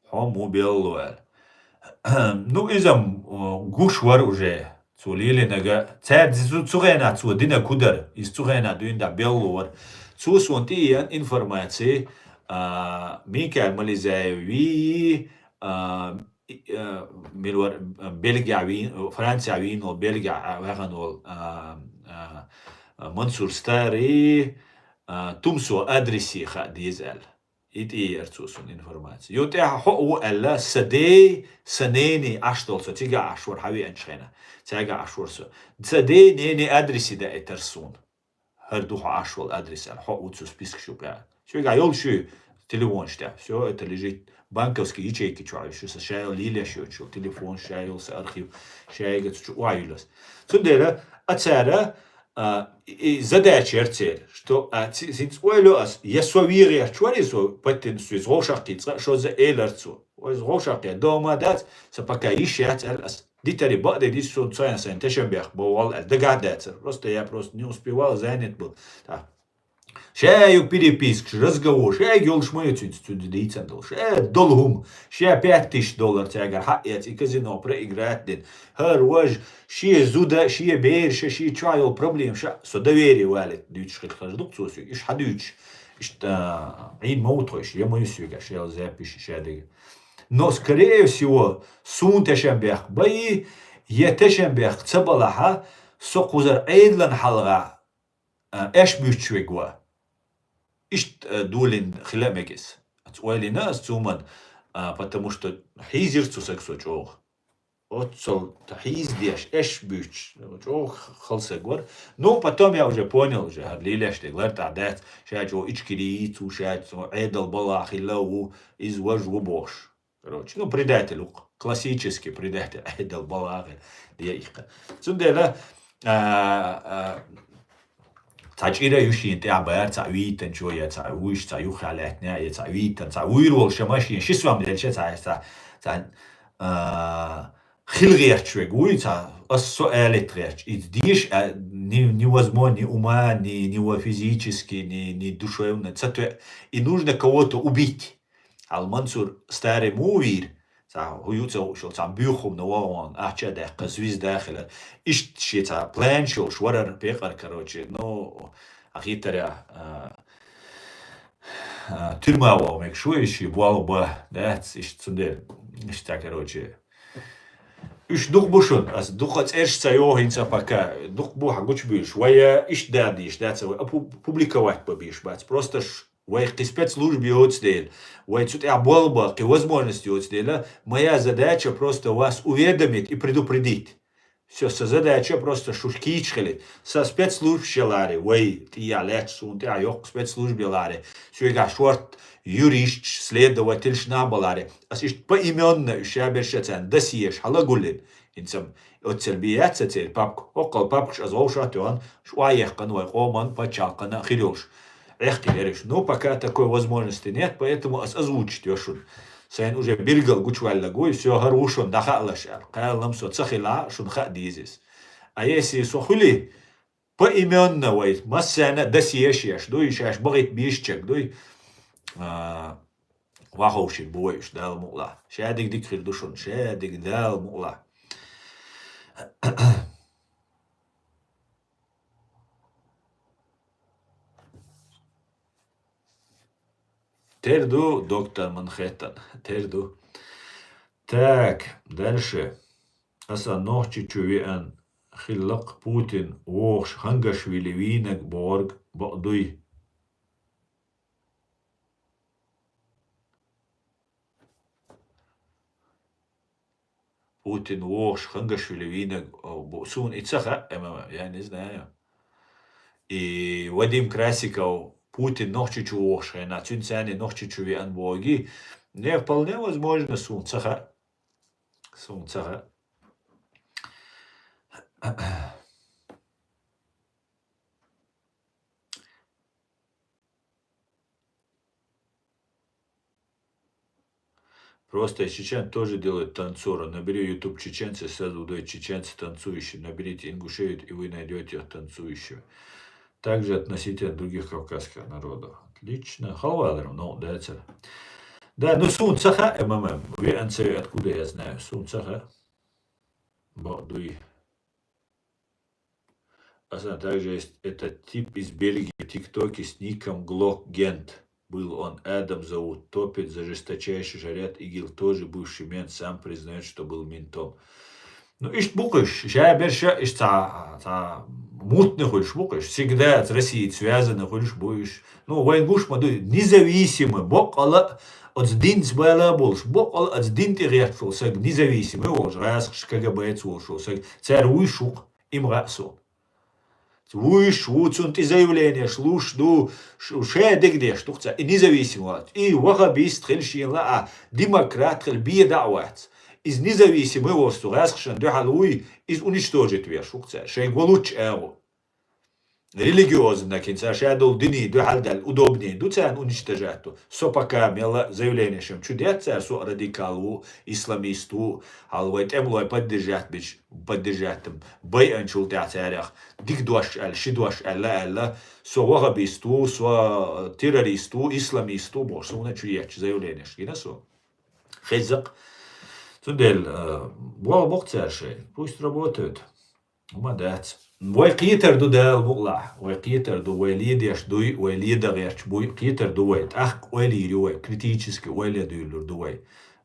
хьо му белло аьлла. Ну, иза-м, о, гуш вара уже, цо лелинага. Цаьрца цу, цу гӀенах цо дина кудар, иза цу гӀенах дуьйна да белло вара. Цо суна тӀееана информаци, а, Микаил Мализаев вийи, а, и, э, мила вар, э, Бельгия вийна, Франция вийна, Бельгия, а, ваьгӀан вол, а, а, а, Мансур Старый, а, тумсо адрес хаа деза аьлла. И тӀе яр цо сона информаци. Юха тӀехьа хьо а ву аьлла, са дей, са неней Ӏаш долу со, цига Ӏаш вара хьан веанчу хенахь. Цаьрга Ӏаш вара со. Са дей, неней адрес даийтар суна. ХӀара ду хьо Ӏаш волу адрес аьлла, хьо а ву цу спискаш юкъа. Соьгахь йолуш ю телефонаш тӀехь. Всё, это лежит банковский ячейки чохь, ю ша йолу лелеш йоцуш йолу телефон, ша йолу сан архив, ша йига цу чу охьаюьллу ас. Цундела а цара, а, и, и задача яра церан, что, а, ци-, цинца ойла йо ас, я со вен гӀерташ вара, и со паттина со иза вовшахкхий цкъа а шозза элира цо. Вай иза вовшахкхий дома дац, сан пока йиш яц аьлла ас. Дитаре бакъдерг дийца суна цхьана сайн тешнабехк бовгӀал аьлла, дагахь а дацара. Просто я просто не успевал, занят был. Так. Ша юкъа перепискаш, разговор, ша йолуш ма ю цуьнца, цуьнца дийцина долу. Ша долу хӀума, ша пять тысяч доллар цаьргара хьаэца, и казино проиграть дина. ХӀара важа, шен зуда, шен бераша, шен чохь йолу проблема ша, со доверие валийта дуьйцуш хилла хаза ду-кх цо соьга. Иштта хьан дуьйцуш? Иштта, а, Ӏийна ма ву тхо, иштта, я ма ю соьга, ша йолу запись, ша дерг. Но, скорее всего, суна тешнабехк бай, я тешнабехк ца балахьа, со кхузара Ӏедалан хьалха, а, аьш буьттуш верг ван. Иштта, а, долийна хила а мега иза. Аца ойла йина ас цу хӀуманна, а, потому что хьийзира цу сага со чӀогӀа. Оццул хьийзадеш, аьш буьттуш, чӀогӀа хала саг вара. Ну, потом я уже понял, уже хӀара лелеш дерг лартӀахь дац, ша чӀогӀа ичкери йийцу, ша цу Ӏедал балахь хилла а ву, иза важа ву бохуш. Короче, ну, предатель ву-кх. Классический предатель. Ӏедал балахь де иккха. Цундела, а, а, цхьа чӀира ю шена тӀехь бара, цхьа вийтанчо, я цхьа вуьйш, цхьа юххехь лаьттина, я цхьа вийтан, цхьа вуьйр волу ша машина, ши сом делча, цхьа, цхьа, цхьа, а, хила гӀерташ верг вуй, цхьа, ас со алийта гӀерташ. Иза дезаш, а, ни, невозможно, ни ума, ни, ни во физически, ни, ни душевно, ца тоьа. И нужно кого-то убить. Хьал Мансур Старый ма ву вийр, цхьа хӀу ю ца хууш йолу, цхьа буьйху хӀумана вогӀун, ахча а даьккха, звезда а хилар. Иштта шен цхьа планаш йолуш варара пекъар, короче, ну, ахийтарехь, а, а, тюрьма вогӀу мегаш ву, и шен болх бан дац, иштта цундела, иштта, короче. Уьш дукха бу шуна, ас дукха цӀераш ца йоху хӀинца пока, дукха бу хьан гучубуьйлуш. Вай, а, иштта да дийш дац, вай, а, пу-, публиковать бан бийш бац. Просто ш-, вай кхин спецслужба йоцу дела, вай цу тӀехь болх бан кхин возможность йоцу дела, моя задача просто вас уведомить и предупредить. Всё, сан задача просто шуш кийча хилийта. Сан спецслужбаш яларе, вай, тӀехь лаьтташ суна тӀехь йоккха спецслужба яларе, соьгахь шорта юристаш, следовательш нах баларе. Ас иштта поименно уьш шаберш а царна досьеш хьалагуллина. ХӀинца-м оццал бен яц сан церан папка. Оккхал папкаш ас вовшах а тоьхна, уьш охьаехкана вай къоман пачхьалкхана а хир йолуш. Ӏехкхи лериш. Ну, пока такой возможности нет, поэтому ас озвучить йо шуна. Сайна уже билггал гучуваьлларг вуй, всё, хӀара ву шуна дӀахаалаш аьлла. Кхаллам со ца хилахь, шуна хаа деза иза. А если со хуьлий, поименно вай, массарна а досьеш еш дуй, шаьш бахийта бийшачерг дуй. А, ваховшийна бу вай уьш, Дала мукъалахь. Шадерг дика хир ду шуна, шадерг, Дала мукъалахь. Тера ду, доктор Манхэттен. Тера ду. Так, дальше. Аса Нохчийчу веана хилла-кх Путин вогӀуш Хангашвили вийнарг бохург бакъ дуй? Путин вогӀуш Хангашвили вийнарг, о, бу-, суна и ца хаьа, МММ, я не знаю. И Вадим Красиков, Путин Нохчийчу вогӀуш хенахь, цуьнца цхьаьна Нохчийчу веана бохург, не, вполне возможно, суна ца хаьа. Суна ца хаьа. Просто из чеченцев тоже делают танцора. Набери YouTube чеченцы, сразу выдают чеченцы танцующие. Наберите Ингушетию, и вы найдёте танцующего. Также относительно других кавказских народов. Отлично. Халвалер, ну, да, это. Да, ну, суна ца хаьа, МММ. Веана ца веана, откуда я знаю? Суна ца хаьа. Бакъ дуй. Аса также есть этот тип из Бельгии, в ТикТоке с ником Глок Гент. был он, Адам зовут, топит за жесточайший шариат, ИГИЛ тоже бывший мент, сам признает, что был ментом. Ну, иштта бу-кх уьш, ша берш а, иштта цхьа, цхьа мутный хуьлуш бу-кх уьш, всегда с Россией связаны хуьлуш бу уьш. Ну, вайна гуш ма ду, независимый, боккъала а оцу динца бала а болуш, боккъала а оцу дин тӀе гӀерташ волу саг, независимый волуш, гӀазкхаша, КГБ-ца волуш волу саг, цара вуьйш ву-кх, и ма хаьа суна. Вуьйш ву, цунна тӀе заявленеш луш ду, ш-, ша дегадеш ду-кх цара, и независимый вац. И ваххабист хила шена лаахь, демократ хила бен дӀа а вац. Иза независимый волуш цу гӀазкхашна дуьхьал вуй, иза уничтожить веш ву-кх цара, шайга валуччу агӀо. Религиозный, кхин цара ша долу дине дуьхьал даьлла, удобнее ду царна уничтожать ду. Со пока мелла а заявленешна чу деттара, со а радикал ву, исламист ву, хьал вай тӀемалой поддержать бича, поддержать байанчул тӀаьхьа царех дика дош аьлла, ши дош аьлла, аьлла, со ваххабист ву, со террорист ву, исламист ву бохуш, суна чу етташ заявленеш гина со. Хезза-кх. Цундела, э, бо-, боху цара шайн, пусть работают. Ма дац. Вай кхетар ду Дала мукъалахь. Вай кхетар ду, вай ледеш дуй, вай ледан гӀерташ буй, кхетар ду вай. ТӀаккха ойла йийр ю вай, критически ойла дуьйлур ду вай.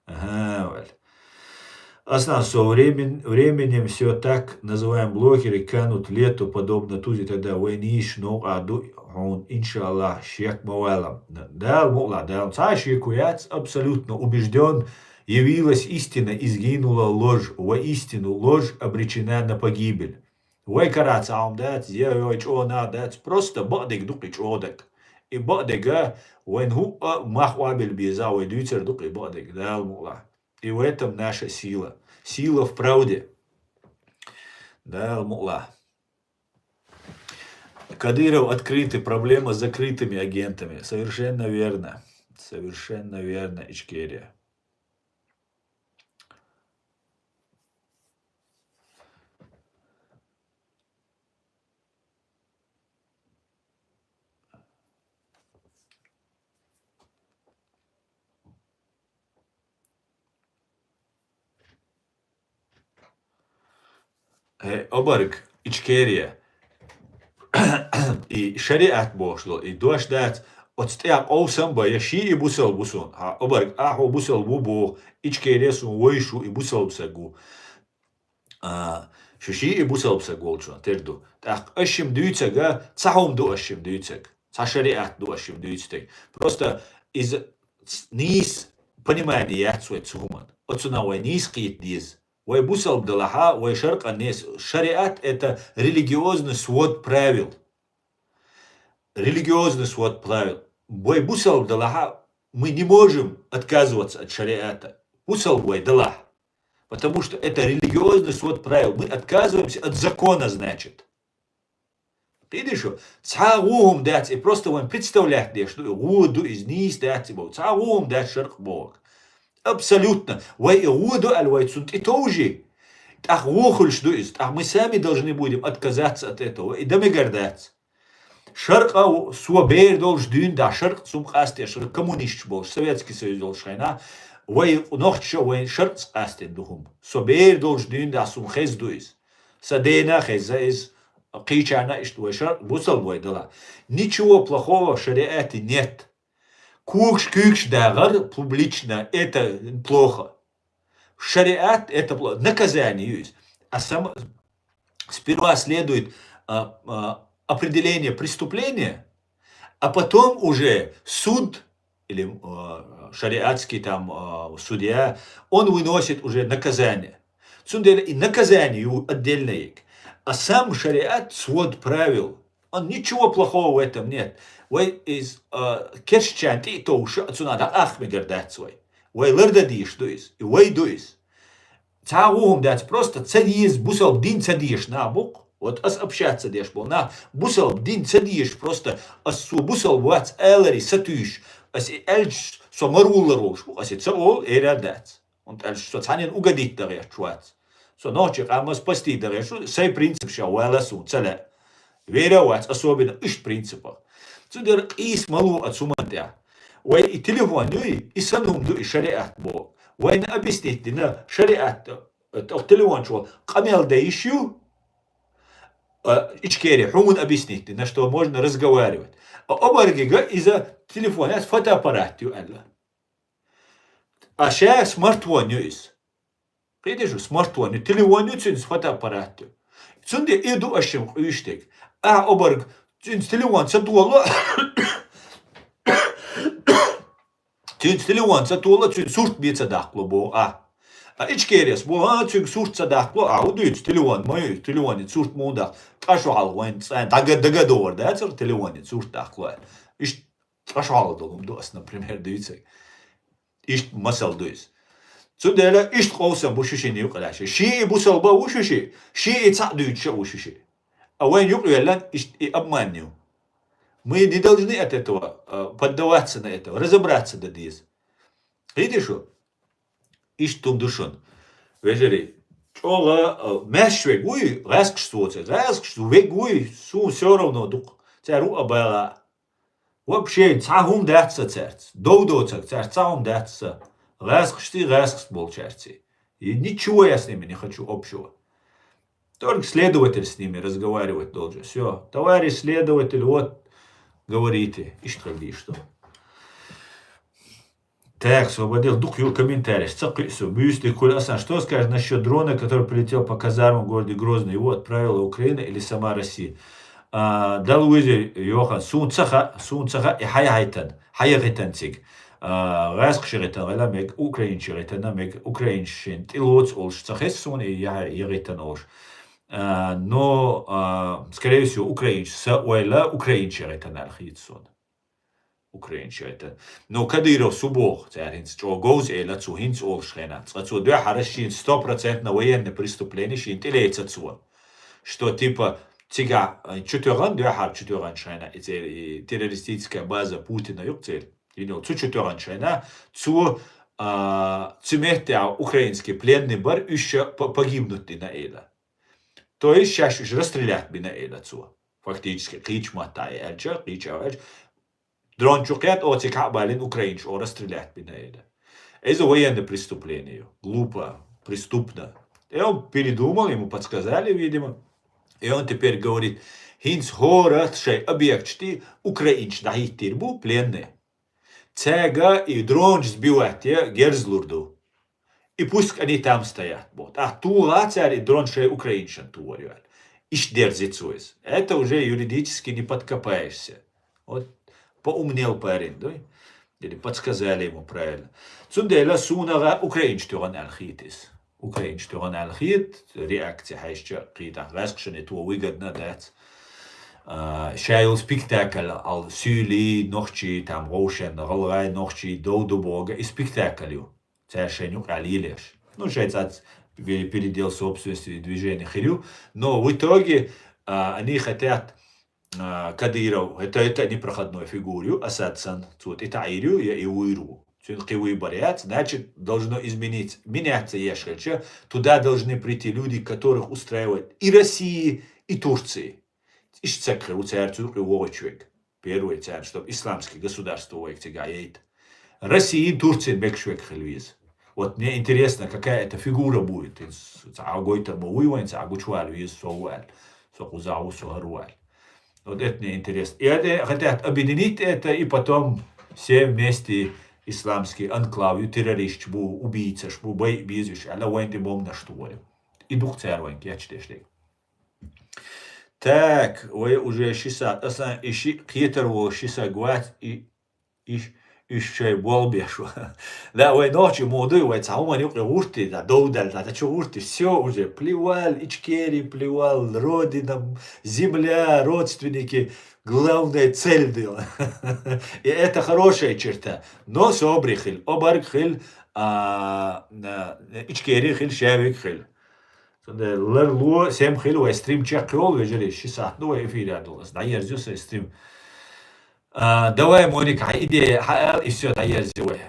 Ага, вай. Аслан, со времен-, временем всё так называемые блогеры канут в лету, подобно Тузе, тогда вайна йиш новкъа ду хьуна, иншаллах, шек ма валам. Дала мукъалахь, Дала. Цхьа а шеко яц, абсолютно убеждён, явилась истина, и сгинула ложь, воистину ложь обречена на погибель. Вай карахь цхьа хӀума дац, я вай чӀогӀа нах дац, просто бакъдерг ду-кх и чӀогӀа дерг. И бакъдерг а вайна хӀуъа а мах къобал беза, вай дуьйцур ду-кх и бакъдерг, Дала мукъалахь. И в этом наша сила. Сила в правде. Дала мукъалахь. Кадыров открытый, проблема с закрытыми агентами. Совершенно верно. Совершенно верно, Ичкерия. Э, обарг, Ичкерия. И шариат бохуш долу, и дош дац, оцу тӀехь къовсам бан, я шиъ и бусалба ву суна. Хьа, обарг, ахьа бусалба ву боху, Ичкерия суна вайш ву, и бусалба саг ву. А, шу шиъ и бусалба саг волчунна тера ду. ТӀаккха аш шимма дуьйцург, цхьа хӀума ду аш шимма дуьйцург. Цхьа шариат ду аш шимма дуьйцург. Просто иза ц-, нийса понимание яц вай цу хӀуманна. Оцунах вай нийса кхета деза. Вай бусалба далахьа, вай шаркъан нес-, шариат — это религиозный свод правил. Религиозный свод правил. Вай бусалба далахьа, мы не можем отказываться от шариата. Бусалба вай далахь. Потому что это религиозный свод правил. Мы отказываемся от закона, значит. Кхийтий шу, цхьа а гӀо хӀума дац, и просто вайн представлять деш ду, и гӀо ду иза, нийса дац и боху. Цхьа а гӀо хӀума дац шаркъ бохург. Абсолютно. Вай и гӀо ду аьлла, вай цунна тӀетовжий, тӀаккха гӀо хуьлуш ду иза. ТӀаккха мы сами должны будем отказаться от этого. И дан мегар дац. Шаркъа а со бер долуш дуьйна дахь, шаркъ цум къастеш, коммунисташ болуш, Советский Союз долуш хенахь, вай нохчаша вайн шаркъца къастина ду хӀума. Со бер долуш дуьйна дахь, суна хеза ду иза. Сан дена а хеза иза, кхечарна а иштта вай шаркъ бусалба вай далахь. Ничего плохого в шариате нет. Когаш-куьйгаш дагӀар публично — это плохо. Шариат — это пло-, наказание ю иза. А сам-, сперва следует, а, а, определение преступления, а потом уже суд или, а, шариатский там, а, судья, он выносит уже наказание. Цундела и наказание ю отдельное. А сам шариат, свод правил, он, ничего плохого в этом нет. Вай иза, а, керстачарна тӀе а товжаш, цунах дӀакъаста мегар дац вай. Вай лардан дезаш ду иза, и вай ду иза. Цхьа а гӀо хӀума дац, просто ца деза, бусалба дин ца дезаш нах бу-кх. Вот ас общаться деш болу нах, бусалба дин ца дезаш, просто ас цо бусалба вац аларе сатуьйсуш, ас и аьлча, со марвуллар волуш ву, ас и ца олу, эр а дац. ХӀунда аьлча со цхьаннена угодить дан гӀерташ вац. Со нохчийн къам спасти дан гӀерташ ву, сайн принципашкахь вала суна ца лаьа. Вер а вац, особенно иштта принципах. Цундела къийса ма ло оцу хӀуманна тӀехь. Вай и телефон юй, и санна хӀума ду и шариат боху. Вайна объяснить дина, шариат, э, оцу телефон чохь къамел дан йиш ю, А, Ичкери, хьуна объяснить дина, что можно разговаривать. А обаргига иза телефон яц, фотоаппарат ю аьлла. А ша смартфон ю иза. Кхетий шу, смартфон ю, телефон ю цуьнца, фотоаппарат ю. Цундела и ду аша шим къуьйшдерг. А обарг цуьнца телефон ца толо, цуьнца телефон ца толо, цуьнан сурт бен ца даккхало боху а. А Ичкерес боху, а, цуьнга сурт ца даккхало, а, хӀун дуьйцу, телефон ма ю, телефоне сурт муха даккха. Ткъа шо хьалха вайн цӀа-, дага-, дагадовар дацара телефоне сурт даккхало. Иштта ткъа шо хьалха долу ду ас, например, дуьйцург. Иштта масал ду иза. Цундела иштта къовсам бу шу шина юкъа лаьцна. Шиъ и бусалба ву шу шиъ, шиъ и цхьаъ дуьйцуш а ву шу шиъ. А вайна юкъа йоьллан иштта и обман ю. Мы не должны от этого, э, поддаваться на это, разобраться дан деза. Кхетий шу? Иштта хӀума ду шуна. Вежарий, чӀогӀа, э, маьрша вег вуй, гӀаьскхашца воцург. ГӀаьскхашца вег вуй, суна всё равно ду-кх. Цара ву а бала. Вообще, цхьа хӀума дац сан цаьрца. Дов доцург цаьрца цхьа хӀума дац сан. ГӀаьскхашций, гӀаьскхашца болчаьрций. И ничего я с ними не хочу общего. Только следователь с ними разговаривать должен. Всё. Товарищ следователь, вот, говорите. Иштта хила деза ду. Так, освободил. Дукха ю комментарий. Ца кхуьу со. Буьйса дика хуьлда, Асан. Что скажешь насчёт дрона, который прилетел по казармам в городе Грозный? Его отправила Украина или сама Россия? А, Дала веза, Йохан, суна ца хаьа, суна ца хаьа, и хьан яхийтина, хьан яхийтина цига. А, гӀаьскхаша яхийтина хила мега, украинцаша яхийтина мега, украинцаша шайна тӀелоцу олуш ца хеза суна, и яхьа-, яхийтина олуш. А, но, а, скорее всего, украинцаша, сан ойла, украинцаша яхийтина аьлла хета суна. Украинцаша яхийтина. Но Кадыров цо боху, цара хӀинца чӀогӀа говза элира цо хӀинца олуш хенахь. Цкъа цо дуьххьара шена стопроцентно военное преступление шена тӀелаьцна цо. Что, типа, цигахь, э, чу тоьхна, дуьххьара чу тоьхначу хенахь, и церан, и террористическая база Путина ю-кх церан. Йина йолу цу чу тоьхначу хенахь, цо, а, цу меттехь украинский пленный бара, уьш ша по-, погибнуть дина элира. То есть шаьш уьш расстрелять бина элира цо. Фактически, кхечу маттахь аьлча, кхечу аьлча, дрон чу кхетта, о, цига хьа а балийна украинцаша, о, расстрелять бина элира. Иза военное преступление ю. Глупо, преступно. И он передумал, ему подсказали, видимо. И он теперь говорит, хӀинца хӀора шайн объекташ тӀе украинцаша дӀахӀиттийр бу пленные. Цаьрга и дронаш сбивать ян герз лур ду. И пусть они там стоят, боху. ТӀаккха туху цара и дрон шайн украинцашна тухур ю аьлла. Иштта дерзийра цо иза. Это уже юридически не подкопаешься. Вот поумнел парень, да? Или подсказали ему правильно. Цундела суна гӀа украинцаша тоьхна аьлла хета иза. Украинцаша тоьхна аьлла хета, реакция хьаьжча кхетахь. ГӀаьскхашна тхо выгодно дац. А, ша йолу спектакль ал суьйлий, нохчий, там, гӀовшен, гӀалгӀай, нохчий, дов ду боху, и спектакль ю. Цара шайна юкъахь лелош. Ну, шайн цхьацца пе-, передел собственности движение хир ю. Но в итоге, а, они хотят, а, Кадыров, это, это непроходной фигура ю, Асад санна, цо тӀетаӀийр ю, я и вуьйр ву. Цуьнан кхин выбор яц, значит, должно измениться, меняться еш хилча, туда должны прийти люди, которых устраивает и России, и Турции. Иштта стаг хир ву цаьрца юкъе вогӀучу вега. Первый царна, чтоб исламский государство вайга цигахь яйта. Россия, Турция мегаш вега хила веза. Вот мне интересно, какая это фигура будет. Цхьа гойтар ма вуй вайн, цхьа гучувала веза, со ву аьлла. Со кхузахь ву, со хӀара ву аьлла. Вот это мне интересно. И это хотят объединить это, и потом все вместе исламский анклав ю, террористаш бу, убийцаш бу, байа беза уьш аьлла, вайн тӀе бомбанаш тухур ю. И ду-кх цара вайн кечдеш дерг. Так, вай уже ши сахьт, аса и ши кхетар волу ши саг вац, и, и, и шай болбеш ву. Да, вай нохчий муха дуй, вай цхьа хӀуманна юкъе гӀуртий, да, довдал, да, да чу гӀуртий, всё уже, плевал, Ичкери, плевал, родина, земля, родственники, главная цель дела. И это хорошая черта. Но собри хил, обарг хил, а, а, Ичкери хил, шавиг хил. Цундела ларло, сема хила вай стрим чекхйолу, вежарий, ши сахьт ду вай эфирехь долу. Ас дӀаерзаю сайн стрим. А, давай, Моника, хьан идея хьаала, и всё, дӀаерзаю вай.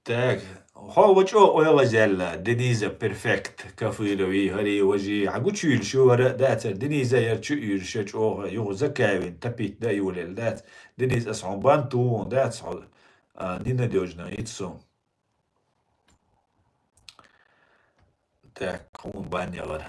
Так, хьо ва чӀогӀа ойла зелла, Дениза перфект, Кафыровый, хӀарий, важий, хьан гучуйилла шу вара а дацара, Дениза яра чу уьйра ша чӀогӀа, юха закавин, тапит да а йолаелла дац. Дениз, ас хьуна бан тухун дац, хьо, а, ненадёжно, ица сум. Так, хӀун бан яла.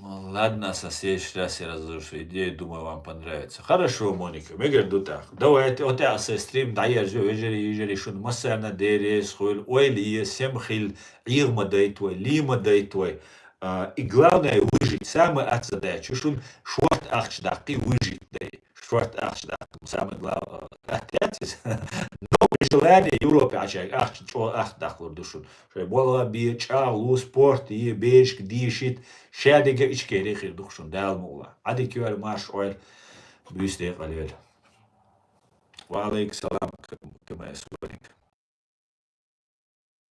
Ладно, со следующий раз я разложу свою идею, думаю, вам понравится. Хорошо, Моника, мегар ду тӀаккха. Давайте, вот я со стрим дӀаяржу, вежарий, йижарий, шун массарна деррес хуьлу, ойла е, сема хила, Ӏийгъа ма дайта вай, лий ма дайта вай. А, и главное, выжить, самое ат задача. Шун шорта ахча даккхий, выжить дай. Шорта ахча даккха, самое главное. Ат яц иза. Но при желании Европе Ӏачаьрга ахча, чӀогӀа ахча даккхалур ду шун. Шайн болх бе, чӀагӀлу, спорт е, берашка дийшийта, шадерг а ичкери хир ду шун, Дала мукъ лахь. Ӏадика йойла, марша Ӏойла, буьйса декъала йойла. Ва алейкум салам, К-, КМС Владик.